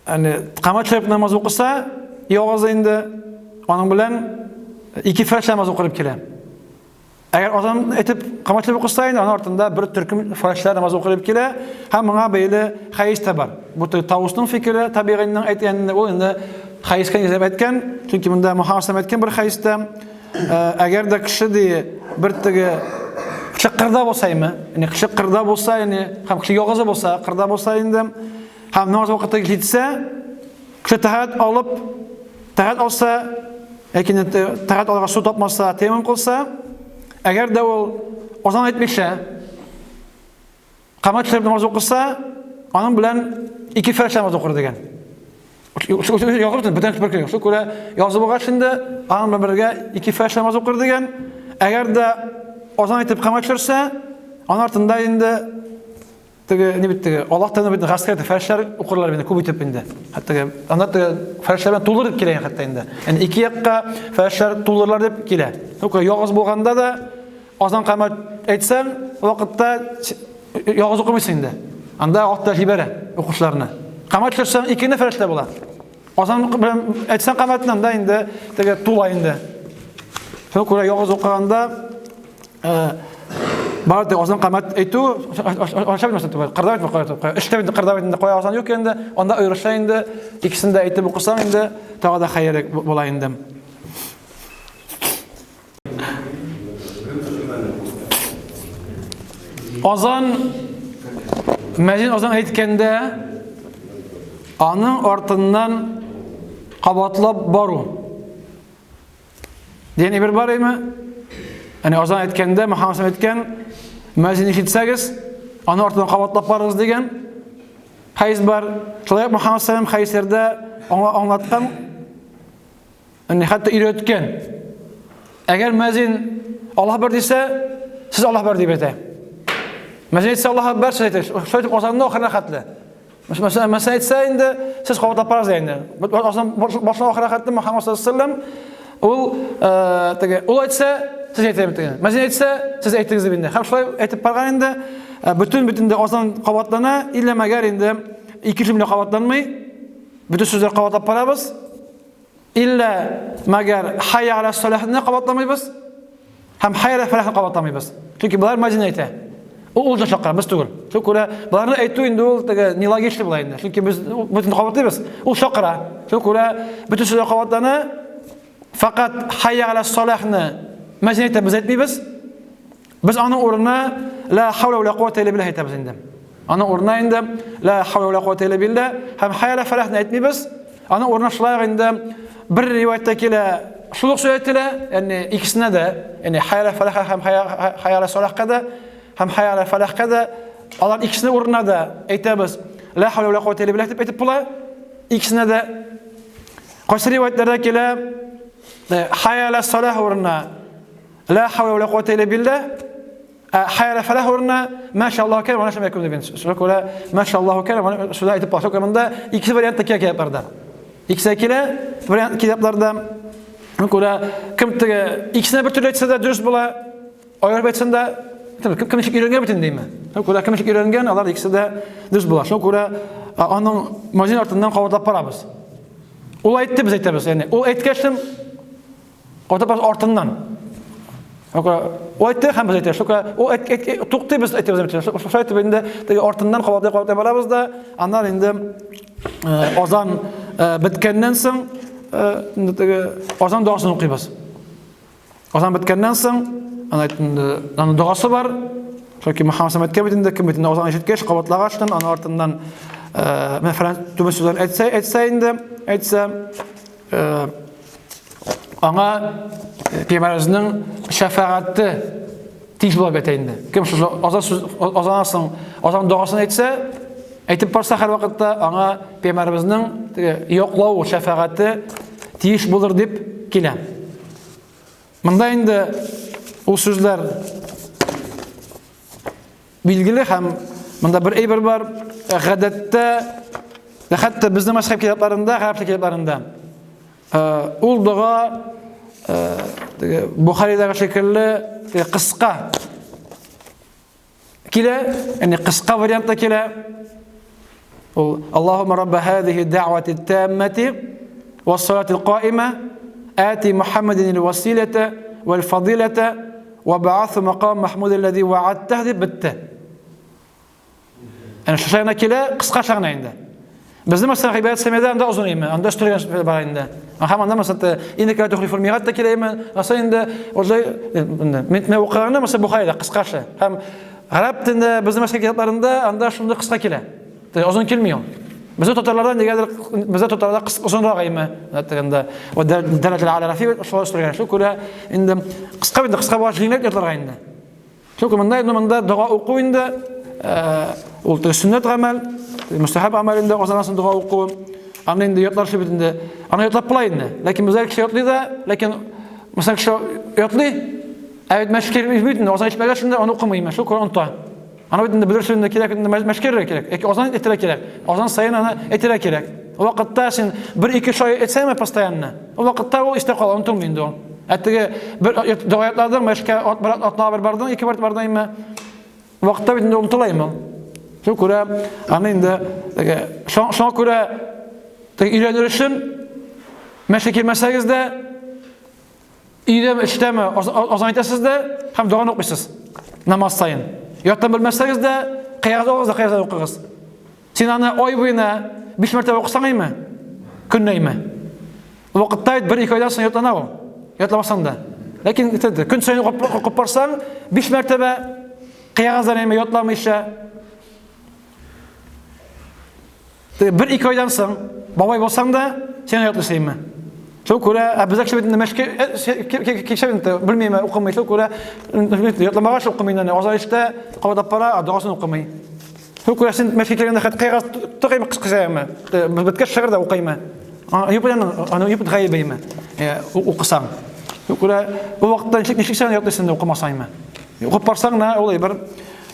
Әне камат шәриф намаз укыса, ялгызы инде аның белән ике фәрз намаз укырып килә. Әгәр азан әйтеп камат шәриф укыса инде, аның артында бер төркем фәрзләр намаз укырып килә һәм моңа бәйле хәдис тә бар. Бу Таусның фикере, табигыйнның әйткәнендә ул инде хәдискә нигезләп әйткән, чөнки монда Мухаммад әйткән бер хәдистә Әгәр дә кеше ди бер теге кеше кырда булса име, ягъни кеше кырда булса, ягъни һәм кеше ялгызы булса, кырда булса инде, һәм намаз вакыты җитсә, кеше тәһарәт алып, тәһарәт алса, яки тәһарәт алырга су тапмаса, тәяммум кылса, әгәр дә ул азан әйтмичә, Камәт төшереп намаз укыса, аның белән ике фәрз намаз укыр дигән. Язып бөтен бер көн. Шул күрә язып булгач инде, аның белән бергә ике фәрз намаз укыр дигән. Әгәр дә азан әйтеп камәт төшерсә, аның артында инде теге ни бит теге Аллаһ Тәгалә бит гаскәр фәршләр укырлар инде күп итеп инде. Хәтта анда теге фәршләр белән тулыр дип килә хәтта инде. Ягъни ике якка фәршләр тулырлар дип килә. Юк, ялгыз булганда да Азан камәт әйтсәң, вакытта ялгыз укымыйсың инде. Анда артта җибәрә укучыларны. Камәт төшсәң, икене фәрештә була. Азан белән әйтсәң камәтне, анда инде теге тула инде. Шуңа күрә ялгыз укыганда бары тик азан камәт әйтү аша белмәсен түгел. Кырда бит кая. Эштә бит кырда бит инде кая азан юк инде. Анда аерыша инде. Икесен дә әйтеп укысаң инде тагы да хәерле була инде. Азан мәзин азан әйткәндә аның артыннан кабатлап бару. Дигән әйбер бар име? Әни азан әйткәндә Мөхәммәд әйткән, мәзин ишетсәгез, аның артыннан кабатлап барыгыз дигән хәдис бар. Шулай ук Мөхәммәд саллаллаху хәдисләрдә аңлаткан Әни хәтта өйрәткән. Әгәр мәзин Аллаһ бар дисә, сез Аллаһ бар дип әйтә. Мәзин әйтсә Аллаһ бар, сез әйтә. Шулай итеп азанны ахырына хәтле. Мәсәлән, мәсәлән әйтсә инде, сез кабатлап барасыз инде. Азан башына ахырына хәтле Мөхәммәд саллаллаху алейһи вәсәлләм ул теге ул әйтсә, сез әйтә теге. Мәзин әйтсә, сез әйтегез дип инде. Һәм шулай әйтеп барган инде. Бөтен бөтен дә азан кабатлана, иллә мәгәр инде ике җөмлә кабатланмый. Бөтен сүзләр кабатлап барабыз. Иллә мәгәр хайя аля салахны кабатламыйбыз һәм хайя аля фәлахны кабатламыйбыз. Чөнки болар мәзин әйтә. Ул ул чакыра, без түгел. Шул күрә боларны әйтү инде ул теге нелогичный була инде. Чөнки без бөтен кабатлыйбыз. Ул чакыра. Шул күрә бөтен сүзләр кабатлана. Факат хайя аля салахны мәзин әйтә, без әйтмибез. Без аның урынына ла хаула ва ла куата илля билләһ әйтәбез инде. Аның урынына инде ла хаула ва ла куата илля билләһ һәм хайя аля фәлахны әйтмибез. Аның урынына шулай ук инде бер риваятьтә килә, шул ук сүз әйтелә, ягъни икесенә дә, ягъни хайя аля фәлахка һәм хайя аля салахка да, һәм хайя аля фәлахка да, алар икесенең урынына да әйтәбез. Ла хаула ва ла куата илля билләһ дип әйтеп була. Икесенә дә. Кайсы риваятьләрдә килә, хайя аля салах урынына Ла хаула ва ла куата илля билләһ. Ә хайя аля фәләх урынына машаллаһу кән ва ләм якун дигән. Шуңа күрә машаллаһу кән ва шулай әйтеп башлау монда ике вариант та килә китапларда. Икесе килә вариант китапларда. Шуңа күрә кем теге икесенә бер төрле әйтсә дә дөрес була. Аерып әйтсәң дә кем кем ничек өйрәнгән бит инде димме. Шуңа күрә кем ничек өйрәнгән, алар икесе дә дөрес була. Шуңа күрә аның мазин артыннан кабатлап барабыз. Ул әйтте, без әйтәбез. Ягъни ул әйткәч, Кайтып артыннан. Ул әйтте һәм без әйтәбез. Шука ул туктыйбыз, әйтәбез. Шулай итеп инде теге артыннан кабатлый кабатлый барабыз да, аннан инде азан беткәннән соң инде теге азан догасын укыйбыз. Азан беткәннән соң, ана инде аның догасы бар. Чөнки Мөхәммәд саллаллаху әйткән бит инде, кем бит инде азан ишеткәч, кабатлагачтан, аны артыннан менә фәлән түбә сүзләрен әйтсә, әйтсә инде, әйтсә, аңа пәйгамбәребезнең шәфәгате тиеш була бит инде. Кем шушы азан сүз азаннан соң азан догасын әйтсә, әйтеп барса һәрвакытта аңа пәйгамбәребезнең теге яклау шәфәгате тиеш булыр дип килә. Монда инде ул сүзләр билгеле һәм монда бер әйбер бар. Гадәттә, хәтта безнең мәзхәб китапларында, гарәп китапларында ул дога теге Бухаридагы шикелле кыска килә, ягъни кыска вариантта килә. Ул Аллаһумма рабба һадихи дәгъвати таммати вас-салати каима ати Мухаммадин ал-василата вал-фадилата ва бa'атhu мaqam махмуд аллази вa'адтах дип бетте. Әнә шушы гына килә, кыскача гына инде. Безнең мәсәлән гыйбадәт сәмиядә анда озын име, анда өстәлгән бар инде. Һәм анда мәсәлән инде кә тухлифул мигат та килә име, аса инде уже мин мен укыганда мәсәлән Бухарида кыскача. Һәм гарәп телендә безнең мәсәлән китапларында анда шундый кыска килә. Озын килми ул. Безнең татарларда нигәдер бездә татарларда кыс озынрак име, дигәндә. Вот дәрәҗәле аля рафи шулай өстәлгән. Шул күрә инде кыска инде кыска булгач җиңелрәк язарга инде. Чөнки монда инде монда дога уку инде ул теге сөннәт гамәл, мустахаб гамәл инде азаннан соң дога уку. Аны инде ятлар бит инде. Аны ятлап була инде. Ләкин бездә кеше ятлый да, ләкин мәсәлән кеше ятлый, ә бит мәчеткә бит инде азан ишетмәгәч инде аны укымый, шул күрә оныта. Аны бит инде белер өчен кирәк инде мәчеткә кирәк. Яки азан әйтергә кирәк. Азан саен аны әйтергә кирәк. Ул вакытта син бер-ике шай әйтсәңме постоянно, ул вакытта ул истә кала, онытылмый инде ул. Ә теге бер дога ятладың, мәчеткә бер атнага бер бардың, ике бер бардың инде. Вакытта бит инде онытыла инде ул. Шуңа күрә аны инде теге шуңа күрә теге өйрәнер өчен мәчеткә килмәсәгез дә өйдәме, эштәме азан әйтәсез дә һәм доганы укыйсыз намаз саен. Яттан белмәсәгез дә кәгазь алыгыз да кәгазьдән укыгыз. Син аны ай буена 5 мәртәбә укысаң әйме? Көнне әйме? Вакытта бер ике айдан соң ятлана ул. Ятламасаң да. Ләкин көн саен укып барсаң, 5 мәртәбә кәгазьдән әйме ятламыйча Бер ике айдан соң бабай булсаң да, син ятлыйсың әйме? Шул күрә, ә бездә кеше бит инде мәшке кеше бит белмим, укымый. Шул күрә ятламагач укымый инде. Азан ишетә, кабатлап бара, ә догасын укымый. Шул күрә син мәшке килгәндә хәт кайгаз тукыймы кыскача Беткәч шигырь дә укыймы. Юк белән аны юк гаебеме? Укысаң. Шул күрә бу вакытта ничек ничек син ятлыйсың укымасаңмы? Укып барсаң да ул бер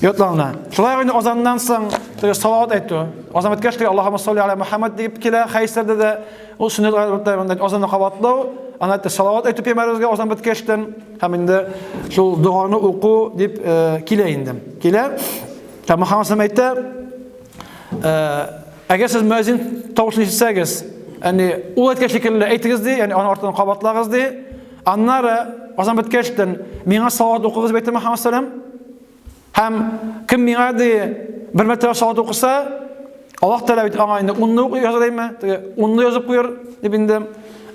ятлана. Шулай ук инде азаннан соң теге салават әйтү. Азан беткәч теге Аллаһумма салли аля Мухаммад дип килә хәдисләрдә дә. Ул сөннәт гайбәттә азанны кабатлау, аны әйтте салават әйтү пәйгамбәребезгә азан беткәчтен һәм инде шул доганы уку дип килә инде. Килә. Һәм Мухаммад саллаллаху әйтә, әгәр сез мөәзин тавышын ишетсәгез, ягъни ул әйткән шикелле әйтегез ди, ягъни аның артыннан кабатлагыз ди. Аннары азан беткәчтен миңа салават укыгыз дип әйтте Мухаммад саллаллаху Һәм кем миңа ди бер мәртәбә салават укыса, Аллаһ Тәгалә бит аңа инде унны язар әйме? Теге унны язып куер дип инде.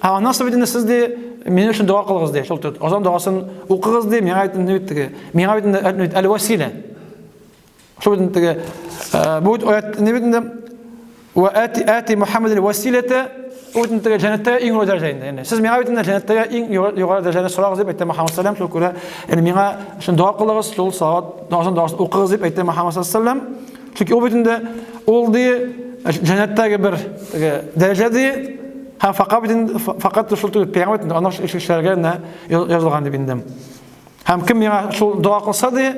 Ә аннан соң бит инде сез ди минем өчен дога кылыгыз ди. Шул азан догасын укыгыз ди, миңа инде бит теге. Миңа бит инде әл-василә. Шул бит теге бу аят не бит инде Ва ати ати Мухаммад василата ул бит инде җәннәттә иң югары дәрәҗә инде. Ягъни сез миңа бит инде җәннәттә иң югары дәрәҗәне сорагыз дип әйтте Мухаммад саллаллаху шул күрә, ягъни миңа шул дога кылыгыз, шул салават азан догасын укыгыз дип әйтте Мухаммад саллаллаху Чөнки ул бит инде ул ди җәннәттәге бер теге дәрәҗә ди һәм факат бит инде факат шул түгел, пәйгамбәр инде аның эшләргә генә язылган дип инде. Һәм кем миңа шул дога кылса ди,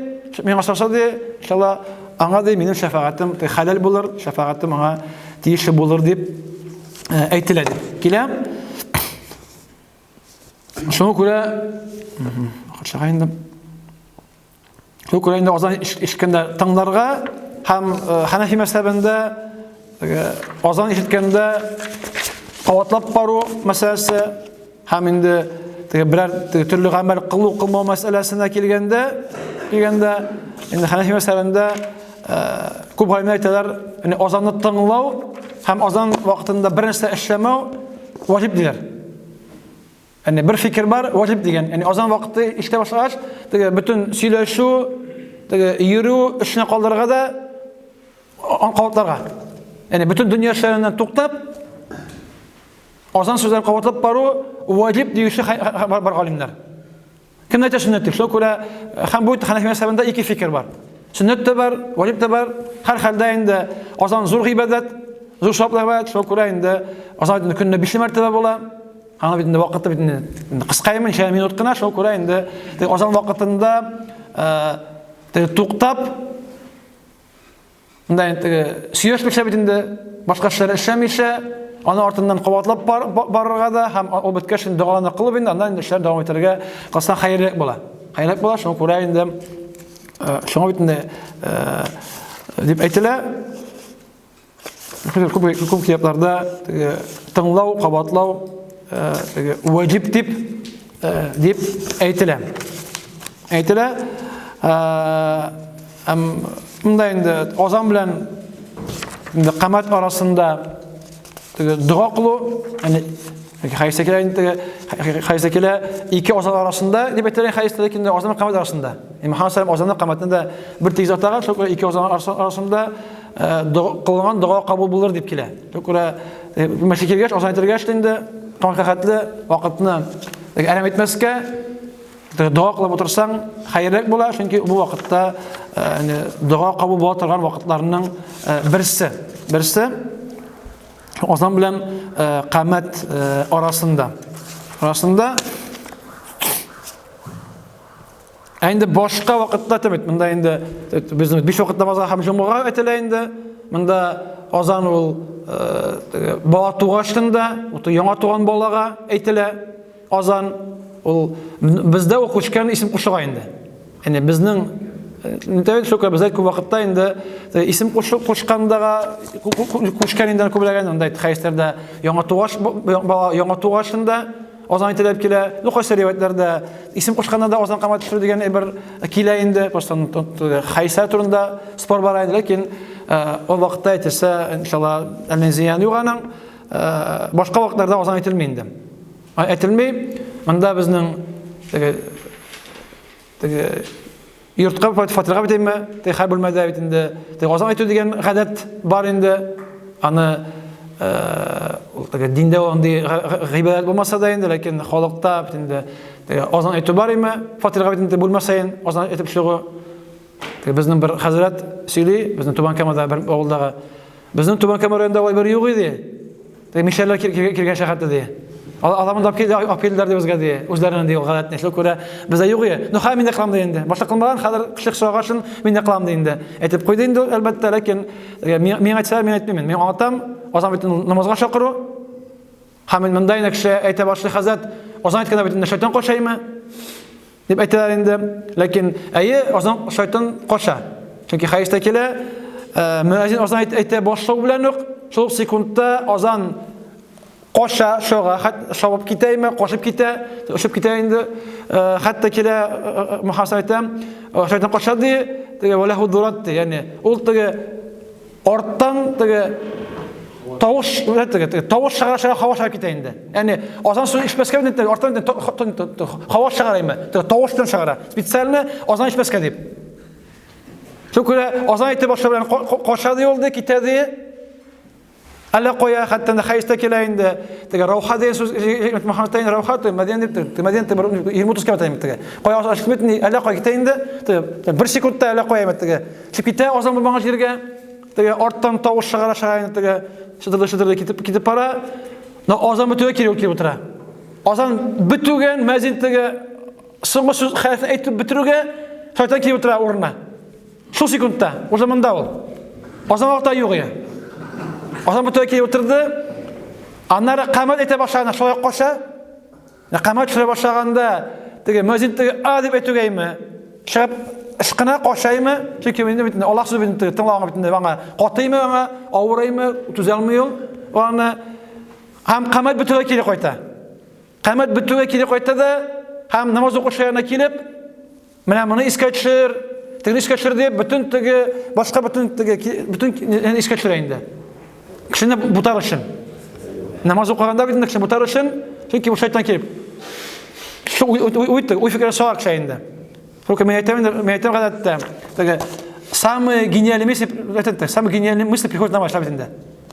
миңа сораса ди, иншалла, аңа ди минем шәфәгатем хәләл булыр, шәфәгатем аңа тиешле булыр дип әйтелә дип килә. Шуңа күрә чыга инде. Шуңа күрә инде азан ишеткәндә тыңларга һәм Ханафи мәзһәбендә азан ишеткәндә кабатлап бару мәсьәләсе һәм инде теге берәр теге төрле гамәл кылу кылмау мәсьәләсенә килгәндә, килгәндә инде Хәнәфи мәсьәләсендә э, күп галимнәр әйтәләр, инде азанны тыңлау һәм азан вакытында бер нәрсә эшләмәү ваҗиб диләр. Әне бер фикер бар, ваҗиб дигән. Яни азан вакыты ишетә башлагач, теге бөтен сөйләшү, теге йөрү эшенә калдырырга да кабатларга. Яни бөтен дөнья эшләреннән туктап, азан сүзләрен кабатлап бару ваҗиб диюче бар галимнәр. Кем әйтә сөннәт дип? Шуңа күрә һәм бу Хәнәфи мәзһәбендә ике фикер бар. Сөннәт тә бар, ваҗиб тә бар. Һәр хәлдә инде азан зур гыйбадәт, зур саваплы гыйбадәт. Шуңа күрә инде азан инде көненә 5 мәртәбә була. Аны бит инде вакыты бит инде кыска ничә минут кына, шуңа күрә инде азан вакытында теге туктап Монда инде теге сөйләшмичә бит инде, башка эшләр эшләмичә, аны артыннан кабатлап бар, барырга да һәм ул беткәч инде доганы кылып инде аннан инде эшләрне дәвам итәргә кылсаң хәерлерәк була. Хәерлерәк була, шуңа күрә инде э, шуңа бит инде э, дип әйтелә. Күп күп китапларда теге тыңлау, кабатлау э, теге ваҗиб дип дип әйтелә. Әйтелә. Һәм монда инде азан белән инде камәт арасында теге дога кылу, ягъни хәдистә килә инде теге хәдистә килә ике азан арасында дип әйтелә хәдистә, ләкин азан белән камәт арасында. Мөхәммәд саллаллаху азанны камәтне дә бер тигез атаган, шул ике азан арасында кылынган дога кабул булыр дип килә. Шул күрә мәчеткә килгәч, азан әйтелгәч инде таңга хәтле вакытны әрәм итмәскә, Дога кылып утырсаң, хәерлерәк була, чөнки бу вакытта дога кабул була торган вакытларның берсе. Берсе азан белән камәт арасында. Арасында Ә инде башка вакытта бит, монда инде безнең биш вакыт намазга һәм җомгага әйтелә инде. Монда азан ул бала тугачтын да, яңа туган балага әйтелә. Азан ул бездә ул күчкән исем кушуга инде. Яни безнең Нитәвен шука бездә күп вакытта инде исем кушу кушкандага күчкән инде күбрәк инде хәдисләрдә яңа тугаш бала яңа тугашында азан әйтелеп килә. Ну кайсы риваятләрдә исем кушканда да азан камат төшерү дигән бер килә инде. Просто хәдисләр турында спор бара инде, ләкин ул вакытта әйтелсә, иншалла, әллә зыян юк аның. Башка вакытларда азан әйтелми инде. Әйтелми. Монда безнең теге теге йортка фатирга бит инде, теге һәр бүлмәдә бит инде теге азан әйтү дигән гадәт бар инде. Аны ул теге диндә андый гыйбадәт булмаса да инде, ләкин халыкта бит инде теге азан әйтү бар име, фатирга бит инде бүлмә саен азан әйтеп чыгу. Теге безнең бер хәзрәт сөйли, безнең Түбән Камада бер авылдагы. Безнең Түбән Кама районында алай бер юк иде. Теге мишәрләр килгән шәһәрдә ди. Алар монда алып килделәр ди безгә ди. Үзләренең ди ул гадәтне. Шул күрә бездә юк иде. Ну, хәзер мин дә кылам ди инде. Башта кылмаган, хәзер кеше сорагач мин дә кылам ди инде. Әйтеп куйды инде әлбәттә, ләкин миңа әйтсәләр, мин әйтмимен. Мин аңлатам, азан бит намазга чакыру. Һәм монда инде кеше әйтә башлый, хәзрәт, азан әйткәндә бит инде шайтан качаймы? Дип әйтәләр инде. Ләкин әйе, азан шайтан кача. Чөнки хәдистә килә, мөәзин азан әйтә башлау белән үк, шул секундта азан кача, шога, шабып китәме, качып китә, очып китә инде. Хәтта килә, Мөхәммәд әйтә, шайтан кача ди, теге валаху дурат ди, ягъни ул теге Арттан теге тавыш, теге, теге тавыш чыгара чыгара һава чыгып китә инде. Ягъни азан сүз ишетмәскә инде теге арттан һава чыгара инде. Теге тавыш белән чыгара. Специально азан ишетмәскә дип. Шул күрә азан әйтеп башлау белән кача ди ул ди, китә ди. Әллә кая, хәтта хәдистә килә инде. Теге Рауха дигән сүз Мөхәммәд инде Рауха теге Мәдинә дип, теге Мәдинә бер 20-30 километр инде теге. Кая азан ишетмәде, ни, әллә кая китә инде. Теге бер секундта әллә кая инде теге. Чыгып китә азан булмаган җиргә. Теге арттан тавыш чыгара чыгара инде теге шыдырды шыдырды китеп китеп бара. Но азан бетүгә кире килеп утыра. Азан бетүгә мәзин теге соңгы сүз хәрефен әйтеп бетерүгә шайтан килеп утыра урынына. Шул секундта, уже монда ул. Азан вакытта юк иде. Азан бөтә килеп утырды. Аннары камәт әйтә башлаганда шулай кача. Камәт төшерә башлаганда теге мөәзин теге а дип әйтүгәйме? Чыгып ышкына качаймы? Чөнки инде бит Аллаһ сүзе бит тыңлаган бит инде аңа катыймы аңа, авыраймы, түзә алмый ул. Аны һәм камәт бөтүгә кире кайта. Камәт бетүгә кире кайта да һәм намаз укучы янына килеп, менә моны искә төшер, тегене искә төшер дип, бөтен теге, башка бөтен теге, бөтен искә төшерә инде. Кешене бутар өчен. Намаз укыганда бит инде кешене бутар өчен, чөнки бу шайтан килеп. Шул уй, уй, уй, уй фикере сала кеше инде. Только мин әйтәм, мин әйтәм гадәттә, теге самые гениальные мысли, әйтәм, самые гениальные мысли приходят намаз бит инде.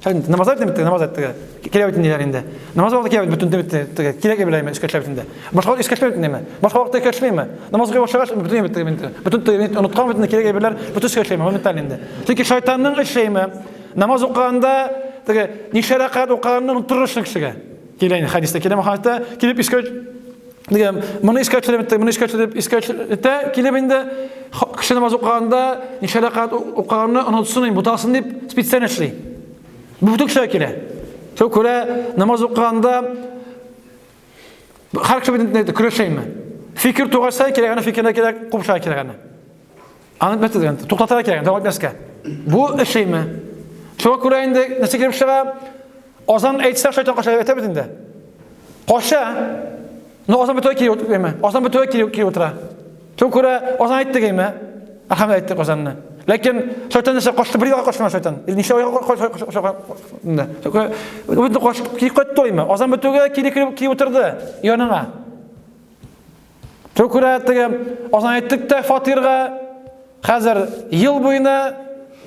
Намаз әйтәм, намаз әйтте. Килә бит инде инде. Намаз вакыты килә бит бөтен теге кирәк беләме искә төшә бит инде. Башка вакыт искә төшмәй инде. Башка вакытта искә төшмәйме? Намаз укый башлагач, бөтен бит инде. Бөтен теге оныткан бөтен кирәк әйберләр бөтен искә төшә моментально инде. Чөнки шайтанның эше намаз укыганда теге ничә рәкәгать укыганны оныттырыр өчен кешегә. Килә инде хәдистә, килә Мөхәммәдтә, килеп искә дигән, моны искә төшереп, моны искә төшереп, искә төшереп, килеп инде кеше намаз укыганда ничә рәкәгать укыганны онытсын, инде буталсын дип специально эшли. Бу бөтен кешегә килә. Шул күрә намаз укыганда һәр кеше бит көрәшәйме? Фикер туган саен кирәк аны фикеренә кирәк, куып чыга кирәк аны. Аны нәрсә дигән? Туктатырга кирәк, дәвам итмәскә. Бу эшлиме? Шуңа күрә инде нәрсә килеп чыга? Азан әйтсә, шайтан кача әйтә бит инде. Кача. Но азан бетүгә килеп утырмы? Азан бетүгә килеп килеп утыра. Шуңа күрә азан әйттек әйме? Әлхәмдүлилләһ әйттек азанны. Ләкин шайтан нәрсә качты, бер елга качты шайтан. Или ничә айга качты? Инде качып килеп кайтты әйме? Азан бетүгә килеп килеп утырды яныңа. Шул күрә теге азан әйттек тә фатирга хәзер ел буена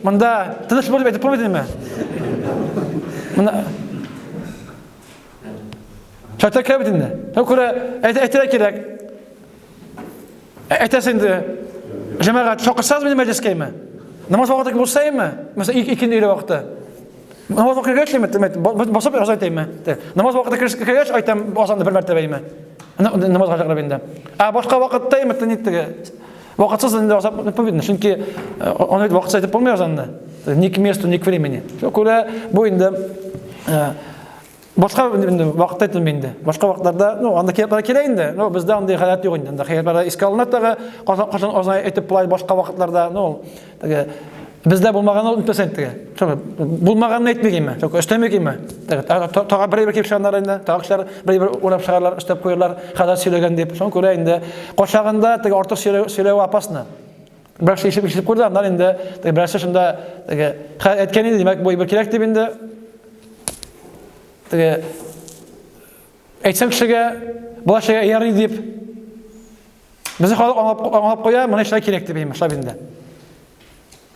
монда тыныч булып әйтеп булмый димме? Монда Шайтан керә бит инде. Шул күрә әйтергә кирәк. Әйтәсең инде, җәмәгать, чакырсагыз мине мәҗлескәме? Намаз вакыты булса име? Мәсәлән, икенде өйлә вакыты. Намаз вакыты кергәч, басып азан әйтәйме? Намаз вакыты кергәч, әйтәм, азанны бер мәртәбә име? Намазга чакырып инде. Ә башка вакытта име, ни теге? Вакытсыз инде азан әйтеп бит, чөнки аны бит вакытсыз әйтеп булмый азанны. Ни к месту, ни к времени. Шуңа күрә бу инде башка инде вакытта әйтелми инде. Башка вакытларда, ну, анда кирәкләр килә инде. Ну, бездә андый халәт юк инде. Анда кирәкләр искә алына тагы, кашан азан әйтеп була башка вакытларда, ну, теге бездә булмаганны онытмасаң теге. Булмаганны әйтмик инде. Шул өстәмик инде. Тагы бер бер килеп чыганнар инде. Тагы кешеләр бер бер уйлап чыгарлар, өстәп куярлар, хәзер сөйләгән дип. Шуңа күрә инде кайчагында теге артык сөйләү опасно. Берәр ишетеп ишетеп күрде, аннан инде теге берәрсе шунда теге әйткән инде, димәк, бу бер кирәк дип инде теге әйтсәң кешегә, болай эшләргә ярый дип. Безнең халык аңлап, аңлап куя, моны эшләргә кирәк дип әйтә, шулай инде.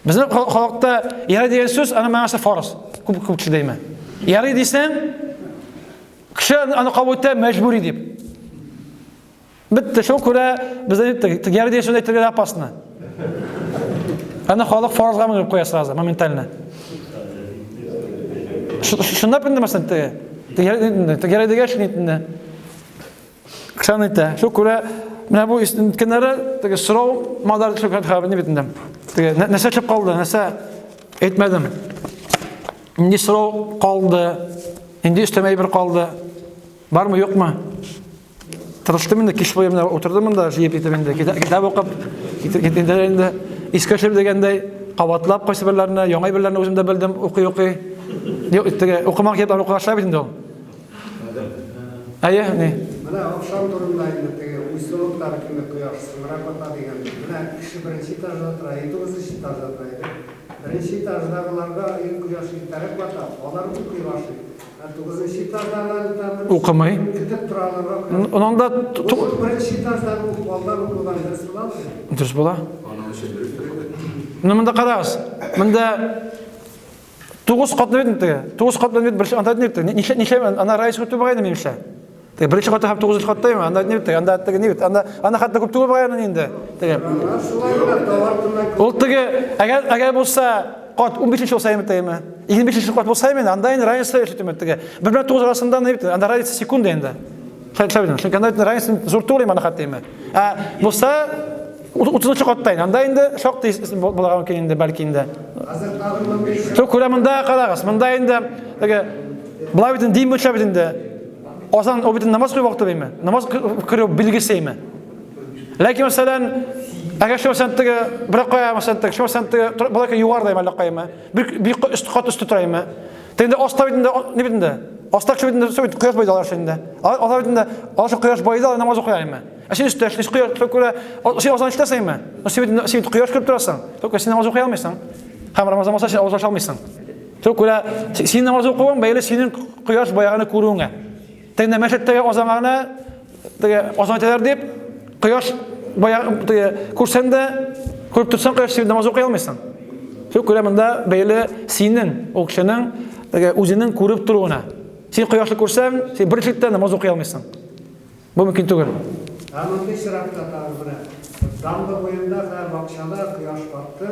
Безнең халыкта ярый дигән сүз, аның мәгънәсе фарыз. Күп күп кеше дәйме. Ярый дисәң, кеше аны кабул итә мәҗбүри дип. Бетте, шул күрә бездә ярый дигән сүз әйтергә опасно. Аны халык фарызга менеп куя сразу, моментально. Шунда инде мәсәлән, теге. Ярый дигәч, инде. Кышан әйтә. Шул күрә менә бу үткәннәре теге сорау мадар шул хәбәрне бит инде. Теге нәрсә чыгып калды, нәрсә әйтмәдем. Нинди сорау калды, нинди өстәмә әйбер калды? Бармы, юкмы? Тырыштым инде, кич буе менә утырдым монда, җыеп итеп инде, китап укып, китеп инде, искә төшереп дигәндәй, кабатлап кайсы берләрне, яңа әйберләрне үзем дә белдем, укый-укый. Юк, теге укымаган китаплар укыгач бит инде ул. Әйе, ни?
Менә ахшам турында инде теге уйсулыктагы кебек кояш соңрак бата дигән. Менә кеше беренче этажда тора, и тугызынчы этажда тора иде. Беренче этаждагыларга ир кояш иртәрәк бата, алар укый башлый. Ә тугызынчы этаждагылар там
укымый.
Көтеп тора аларга.
Ананда
беренче этаждан ук алдан укыган дөрес буламы?
Дөрес була. Ну монда карагыз. Монда 9 катлы бит теге. 9 катлы бит беренче анда ни бит? Ничә ничә анда райс күп түгел минемчә. Теге беренче катта һәм 9 катта ими, анда ни бит? Анда теге ни бит? Анда анда хәтта күп түгел бугай инде. Теге. Ул теге әгәр әгәр булса кат 15 булса ими теге. 25 кат булса ими, анда инде разница яшәтеме теге. 1 белән 9 арасында ни бит? Анда разница секунда инде. Чөнки анда разница зур түгел ими анда хәтта ими. Ә булса 30 катта инде. Анда инде шактый булырга мөмкин инде, бәлки инде. Шул күрә монда карагыз, монда инде теге болай бит дин буенча бит инде. Азан ул бит намаз кылу вакыты димме? Намаз керү билгесе име? Ләкин мәсәлән, әгәр шул мәсәлән теге бер кая мәсәлән теге шул мәсәлән теге болай югары димме әллә кая бер бик өст кат өсте тора име? Тегендә аста бит инде ни бит инде? Аста кеше бит инде кояш байда алар инде. Алар бит инде алар шул кояш байда алар намаз укыйлар инде. Ә син өстә эшлисең, кояш шул күрә, син азан ишетәсеңме? Ну син бит син бит кояш күреп торасың. Только син намаз укый алмыйсың. Һәм Рамазан булса син авыз ача алмыйсың. Шул күрә синең намаз укуың бәйле синең кояш баяганы күрүеңә. Тегендә мәчеттәге азанга гына теге азан әйтәләр дип, кояш бая теге күрсәң дә, күреп торсаң кояш син намаз укый алмыйсың. Шул күрә монда бәйле синең, ул кешенең теге үзенең күреп торуына. Син кояшны күрсәң, син бер читтә намаз укый алмыйсың. Бу мөмкин түгел.
Ә мондый чиракта тагын менә дамба буенда хәзер бакчада кояш батты,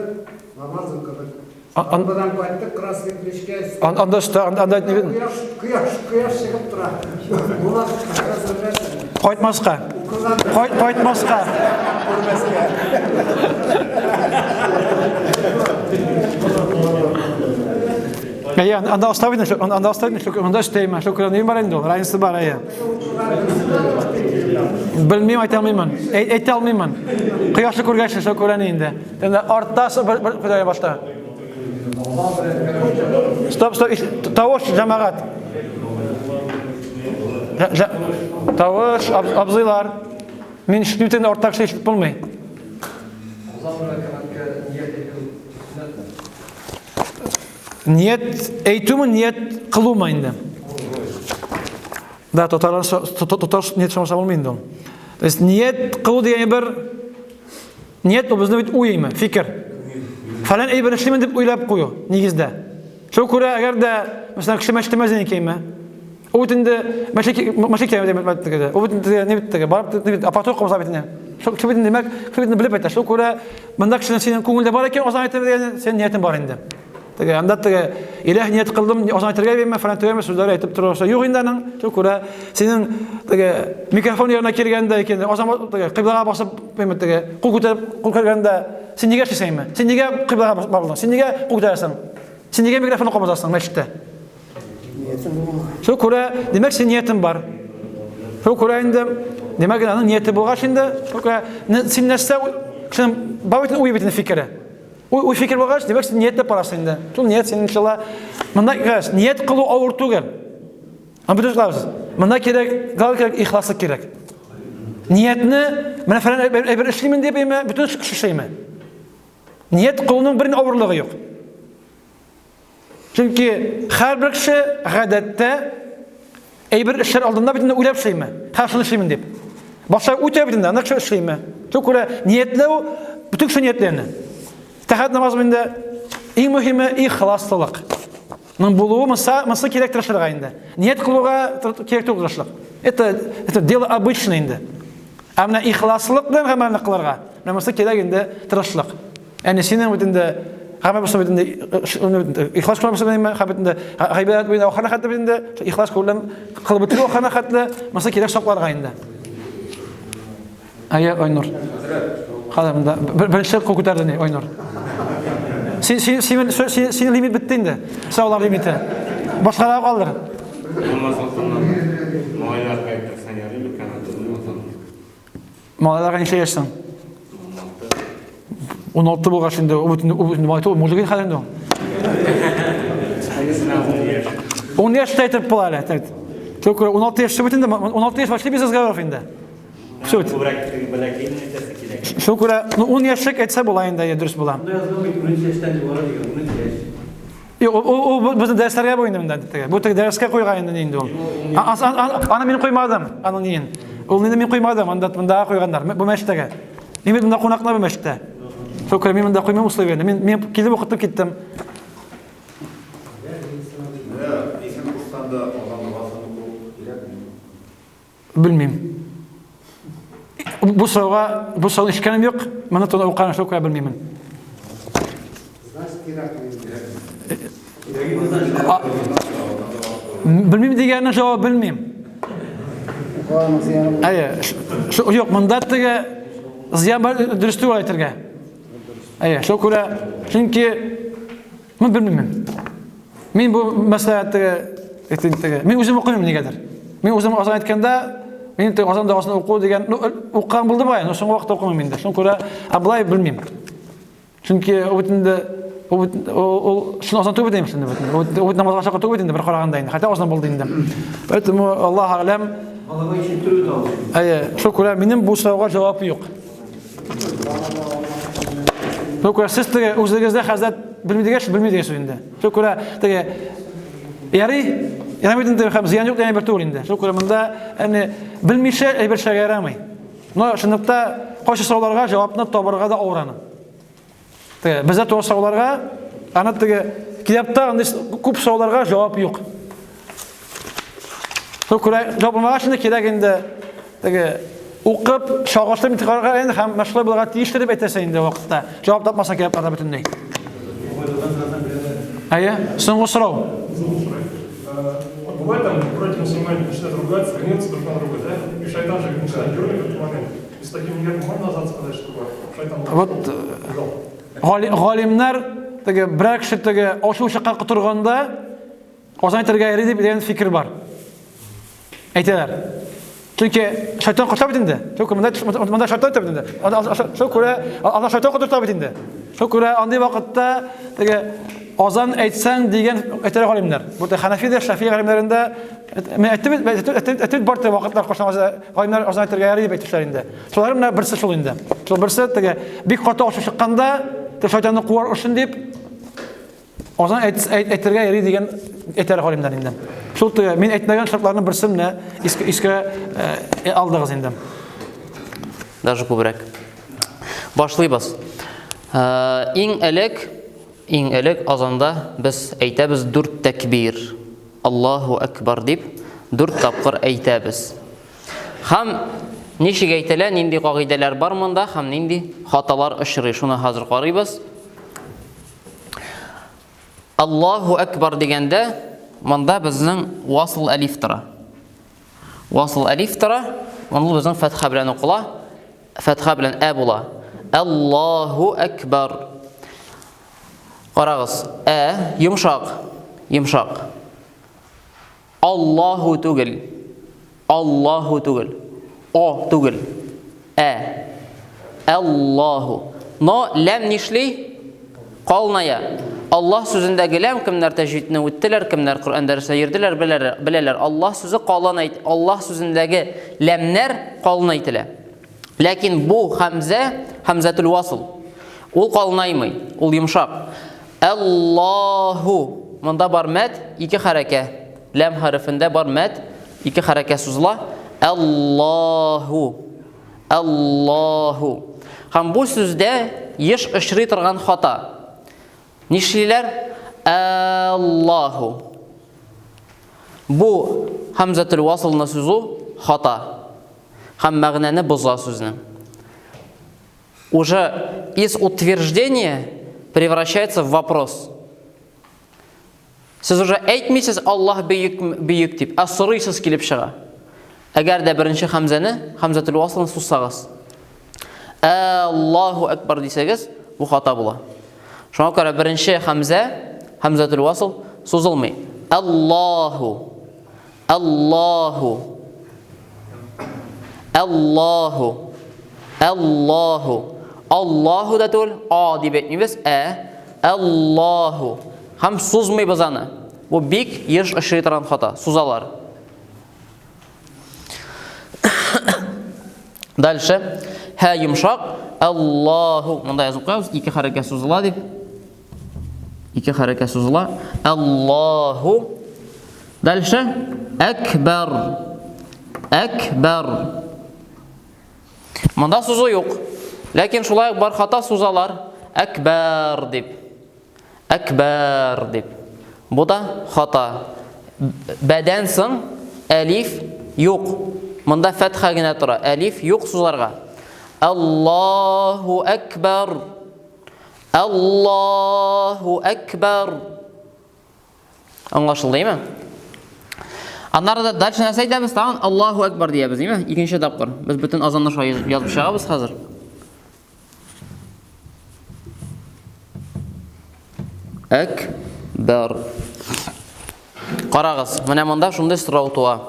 намаз укыдык. Дамбадан кайттык Красный Ключкә.
Анда өстә, анда
кояш, кояш, кояш чыгып тора. Була
Кайтмаска. Кайт, кайтмаска.
Күрмәскә.
Әйе, анда оставить, анда оставить, анда өстәйме, шул күрә бар инде ул, разница бар, әйе. Белмим, әйтә алмыймын. Әйтә алмыймын. Кояшны күргәч, шул күрә инде. Инде артта бер бер күтәрә башта. Стоп, стоп, тавыш, җәмәгать. Тавыш, абзыйлар. Мин ишетмим, артта кеше ишетеп булмый. Ният әйтүме, ният кылумы инде? Да, татарлар татар ният сорамаса булмый инде ул. То есть ният кылу дигән бер ният ул безнең бит уймы, фикер. Фәлән әйбер эшлимен дип уйлап кую, нигездә. Шул күрә, әгәр дә, мәсәлән, кеше мәчеттә мәзин икәнме? Ул бит инде мәчет мәчет килә дип теге. Ул бит инде ни бит теге, барып ни бит, апатур кылса бит инде. Шул кеше бит инде, димәк, кеше бит инде белеп әйтә. Шул күрә, монда кешенең синең күңелдә бар икән, азан әйтәм дигән, синең ниятең бар инде. Теге анда теге иләһ ният кылдым, азан әйтергә бирмә, фәлән төгәмә сүзләре әйтеп торырса юк инде аның. Шул күрә, синең теге микрофон янына килгәндә икән, азан теге кыйблага басып, бирмә теге, кул күтәреп, кул күтәргәндә, син нигә эшлисеңме? Син нигә кыйблага бардың? Син нигә кул күтәрәсең? Син нигә микрофонны кабызасың мәчеттә? Шул күрә, димәк, син ниятең бар. Шул күрә инде, димәк, аның нияте булгач инде, шул күрә, син нәрсә, син бар бит уй бит фикере. Уй, уй фикер булгач, димәк, син ниятләп барасың инде. Шул ният синең иншалла. Монда кирәк, ният кылу авыр түгел. Һәм бөтен кылабыз. Монда кирәк, главное кирәк ихласлык кирәк. Ниятне, менә фәлән әйбер эшлимен дип, бөтен кеше эшлиме. Ният кылуның бер авырлыгы юк. Чөнки һәрбер кеше гадәттә әйбер эшләр алдында бит инде уйлап эшлиме? Һәм шуны эшлимен дип. Башта үтә бит инде, аны кеше эшлиме? Шул күрә ниятләү бөтен кеше ниятләнә. Тәһарәт намазы инде иң мөһиме ихласлылык. Моның булуы монса, монсы кирәк тырышырга инде. Ният кылуга кирәк түгел тырышлык. Это это дело обычное инде. Ә менә ихласлык белән гамәлне кылырга, менә монсы кирәк инде тырышлык. Әни синең бит инде гамәл булса бит инде ихлас күрә булса инде һәм бит инде гыйбадәт буена ахырына хәтле бит инде ихлас белән кылып бетерү ахырына хәтле монсы кирәк сакларга инде. Әйе, Айнур. Хәзер монда беренче кул күтәрде ни, Айнур. Син син син син син лимит бетте инде. Сораулар лимиты. Башкаларга калдыр.
Намаз укыган малайларга әйттерсәң ярый микән?
Малайларга ничә яшь соң? 16 булгач инде, ул бит ул малай түгел, мужик инде хәзер инде ул. 10 яшьтә әйтеп була әле, әйт. Только 16 яшьтә бит инде, 16 яшь вообще без разговоров инде. Все.
Күбрәк теге бәләкәйне әйтәсе килә.
Шул күрә, ну 10 яшьлек әйтсә була инде, дөрес була.
Монда язылган бит 13 яшьтән югары дигән, 13 яшь.
Юк, ул ул безнең дәресләргә бу инде монда теге. Бу теге дәрескә куйган инде инде ул. Аны мин куймадым, аның ниен. Ул инде мин куймадым, анда монда куйганнар. Бу мәчеттәге. Мин бит монда кунаклар бу мәчеттә. Шул күрә мин монда куймыйм условияне. Мин мин килеп укытып киттем. Белмим. Бу сорауга, бу сорауны ишеткәнем юк. Моны турында укыган шул күрә белмимен. Белмим дигәннең җавабы белмим. Әйе, юк, монда теге зыян бар, дөрес түгел әйтергә. Әйе, шул күрә, чөнки мин белмим. Мин бу мәсьәлә теге әйтим теге. Мин үзем укымыйм нигәдер. Мин үзем азан әйткәндә, мин теге азан догасын уку дигән, ну, укыган булды бай, но соңгы вакытта укымыйм инде. Шуңа күрә, ә болай белмим. Чөнки ул бит инде ул ул шуны азан түгел инде бит. Ул намазга чакыру түгел инде бер караганда инде. Хотя азан булды инде. Поэтому Аллаһ алям.
Аллаһ ишеттерү дә ул.
Әйе, шул күрә минем бу сорауга җавап юк. Шул күрә сез теге үзегездә хәзрәт белми дигәч, белми дигәч инде. Шул күрә теге ярый, ярамый инде һәм зыян юк дигән бер түгел инде. Шул күрә монда әне белмичә әйбер эшләргә ярамый. Но чынлыкта кайсы сорауларга җавапны табырга да авыр аны. Теге бездә туган сорауларга аны теге китапта андый күп сорауларга җавап юк. Шул күрә җавап булмагач инде кирәк инде теге укып, чагыштырып интихарга инде һәм мәшгуль булырга тиештер дип әйтәсе инде вакытта. Җавап тапмасаң китапларда бөтенләй. Әйе, соңгы сорау.
Бывает там, братья мусульмане начинают ругаться, гневаться друг на друга, да? И шайтан же начинает дергать в этот момент. И с таким нервом можно назад сказать, чтобы шайтан
Вот галимнәр теге берәр кеше теге ачу чыккан котырганда азан әйтергә ярый дип дигән фикер бар. Әйтәләр. Чөнки шайтан коча бит инде. Чөнки монда монда шайтан бит инде. Шул күрә анда шайтан котырта бит инде. Шул күрә андый вакытта теге азан әйтсәң дигән әйтәләр галимнәр. Бу Ханафи дә, Шафи галимнәрендә мин әйттем бит, әйттем бар вакытлар кашан галимнәр азан әйтергә ярый дип әйтүчеләр инде. Шулар менә берсе шул инде. Шул берсе теге бик каты ачу чыкканда, шайтанны куар өчен дип Азан әйт, әйт, әйтергә йөри дигән әйтәләр галимнәр инде. Шул теге мин әйтмәгән шартларның берсен менә искә, искә э, алдыгыз инде.
Даже күбрәк. Башлыйбыз. Э, иң элек, иң элек азанда без әйтәбез дүрт тәкбир. Аллаһу акбар дип дүрт тапкыр әйтәбез. Һәм ничек әйтелә, нинди кагыйдәләр бар монда һәм нинди хаталар очрый, шуны хәзер карыйбыз. Аллаһу Акбар дигәндә, монда безнең васыл әлиф тора. Васыл әлиф тора, монда безнең фәтха белән укыла. Фәтха белән ә була. Аллаһу Акбар. Карагыз, ә йомшак, йомшак. Аллаһу түгел. Аллаһу түгел. О түгел. Ә. Аллаһу. Но ләм нишли? Калная. Аллаһ сүзендәге ләм кемнәр тәҗвидне үттеләр, кемнәр Коръән дәресенә йөрделәр, беләләр, беләләр. Аллаһ сүзе калын әйт, Аллаһ сүзендәге ләмнәр калын әйтелә. Ләкин бу хәмзә, хәмзәтул васл. Ул калынаймый, ул йомшак. Аллаһу. Монда бар мәд, ике хәрәкә. Ләм хәрефендә бар мәд, ике хәрәкә сузыла. Аллаһу. Аллаһу. Һәм бу сүздә еш очрый торган хата. Нишлиләр? Аллаһу. Бу һәмзәтул васылны сузу хата. Һәм мәгънәне боза сүзнең. Уже из утверждения превращается в вопрос. Сез уже әйтмисез Аллаһ бөек, бөек дип, ә сорыйсыз килеп чыга. Әгәр дә беренче хәмзәне, хәмзәтул васлын сузсагыз, Аллаһу акбар дисәгез, бу хата була. Шуңа күрә беренче хәмзә, хәмзәтул васл сузылмый. Аллаһу Аллаһу. Аллаһу. Аллаһу. Аллаһу да түгел, а дип әйтмибез, ә. Аллаһу. Һәм сузмыйбыз аны. Бу бик еш очрый торган хата. Сузалар. Дальше. Һә йомшак. Аллаһу. Монда язып куябыз, ике хәрәкә сузыла дип. Ике хәрәкә сузыла. Аллаһу. Дальше. Әкбәр. Әкбәр. Монда сузу юк. Ләкин шулай ук бар хата сузалар. Әкбәр дип. Әкбәр дип. Бу да хата. Бәдән соң әлиф юк. Монда фәтха генә тора. Әлиф юк сузарга. Аллаһу әкбәр. Аллаһу әкбәр. Аңлашылды, әйме? Аннары да дальше нәрсә әйтәбез? Тагын Аллаһу әкбәр диябез, әйме? Икенче тапкыр. Без бөтен азанны шулай язып чыгабыз хәзер. Әкбәр. Карагыз, менә монда шундый сорау туа.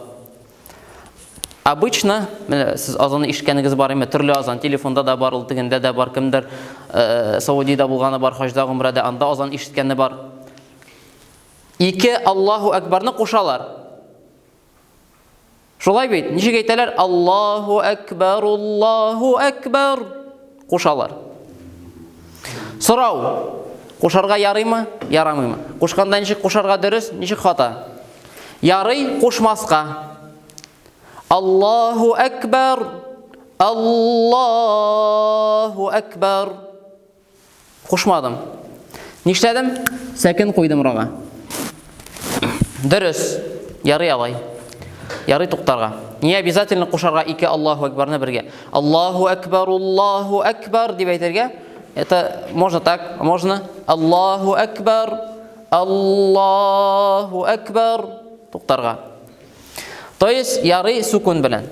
Обычно, менә сез азанны ишеткәнегез бар име, төрле азан, телефонда да бар, ул тегендә дә бар, кемдер. э, Саудида булганы бар, хаҗда, гомрәдә, анда азан ишеткәне бар. Ике Аллаһу Әкбарны кушалар. Шулай бит, ничек әйтәләр? Аллаһу Әкбар, Аллаһу Әкбар. Кушалар. Сорау. Кушарга ярыймы, ярамыймы? Кушканда ничек кушарга дөрес, ничек хата? Ярый кушмаска. Аллаһу Әкбар, Аллаһу Әкбар. Кушмадым. Нишләдем? Сәкен куйдым рага. Дөрес. Ярый алай. Ярый туктарга. Не обязательно кушарга ике Аллаһу Акбарны бергә. Аллаһу Акбар, Аллаһу Акбар дип әйтергә. Это можно так, можно Аллаһу Акбар, Аллаһу Акбар туктарга. То есть ярый сукун белән.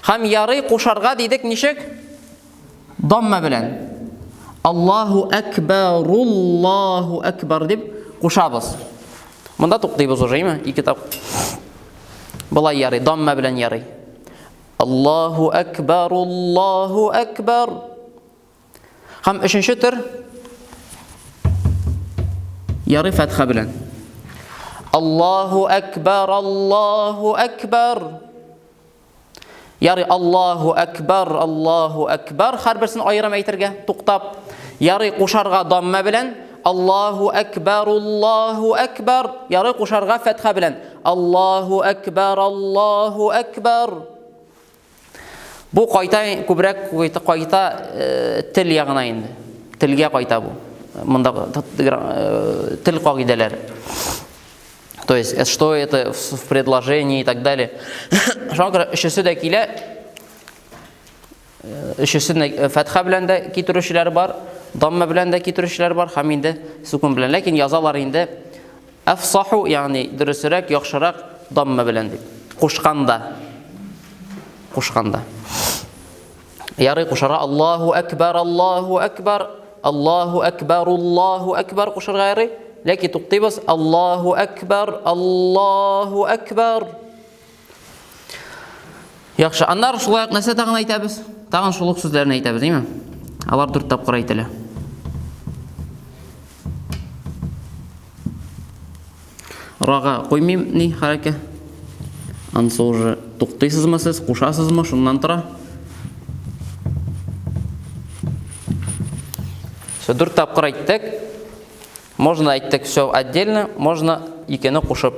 Һәм ярый кушарга дидек ничек? Дамма белән. Аллаһу әкбәр, Аллаһу әкбәр дип кушабыз. Монда туктыйбыз уже, име? Ике тап. Болай ярый, дамма белән ярый. Аллаһу әкбәр, Аллаһу әкбәр. Һәм өченче төр ярый фәтха белән. Аллаһу әкбәр, Аллаһу әкбәр. Ярый, Аллаһу әкбәр, Аллаһу әкбәр, һәрберсен аерым әйтергә, туктап. Ярый, кушарга дамма белән, Аллаһу әкбәр, Аллаһу әкбәр. Ярый, кушарга фәтха белән, Аллаһу әкбәр, Аллаһу әкбәр. Бу кайта күбрәк кайта, кайта э, тел ягына инде. Телгә кайта бу. Монда э, тел кагыйдәләре. То есть, э, что это в предложении и так далее. Шуңа күрә өчесе дә килә. Э, өчесен э, фәтха белән дә китерүчеләр бар, дамма белән дә китерүчеләр бар һәм инде сукун белән. Ләкин язалар инде әфсаху, ягъни дөресрәк, яхшырак дамма белән дип. Кушканда. Кушканда. Ярый кушарга Аллаһу әкбәр, Аллаһу әкбәр, Аллаһу әкбәр, Аллаһу әкбәр кушарга ярый. Ләкин туктыйбыз. Аллаһу әкбәр, Аллаһу әкбәр. Яхшы, аннары шулай ук нәрсә тагын әйтәбез? Тагын шул ук сүзләрне әйтәбез, димме? Алар дүрт тапкыр әйтелә. Рага куймыйм ни хәрәкә. Ансы уже туктыйсызмы сез, кушасызмы, шуннан тора. Все, дүрт тапкыр әйттек. Можно әйттек все отдельно, можно икене кушып.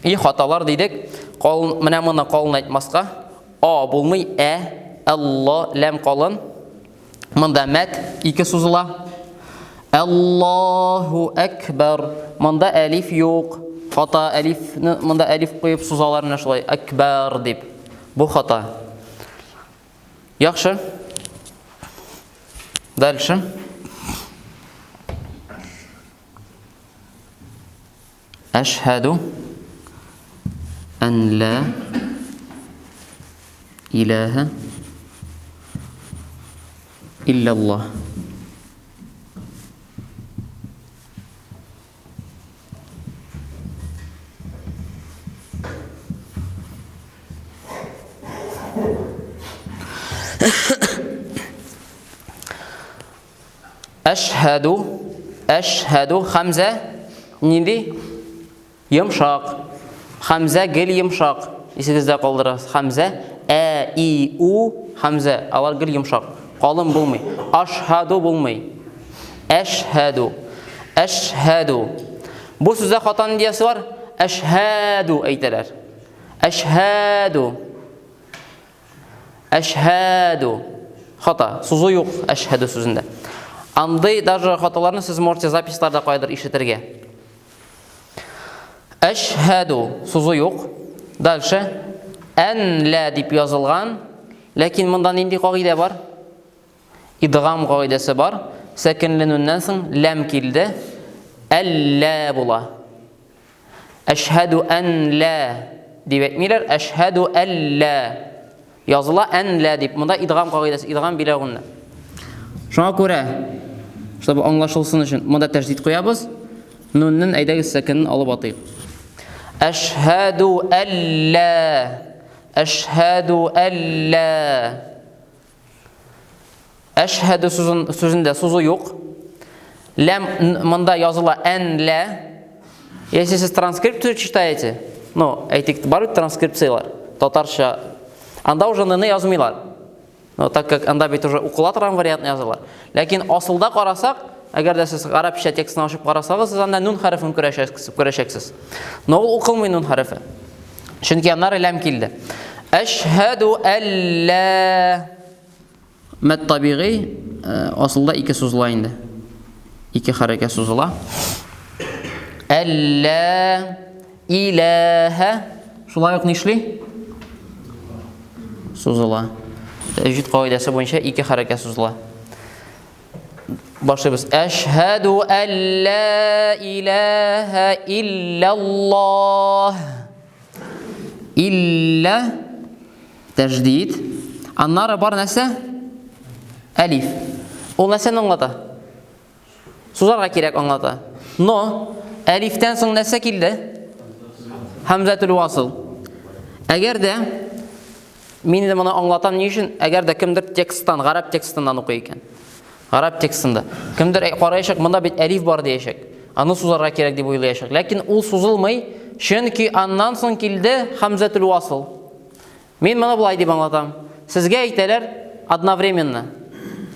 И хаталар дидек. Калын, менә моны калын әйтмаска. А булмый, ә, алла, ләм калын. Монда мәт ике сузыла. Аллаһу әкбәр. Монда әлиф юк. Хата әлифне монда әлиф куеп сузалар менә шулай әкбәр дип. Бу хата. Яхшы. Дальше. Әшһәду ән ла илаһа илляллаһ. Әшһәду, әшһәду, хәмзә нинди? Йомшак. Хәмзә гел йомшак. Исегездә калдырыгыз. Хәмзә ә, и, у, хәмзә. Алар гел йомшак. Калын булмый. Ашһаду булмый. Әшһәду. Әшһәду. Бу сүздә хата нинди бар? Әшһәду әйтәләр. Әшһәду. Әшһәду. Хата. Сузу юк әшһәду сүзендә. Андый даже хаталарны сез можете записьларда кайдыр ишетергә. Әшһәду сузу юк. Дальше ән лә дип язылган. Ләкин монда нинди кагыйдә бар? Идгам кагыйдәсе бар. Сәкенленүннән соң ләм килде. Әллә була. Әшһәду ән лә дип әйтмиләр, әшһәду әллә. Языла ән лә дип. Монда идгам кагыйдәсе, идгам билә гунна. Шуңа күрә, чтобы аңлашылсын өчен, монда тәждид куябыз. Нуннын әйдәгез сәкенен алып атыйк. Әшһәду әллә. Әшһәду әллә. Әшһәдү сүзен, сүзендә сузу юк. Ләм монда языла ән лә. Если сез транскрипцию читаете, ну, әйтик, бар бит транскрипцияләр, татарча. Анда уже ны язмыйлар. Но так как анда бит уже укыла торган вариантны язалар. Ләкин асылда карасак, әгәр дә сез гарәпчә текстны ачып карасагыз, сез анда нун хәрефен күрәчәксез, күрәчәксез. Но ул укылмый нун хәрефе. Чөнки аннары ләм килде. Әшһәду әллә Мәд табигый, э, асылда ике сузыла инде. Ике хәрәкә сузыла. Әллә иләһә шулай ук нишли? Сузыла. Тәҗвид кагыйдәсе буенча ике хәрәкә сузыла. Башлыйбыз. Әшһәду әллә иләһә илляллаһ. Илля Тәждид. Аннары бар нәрсә? Әлиф. Ул нәрсәне аңлата? Сузарга кирәк аңлата. Но әлифтән соң нәрсә килде? Һәмзәтул васыл. Әгәр дә мин инде моны аңлатам ни өчен? Әгәр дә кемдер тексттан, гарәп текстыннан укый икән. Гарәп текстында. Кемдер караячак, монда бит әлиф бар диячәк. Аны сузарга кирәк дип уйлаячак. Ләкин ул сузылмый, чөнки аннан соң килде һәмзәтул васыл. Мин моны болай дип аңлатам. Сезгә әйтәләр одновременно.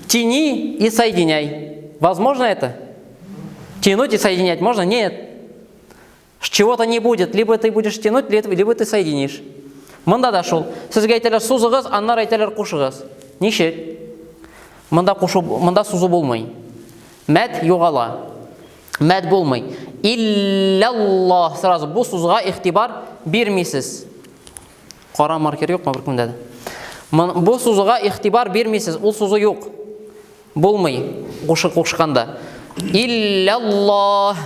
Тяни и соединяй. Возможно это? Тянуть и соединять можно? Нет. Чего-то не будет. Либо ты будешь тянуть, либо ты соединишь. Монда да шул. Сезгә әйтәләр сузыгыз, аннары әйтәләр кушыгыз. Ничек? Монда кушу, монда сузу булмый. Мәд югала. Мәд булмый. Илляллаһ сразу бу сузуга игътибар бирмисез. Кара маркер юкмы беркемдә дә? Бу сузуга игътибар бирмисез, ул сузу юк. Булмый кушы кушканда. Илляллаһ.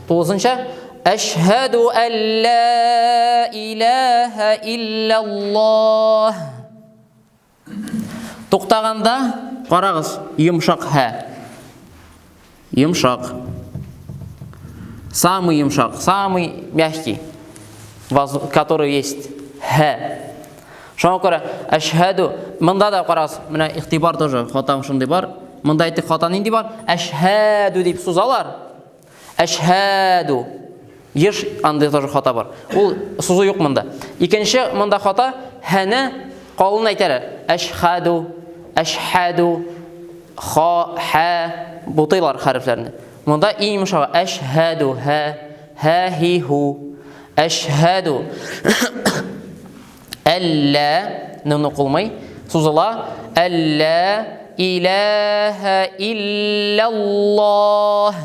Тулысынча Әшһәду әллә илаһа илляллаһ. Туктаганда карагыз, йомшак һә. Йомшак. Самый йомшак, самый мягкий, который есть. Һә. Шуңа күрә әшһәду, монда да карагыз, менә игътибар тоже хатам шундый бар. Монда әйтик хата нинди бар? Әшһәду дип сузалар. Әшһәду. Еш андый тоже хата бар. Ул сузу юк монда. Икенче монда хата һәне калын әйтәләр. Әшһәду, әшһәду, ха, хә бутыйлар хәрефләрне. Монда иң йомшагы әшһәду, һә, һә, һи, һу. Әшһәду. Әллә нун укылмый, сузыла. Әллә иләһә илляллаһ.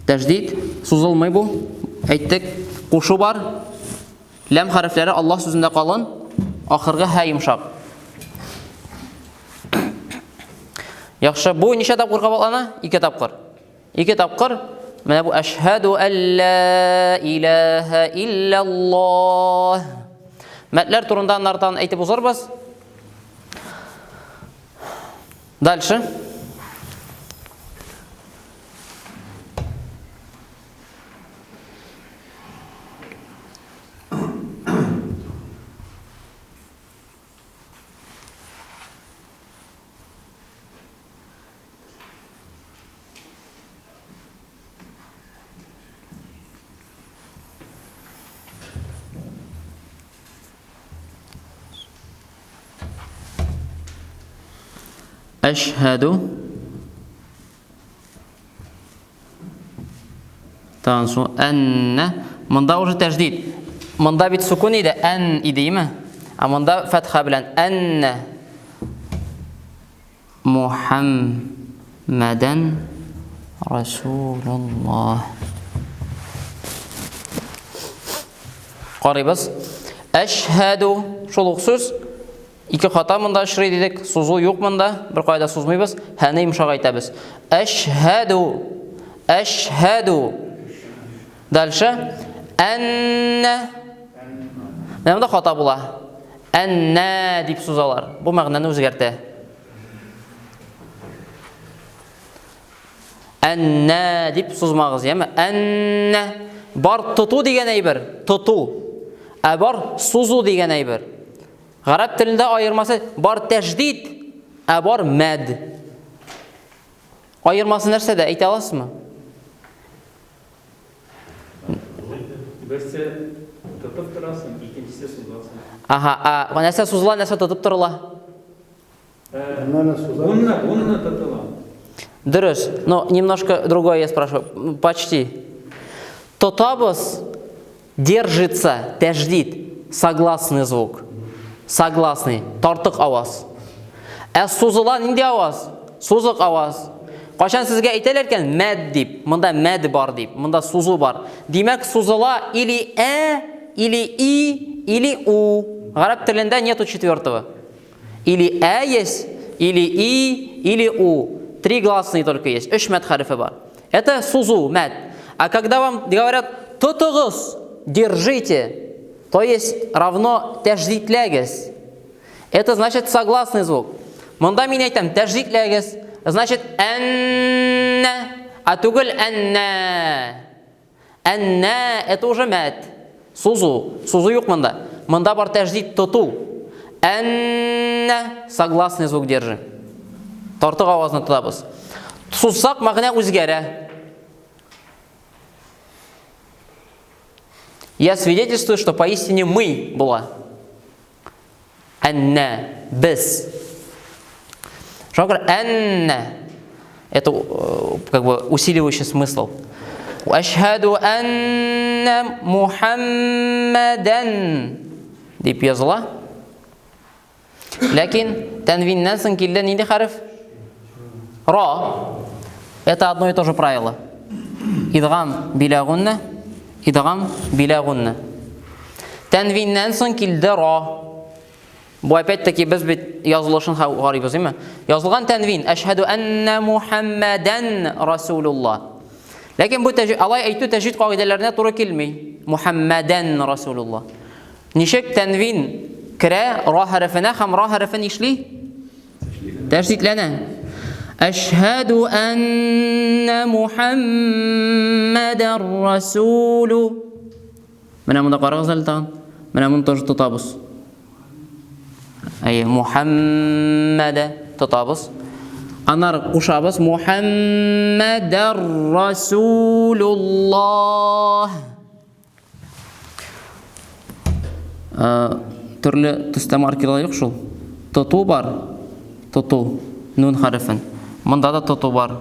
Тәждид сузылмый бу. Әйттек, кушу бар. Ләм хәрефләре Аллаһ сүзендә калын, ахыргы һә йомшак. Яхшы, бу ничә тапкыр кабатлана? Ике тапкыр. Ике тапкыр менә бу әшһәду әллә иләһә илляллаһ. Мәтләр турында аннардан әйтеп узарбыз. Дальше. Әшһәду Тагын шул әннә. Монда уже тәждид. Монда бит сукун иде, ән иде, име? Ә монда фәтха белән әннә. Мухаммәдән Расулуллаһ. Карыйбыз. Әшһәду шул ук сүз. Ике хата монда очрый дидек. Сузу юк монда. Бер кайда сузмыйбыз. Һәне йомшак әйтәбез. Әшһәду. Әшһәду. Дальше. Әннә. Менә монда хата була. Әннә дип сузалар. Бу мәгънәне үзгәртә. Әннә дип сузмагыз, яме? Әннә. Бар тоту дигән әйбер, тоту. Ә бар сузу дигән әйбер. Гарәп телендә аермасы бар тәждид. ә бар мәд. Аермасы нәрсәдә, әйтә аласызмы?
Берсе тотып торасың, икенчесе сузасың.
Ага, а нәрсә сузыла, нәрсә тотып торыла?
Гунна, гунна тотыла.
Дөрес, но немножко другое я спрашиваю. Почти. Тотабыз держится, тәждид, согласный звук. Согласный, тартык аваз. Ә сузыла нинди аваз? Сузык аваз. Кайчан сезгә әйтәләр икән, мәд дип, монда мәд бар дип, монда сузу бар. Димәк, сузыла или ә, или и, или у. Гарәп телендә нету четвертого. Или ә есть, или и, или у. Три гласные только есть. Өч мәд хәрефе бар. Это сузу, мәд. А когда вам говорят тотыгыз, держите, то есть равно тәждитләгез. Это значит согласный звук. Монда мин әйтәм тәждитләгез, значит әннә, а түгел әннә. Әннә это уже мәд. Сузу. Сузу юк монда. Монда бар тәждид тоту. Әннә согласный звук держим. Тартык авазны тотабыз. Сузсак мәгънә үзгәрә. Я свидетельствую, что поистине мы була. Әннә, без. Шуңа күрә әннә это э, как бы усиливающий смысл. Әшһәду әннә Мухаммадан дип языла. Ләкин тәнвиннән соң килде нинди хәреф? Ра. Это одно и то же правило. Идгам биля гунна, идгам биля гунна. Тәнвиннән соң килде ра. Бу опять-таки без бит язылышын карыйбыз, әйме? Язылган тәнвин әшһәду әннә Мухаммадан Расулуллах. Ләкин бу тәҗ алай әйтү тәҗвид кагыйдәләренә туры килми. Мухаммадан Расулуллах. Ничек тәнвин керә ра хәрефенә һәм ра хәрефе нишли? Тәждидләнә. Әшһәду әннә Мухаммадар Расулу. Менә монда карагыз әле тагын. Менә моны тоже тотабыз. Әйе, Мухаммада тотабыз. Аннары кушабыз Мухаммадар Расулуллах. Төрле төстә маркерлар юк шул. Тоту бар. Тоту. Нун хәрефен. Монда да тоту бар.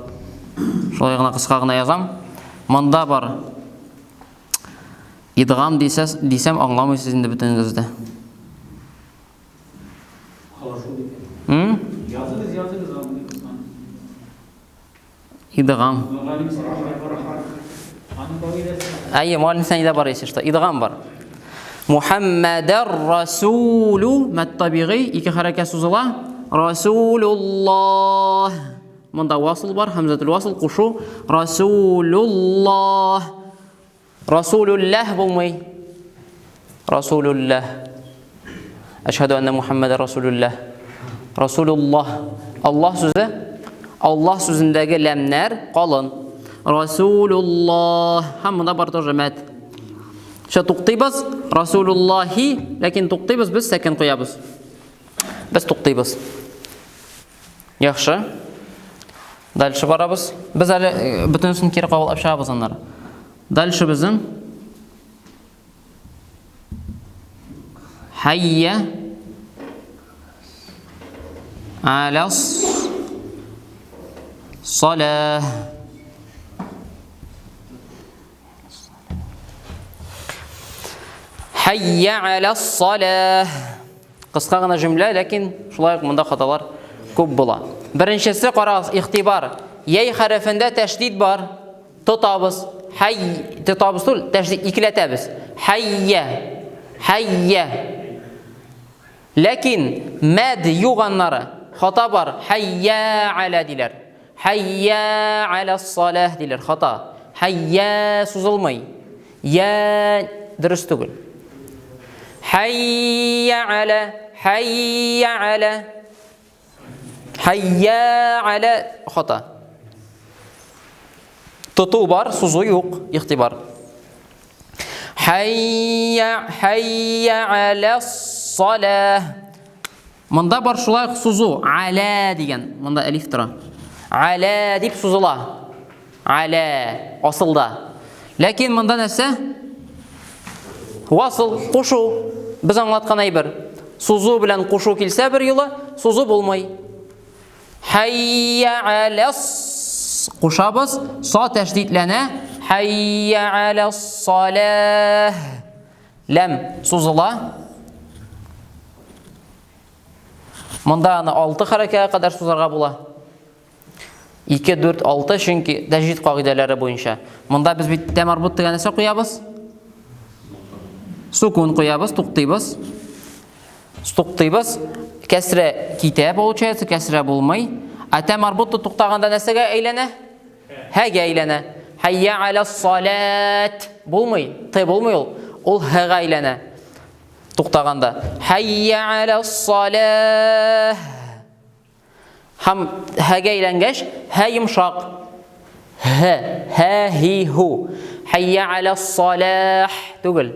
Шулай гына кыска гына язам. Монда бар. Идгам дисәс, дисәм аңламыйсыз инде бөтенегез дә.
М? Языгыз, языгыз, аңлыйбыз.
Идгам. Әйе, муаллим сәнидә бар, если что. Идгам бар. Мухаммадар Расулу мәд табигый ике хәрәкә сузыла. Расулуллах. Монда васыл бар, һәмзәтул васыл кушу. Расулуллах. Расулуллах булмый. Расулуллах. Әшһәду әннә Мухаммәдә Расулуллах. Расулуллах. Аллаһ сүзе Аллаһ сүзендәге ләмнәр калын. Расулуллах. Һәм монда бар тоже мәд. Шо туктыйбыз. Расулуллахи, ләкин туктыйбыз, без сәкен куябыз. Без туктыйбыз. Яхшы. Дальше барабыз. Без әле э, бөтенесен кире кабул чыгабыз аннары. Дальше безнең Хәйя алас салах. Хәйя алас салах. Кыска гына җөмлә, ләкин шулай ук монда хаталар күп була. Беренчесе, карагыз, игътибар. Яй хәрефендә тәшдид бар. Тотабыз. Хәй, тотабыз түгел, тәшдид икеләтәбез. Хәйя. Хәйя. Ләкин мәд юк аннары. Хата бар. Хәйя аля диләр. Хәйя аля салах диләр. Хата. Хәйя сузылмый. Я дөрес түгел. Хәйя аля, хәйя аля. Хәйя аля хата. Тоту бар, сузу юк, игътибар. Хәйя, хәйя аля салах. Монда бар шулай ук сузу, аля дигән, монда әлиф тора. Аля дип сузыла. Аля асылда. Ләкин монда нәрсә? Васыл, кушу. Без аңлаткан әйбер. Сузу белән кушу килсә бер юлы, сузу булмый. Хәйя алас кушабыз, са тәшдидләнә. Хәйя алас салах. Ләм сузыла. Монда аны 6 хәрәкәгә кадәр сузарга була. 2, 4, 6, чөнки тәҗвид кагыйдәләре буенча. Монда без бит тә марбут дигән нәрсә куябыз. Сукун куябыз, туктыйбыз. Туктыйбыз. Кәсрә китә, получается, кәсрә булмый. Ә тә марбут туктаганда нәрсәгә әйләнә? Һәгә әйләнә. Хәйя аля салат. Булмый, т булмый ул. Ул һәгә әйләнә. Туктаганда. Хәйя аля салах. Һәм һәгә әйләнгәч, һә йомшак. Һ, һә, һи, һу. Хәйя аля салах түгел.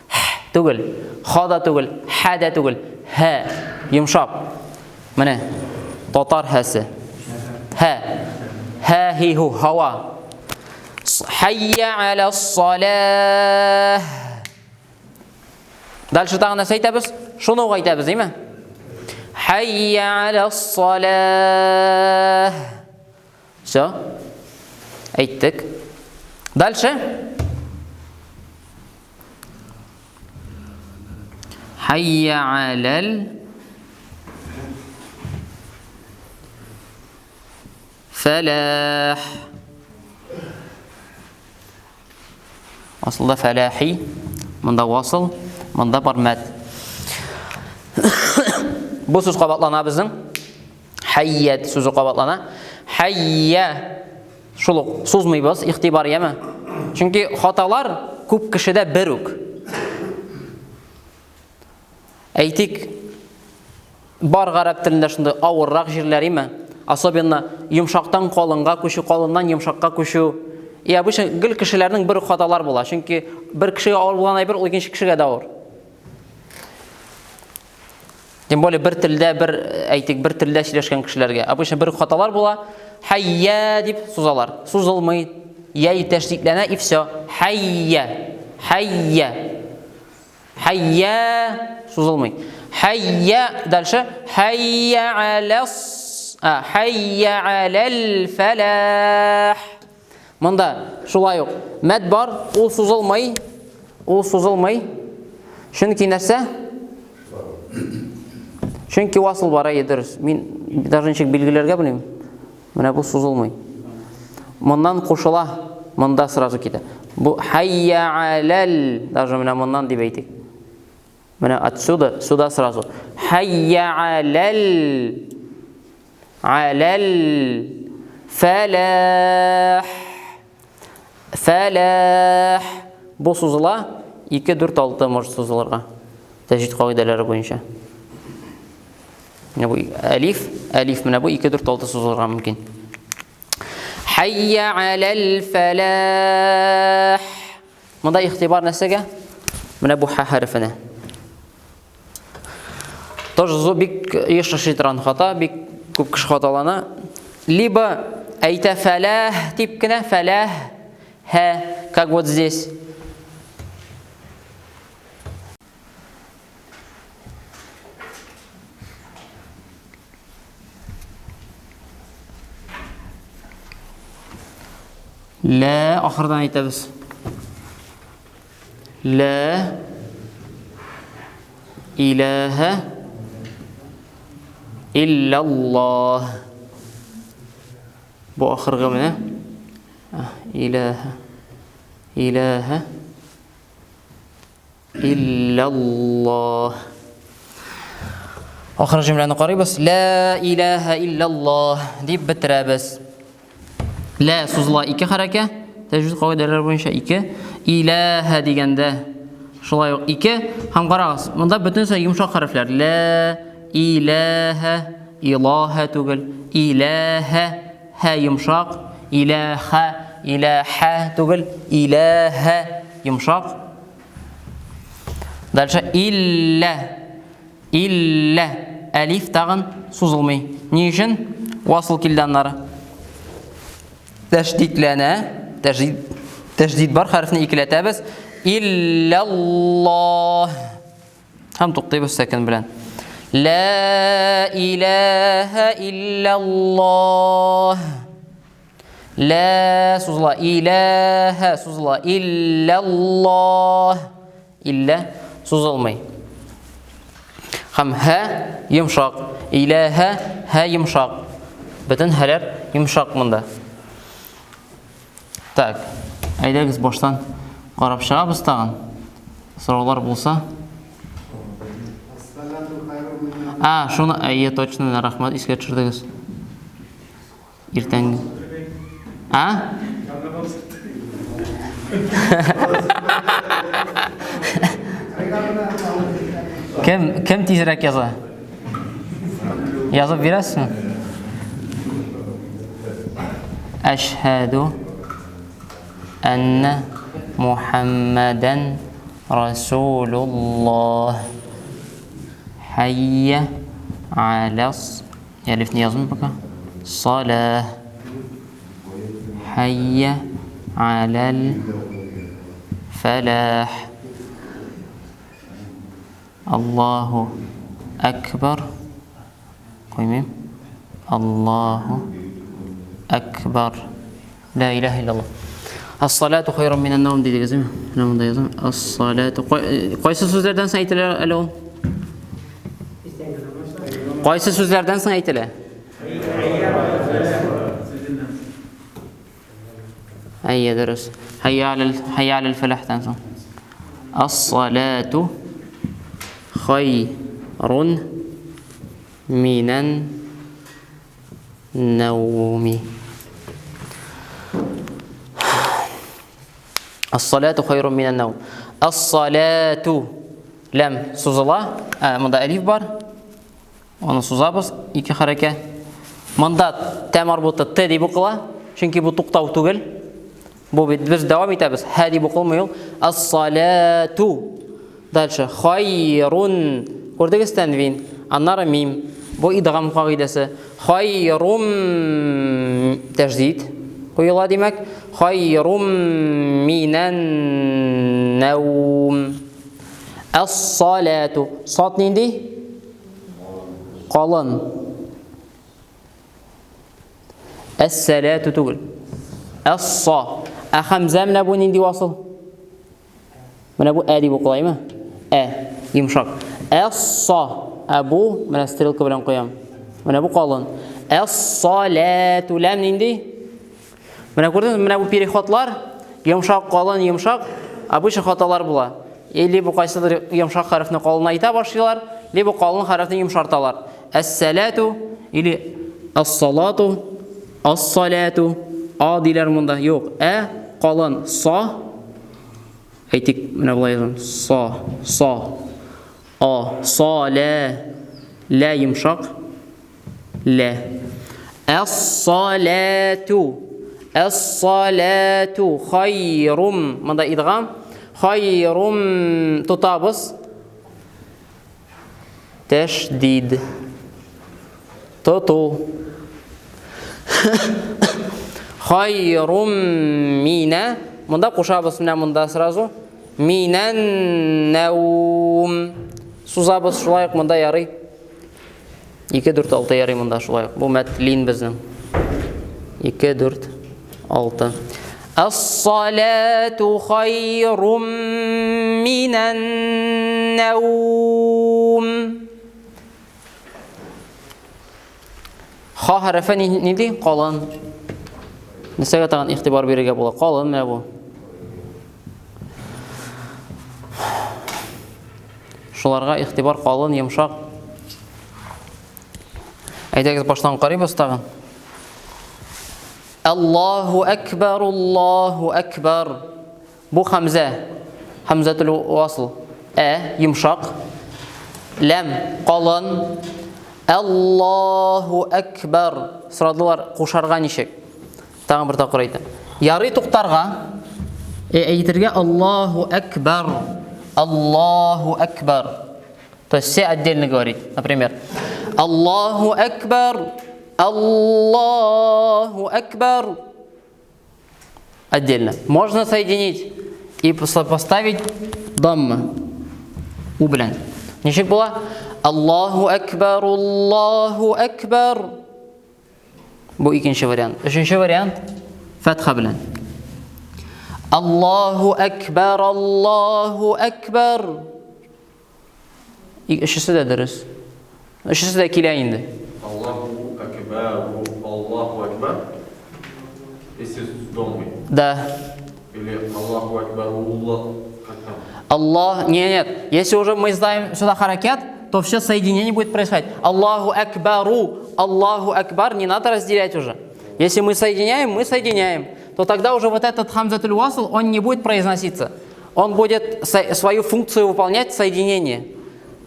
Х түгел. Ха да түгел, хә дә түгел. Һә йомшак. Менә татар һәсе. Һә. Һә, һи, һу, һава. Хәйя аля салах. Дальше тагын нәрсә әйтәбез? Шуны ук әйтәбез, димме? Хәйя аля салах. Все. Әйттек. Дальше. Хәйя алал фәләх. Асылда фәләхи, монда васыл, монда бар мәд. Бу сүз кабатлана безнең. Хәйят сүзе кабатлана. Хәйя шул ук сузмыйбыз, игътибар яме. Чөнки хаталар күп кешедә бер үк. Әйтик, бар гарәп телендә шундый авыррак җирләр име? Особенно йомшактан калынга күчү, калыннан йомшакка күчү. И обычно гел кешеләрнең бер хаталар була. Чөнки бер кешегә авыр булган әйбер ул икенче кешегә дә авыр. Тем более бер телдә, бер әйтик, бер телдә сөйләшкән кешеләргә. Обычно бер хаталар була. Хәйя дип сузалар. Сузылмый. Я тәшдидләнә и все. Хәйя. Хәйя. Хәйя сузылмый. Хәйя дальше. Хәйя алас. Хәйя алал фәләх. Монда шулай ук мәд бар, ул сузылмый. Ул сузылмый. Чөнки нәрсә? Чөнки васыл бар, әйе, дөрес. Мин даже ничек билгеләргә белмим. Менә бу сузылмый. Моннан кушыла, монда сразу китә. Бу хайя алал, даже менә моннан дип әйтик. Менә отсюда, сюда сразу. Хайя алал. Алал. Фәләх. Фәләх. Бу сузыла. 2, 4, 6 может сузылырга. Тәҗвид кагыйдәләре буенча. Менә бу әлиф, әлиф менә бу 2 4 6 сузылырга мөмкин. Хәйя алал фәләх. Монда игътибар нәрсәгә? Менә бу ха хәрефенә. Тоже зу бик еш эшли торган хата, бик күп кеше хаталана. Либо әйтә фәләх дип кенә фәләх, һә, как вот здесь. Лә ахырдан әйтәбез. Лә иләһә илляллаһ. Бу ахыргы менә. Иләһә. Иләһә. Илляллаһ. Ахыр җөмләне карыйбыз. Ла илаһа илляллаһ дип бетерәбез. Ла сузыла ике хәрәкә, тәҗвид кагыйдәләре буенча ике. Илаһа дигәндә шулай ук ике. Һәм карагыз, монда бөтенесе йомшак хәрефләр. Ла илаһа, илаһа түгел, илаһа, һә йомшак, илаһа, илаһа түгел, илаһа йомшак. Дальше илля. Илля. Әлиф тагын сузылмый. Ни өчен? Васыл килде аннары. Тәшдидләнә. Тәшдид, тәшдид бар хәрефне икеләтәбез. Илляллаһ. Һәм туктыйбыз сәкен белән. Ла илаһа илляллаһ. Ла сузыла, илаһа сузыла, илляллаһ. Илля сузылмый. Һәм һә йомшак, илаһа һә йомшак. Бөтен һәләр йомшак монда. Так, әйдәгез баштан карап чыгабыз тагын. Сораулар булса. А, шуны, әйе, точно, рәхмәт, искә төшердегез. Иртәнге. А? Кем, кем тизрәк яза? Язып бирәсезме? Әшһәду әннә Мухаммадан Расулуллах. Хәйя алас Әлифне язмыйм пока. Салә. Хәйя аләл фәләх. Аллаһу әкбар. Куймыйм. Аллаһу әкбар. Ла илаһа иллаллаһ. Ас-салату хайрун минән наум дидегез, әйме? Менә монда язам. Ас-салату. Кайсы сүзләрдән соң әйтелә әле ул? Кайсы сүзләрдән соң әйтелә? Әйе, дөрес. Хәйя алал хәйя алал фәләхтән соң. Ас-салату хайрун минән Нәүми. Ас-салату хайрун минән нәүм. Ас-салату ләм сузыла. Ә, монда әлиф бар. Аны сузабыз, ике хәрәкә. Монда тә марбуты т дип укыла, чөнки бу туктау түгел. Бу бит без дәвам итәбез. Һә дип укылмый ул. Ас-салату. Дальше хайрун. Күрдегез тәнвин. Аннары мим. Бу идгам кагыйдәсе. Хайрум тәждид куела димәк. Хайрум минән нәүм. Ас-салату. Сат нинди? Калын. Әс-сәләту түгел. Әс-са. Ә хәмзә менә бу нинди васыл? Менә бу ә дип укылаймы? Ә, йомшак. Әс-са. Ә бу менә стрелка белән куям. Менә бу калын. Әс-саләту ләм нинди? Менә күрдегез, менә бу переходлар йомшак, калын, йомшак, обычно хаталар була. Или бу кайсыдыр йомшак хәрефне калынайта башлыйлар, либо калын хәрефне йомшарталар. Әс-сәләту или ас-салату, ас-салату, а диләр монда. Юк, ә калын са. Әйтик, менә болай язам. Са, са. А, са, лә, лә йомшак. Лә. Әс-салату. Әс-салату хайрум. Монда идгам. Хайрум тотабыз. Тәшдид. Тоту. Хайрум минә. Монда кушабыз менә монда сразу. Минән нәүм. Сузабыз шулай ук монда ярый. 2, 4, 6 ярый монда шулай ук. Бу мәт лин безнең. 2, 4, 6. Ас-салату хайрум минән нәүм. Ха хәрефе нинди? Калын. Нәрсәгә тагын игътибар бирергә була? Калын менә бу. Шуларга игътибар калын, йомшак. Әйдәгез баштан карыйбыз тагын. Аллаһу әкбәр, Аллаһу әкбәр. Бу хәмзә. Хәмзәтул васл. Ә, йомшак. Ләм, калын. Аллаһу әкбәр. Сорадылар, кушарга ничек? Тагын бер тапкыр әйтәм. Ярый туктарга. Э, әйтергә Аллаһу әкбәр. Аллаһу әкбәр. То есть все отдельно говорить. Например, Аллаху Акбар, Аллаху Акбар. Отдельно. Можно соединить и поставить дамма. У белән. Ничек була? Аллаху Акбар, Аллаху Акбар. Бу икенче вариант. Өченче вариант фәтха белән. Аллаху Акбар, Аллаху Акбар. Өчесе дә дөрес. Өчесе дә килә инде.
Аллаху Акбар, Аллаху Акбар. Если с домой.
Да.
Или Аллаху Акбар, Аллах. Как там?
Аллах, нет, нет. Если уже мы знаем сюда харакет, то все соединение будет происходить. Аллаху Акбару, Аллаху Акбар, не надо разделять уже. Если мы соединяем, мы соединяем. То тогда уже вот этот хамзатуль васл, он не будет произноситься. Он будет свою функцию выполнять соединение.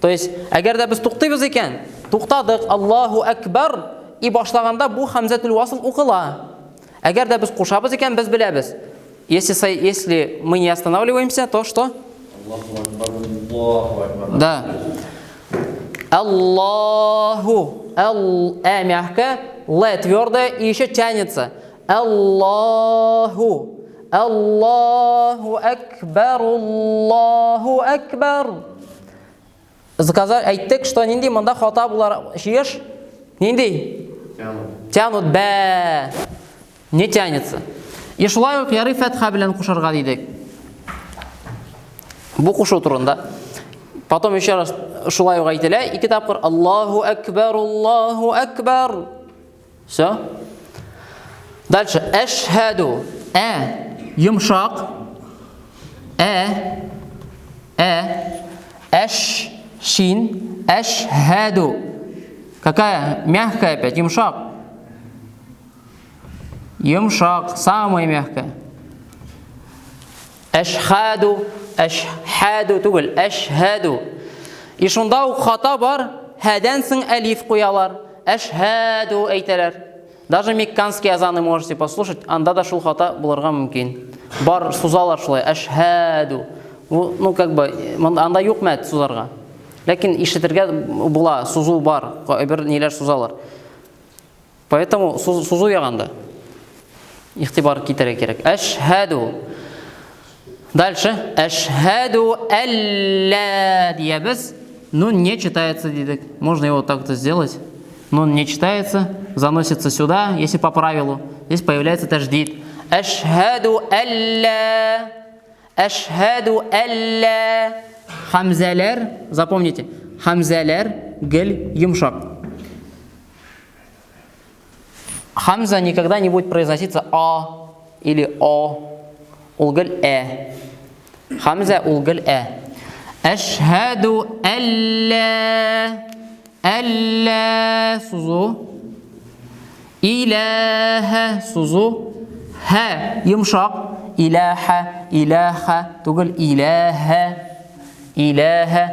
То есть, әгәр дә без туктыйбыз икән, туктадык, Аллаху Акбар, и башлаганда бу хамзатуль васл укыла. Әгәр дә без кушабыз икән, без беләбез. Если, если мы не останавливаемся, то что?
Аллаху Акбар, Аллаху Акбар.
Да. Аллаху. Л, э мягкое, Л твердое и еще тянется. Аллаху. Аллаху Акбар, Аллаху Акбар. Заказали, әйттек, что нинди монда хата булар чыеш? Нинди?
Тянут.
Тянут, бә. Не тянется. И шулай ук ярый фәтха белән кушарга дидек. Бу кушу турында. Потом еще раз шулай ук әйтелә, ике тапкыр Аллаху Акбар, Аллаху Акбар. Все. Дальше. Әшһәду. Ә. Йомшак. Ә. Ә. Әш. Шин. Әшһәду. Какая? Мягкая опять. Йомшак. Йомшак. Самая мягкая. Әшһәду. Әшһәду түгел. Әшһәду. И шунда ук хата бар. Һәдән соң әлиф куялар. Әшһәду әйтәләр. Даже мекканские азаны можете послушать, анда да шул хата булырга мөмкин. Бар сузалар шулай, әшһәду. Ну, как бы, анда юк мәт сузарга. Ләкин ишетергә була, сузу бар, бер ниләр сузалар. Поэтому сузу ягында игътибар китерергә кирәк. Әшһәду. Дальше. Әшһәду әллә диябез. Нун не читается, дидек. Можно его так-то сделать. Нун не читается, заносится сюда, если по правилу. Здесь появляется таждид. Әшһәду әллә. Әшһәду әллә. Хамзәләр, запомните, хамзәләр гел йомшак. Хамза никогда не будет произноситься А или О. Ул гел Э. Хамза ул гел Э. Әшһәду әллә. Әллә сузу. Иләһә сузу. Һә йомшак. Иләһә, иләһә түгел, иләһә. Иләһә.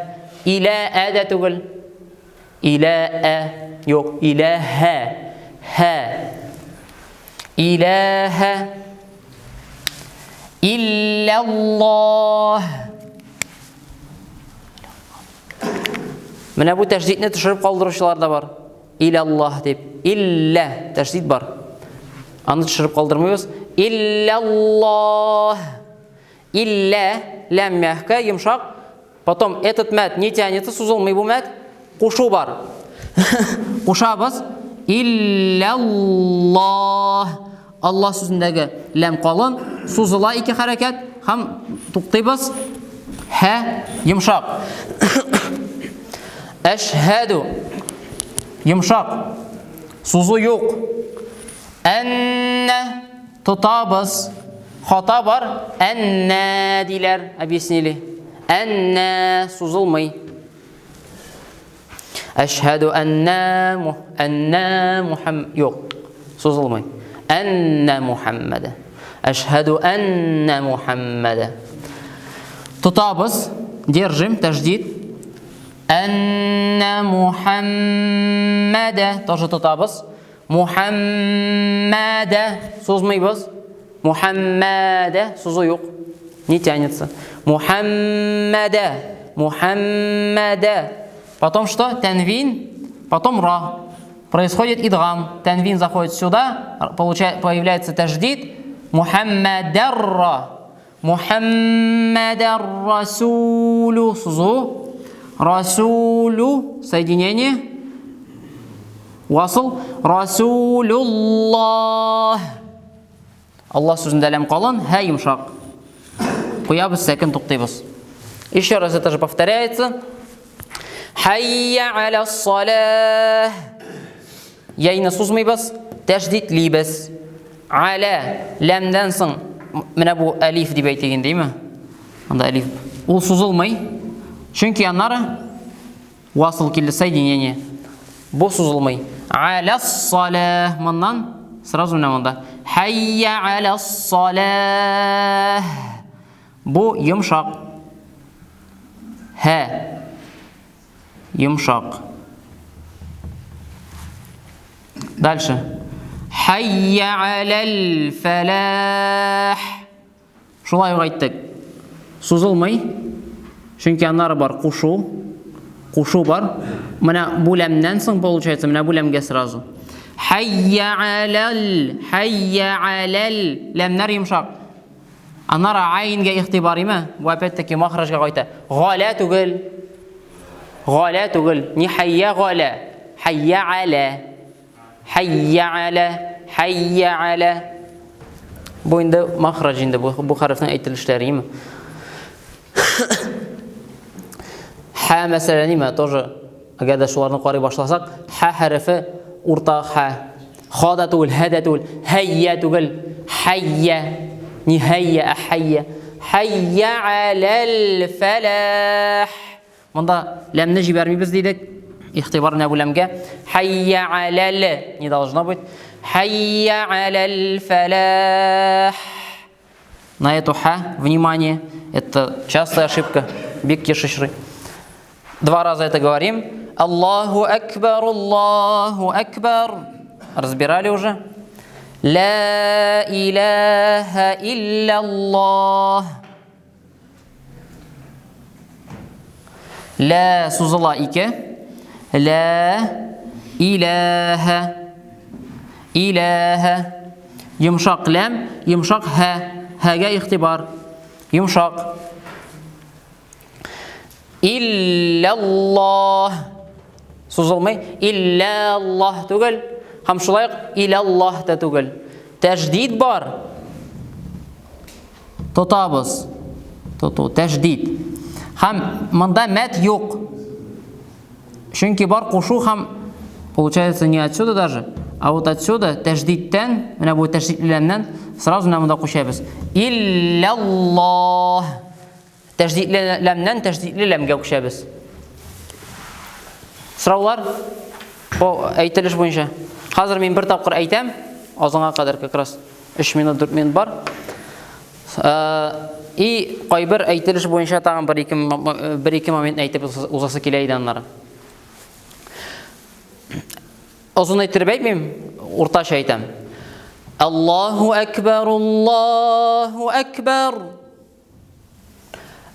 Иләә дә түгел. Иләә. Юк, иләһә. Һә. Иләһә. Илляллаһ. Менә бу тәждидне төшереп калдыручылар да бар. Иляллаһ дип. Илля тәждид бар. Аны төшереп калдырмыйбыз. Илляллаһ. Илля ләм мягкая, йомшак. Потом этот мәд не тянется, сузылмый бу мәд. Кушу бар. Кушабыз. Илляллаһ. Аллаһ сүзендәге ләм калын, сузыла ике хәрәкәт һәм туктыйбыз. Һә йомшак. Әшһәду. Йомшак. Сузу юк. Әннә тотабыз. Хата бар. Әннә диләр, объяснили. Әннә сузылмый. Әшһәду әннә әннә Мухам юк. Сузылмый. Әннә Мухаммәдә. Әшһәду әннә Мухаммәдә. Тотабыз, держим, тәждид. Әннә Мухаммәдә тоже тотабыз. Мухаммәдә сузмыйбыз. Мухаммәдә сузу юк. Не тянется. Мухаммәдә. Мухаммәдә. Потом что? Тәнвин, потом ра. Происходит идгам. Тәнвин заходит сюда, получает, появляется таждид. Мухаммадарра. Мухаммадар Расулю. Сузу. Расулю. Соединение. Васыл. Расулуллах. Аллаһ сүзендә ләм калын, һә йомшак. Куябыз, сәкен туктыйбыз. Еще раз это же повторяется. Хайя аля салах. Яйны сузмыйбыз, тәждидлибез. Аля ләмдән соң менә бу әлиф дип әйтик инде, димме? Анда әлиф. Ул сузылмый. Чөнки аннары Васыл килде соединение. Бу сузылмый. Аляс салах. Моннан сразу менә монда. Хайя аляс салах. Бу йомшак. Һә. Йомшак. Дальше. Хайя алал фалах. Шулай ук әйттек. Сузылмый. Чөнки аннары бар кушу. Кушу бар. Менә бу ләмнән соң получается, менә бу ләмгә сразу. Хайя алал, хайя алал. Ләмнәр йомшак. Аннары айнгә игътибар име? Бу опять-таки махраҗга кайта. Галя түгел. Галя түгел. Не хайя галя. Хайя аля. Хәйя аля, хәйя аля. Бу инде махраҗ инде бу, бу хәрефнең әйтелешләре, име? Хә мәсәлән, име, тоже әгәр дә шуларны карый башласак, хә хәрефе урта хә. Ха да түгел, һә дә түгел, хәйя түгел, хәйя. Не хәйя, ә хәйя. Хәйя аләл фәләх. Монда ләмне җибәрмибез дидек. Игътибар менә бу ләмгә. Хәйя аләл не должно быть. Хәйя аләл фәләх. На эту ха, внимание, это частая ошибка, бик еш очрый. Два раза это говорим. Аллаху акбар, Аллаху акбар. Разбирали уже? Ла илаха илляллах. Лә сузыла ике. Лә иләһә. Иләһә. Йомшак ләм, йомшак һә. Һәгә игътибар. Йомшак. Илляллаһ. Сузылмый. Илляллаһ түгел. Һәм шулай ук иляллаһ та түгел. Тәждид бар. Тотабыз. Тоту, тәждид. Һәм монда мәт юк. Чөнки бар кушу һәм получается не отсюда даже, а вот отсюда тәждидтән, менә бу тәждидлеләмнән сразу менә монда күчәбез. Илляллаһ. Тәждидле ләмнән тәждидле ләмгә күчәбез. Сораулар? Бу әйтелеш буенча. Хәзер мин бер тапкыр әйтәм, азанга кадәр как раз 3 минут, 4 минут бар. Э, и кайбер әйтелеш буенча тагын бер ике бер ике момент әйтеп узасы килә иде аннары. Озын әйттереп әйтмим, уртача әйтәм. Аллаһу акбар, Аллаһу акбар.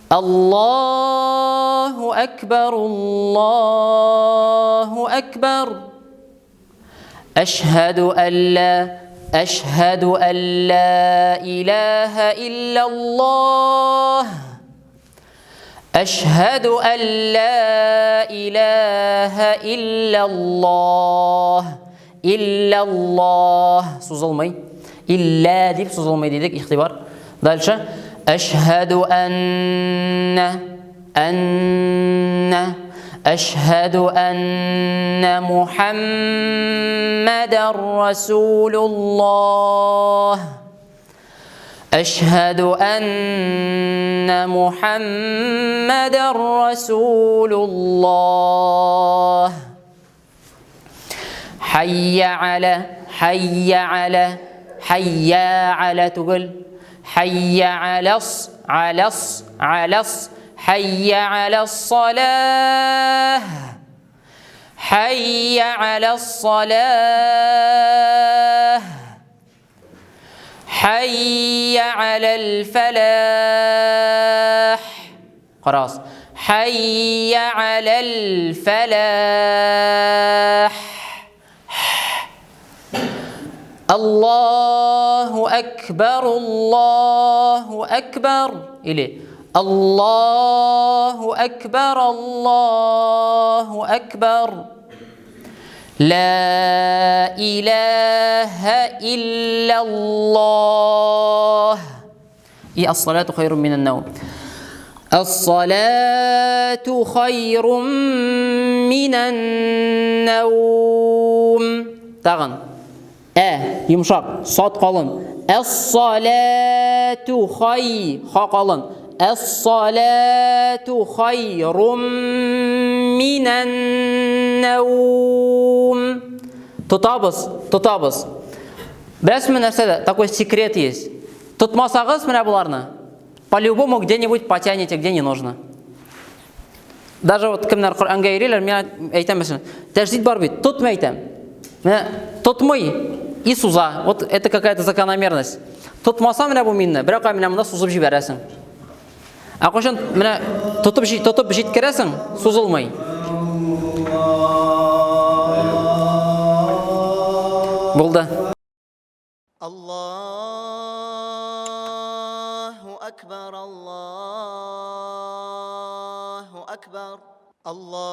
Аллаһу акбар, Аллаһу акбар. Әшһәду әллә, әшһәду әллә илаһа илляллаһ. Әшһәду әллә илаһа илляллаһ. Илляллаһ сузылмый. Илля дип сузылмый дидек, игътибар. Дальше. Әшһәду әннә әннә Әшһәду әннә Мухаммадар Расулуллаһ. Әшһәду әннә Мухаммадар Расулуллаһ. Хәйя аля, хәйя аля, хәйя аля түгел. Хәйя алас, алас, алас, хәйя алас салах. Хәйя алас салах. Хәйя алал фәләх. Карагыз. Хәйя аләл фәләх. Аллаһу әкбәр, Аллаһу әкбәр. Или Аллаһу әкбәр, Аллаһу әкбәр. Ла илаһа иллаллаһ. И ас-салату хайрун минан наум. Ас-салату хайрун минан наум. Тагын. Ә, йомшак, сат калын. Әс-салату хай, ха калын. Әс-салату хайрум минан наум. Тотабыз, тотабыз. Беләсезме нәрсәдә? Такой секрет есть. Тотмасагыз менә боларны, по-любому где-нибудь потянете, где не нужно. Даже вот кемнәр Коръәнгә йөриләр, мин әйтәм мәсәлән, тәждид бар бит, тотмый әйтәм. Менә тотмый и суза. Вот это какая-то закономерность. Тотмаса менә бу минне, берәү кай менә монда сузып җибәрәсең. Ә кайчан менә тотып тотып җиткерәсең, сузылмый. Булды.
Аллаһу акбар, Аллаһу акбар, Аллаһу.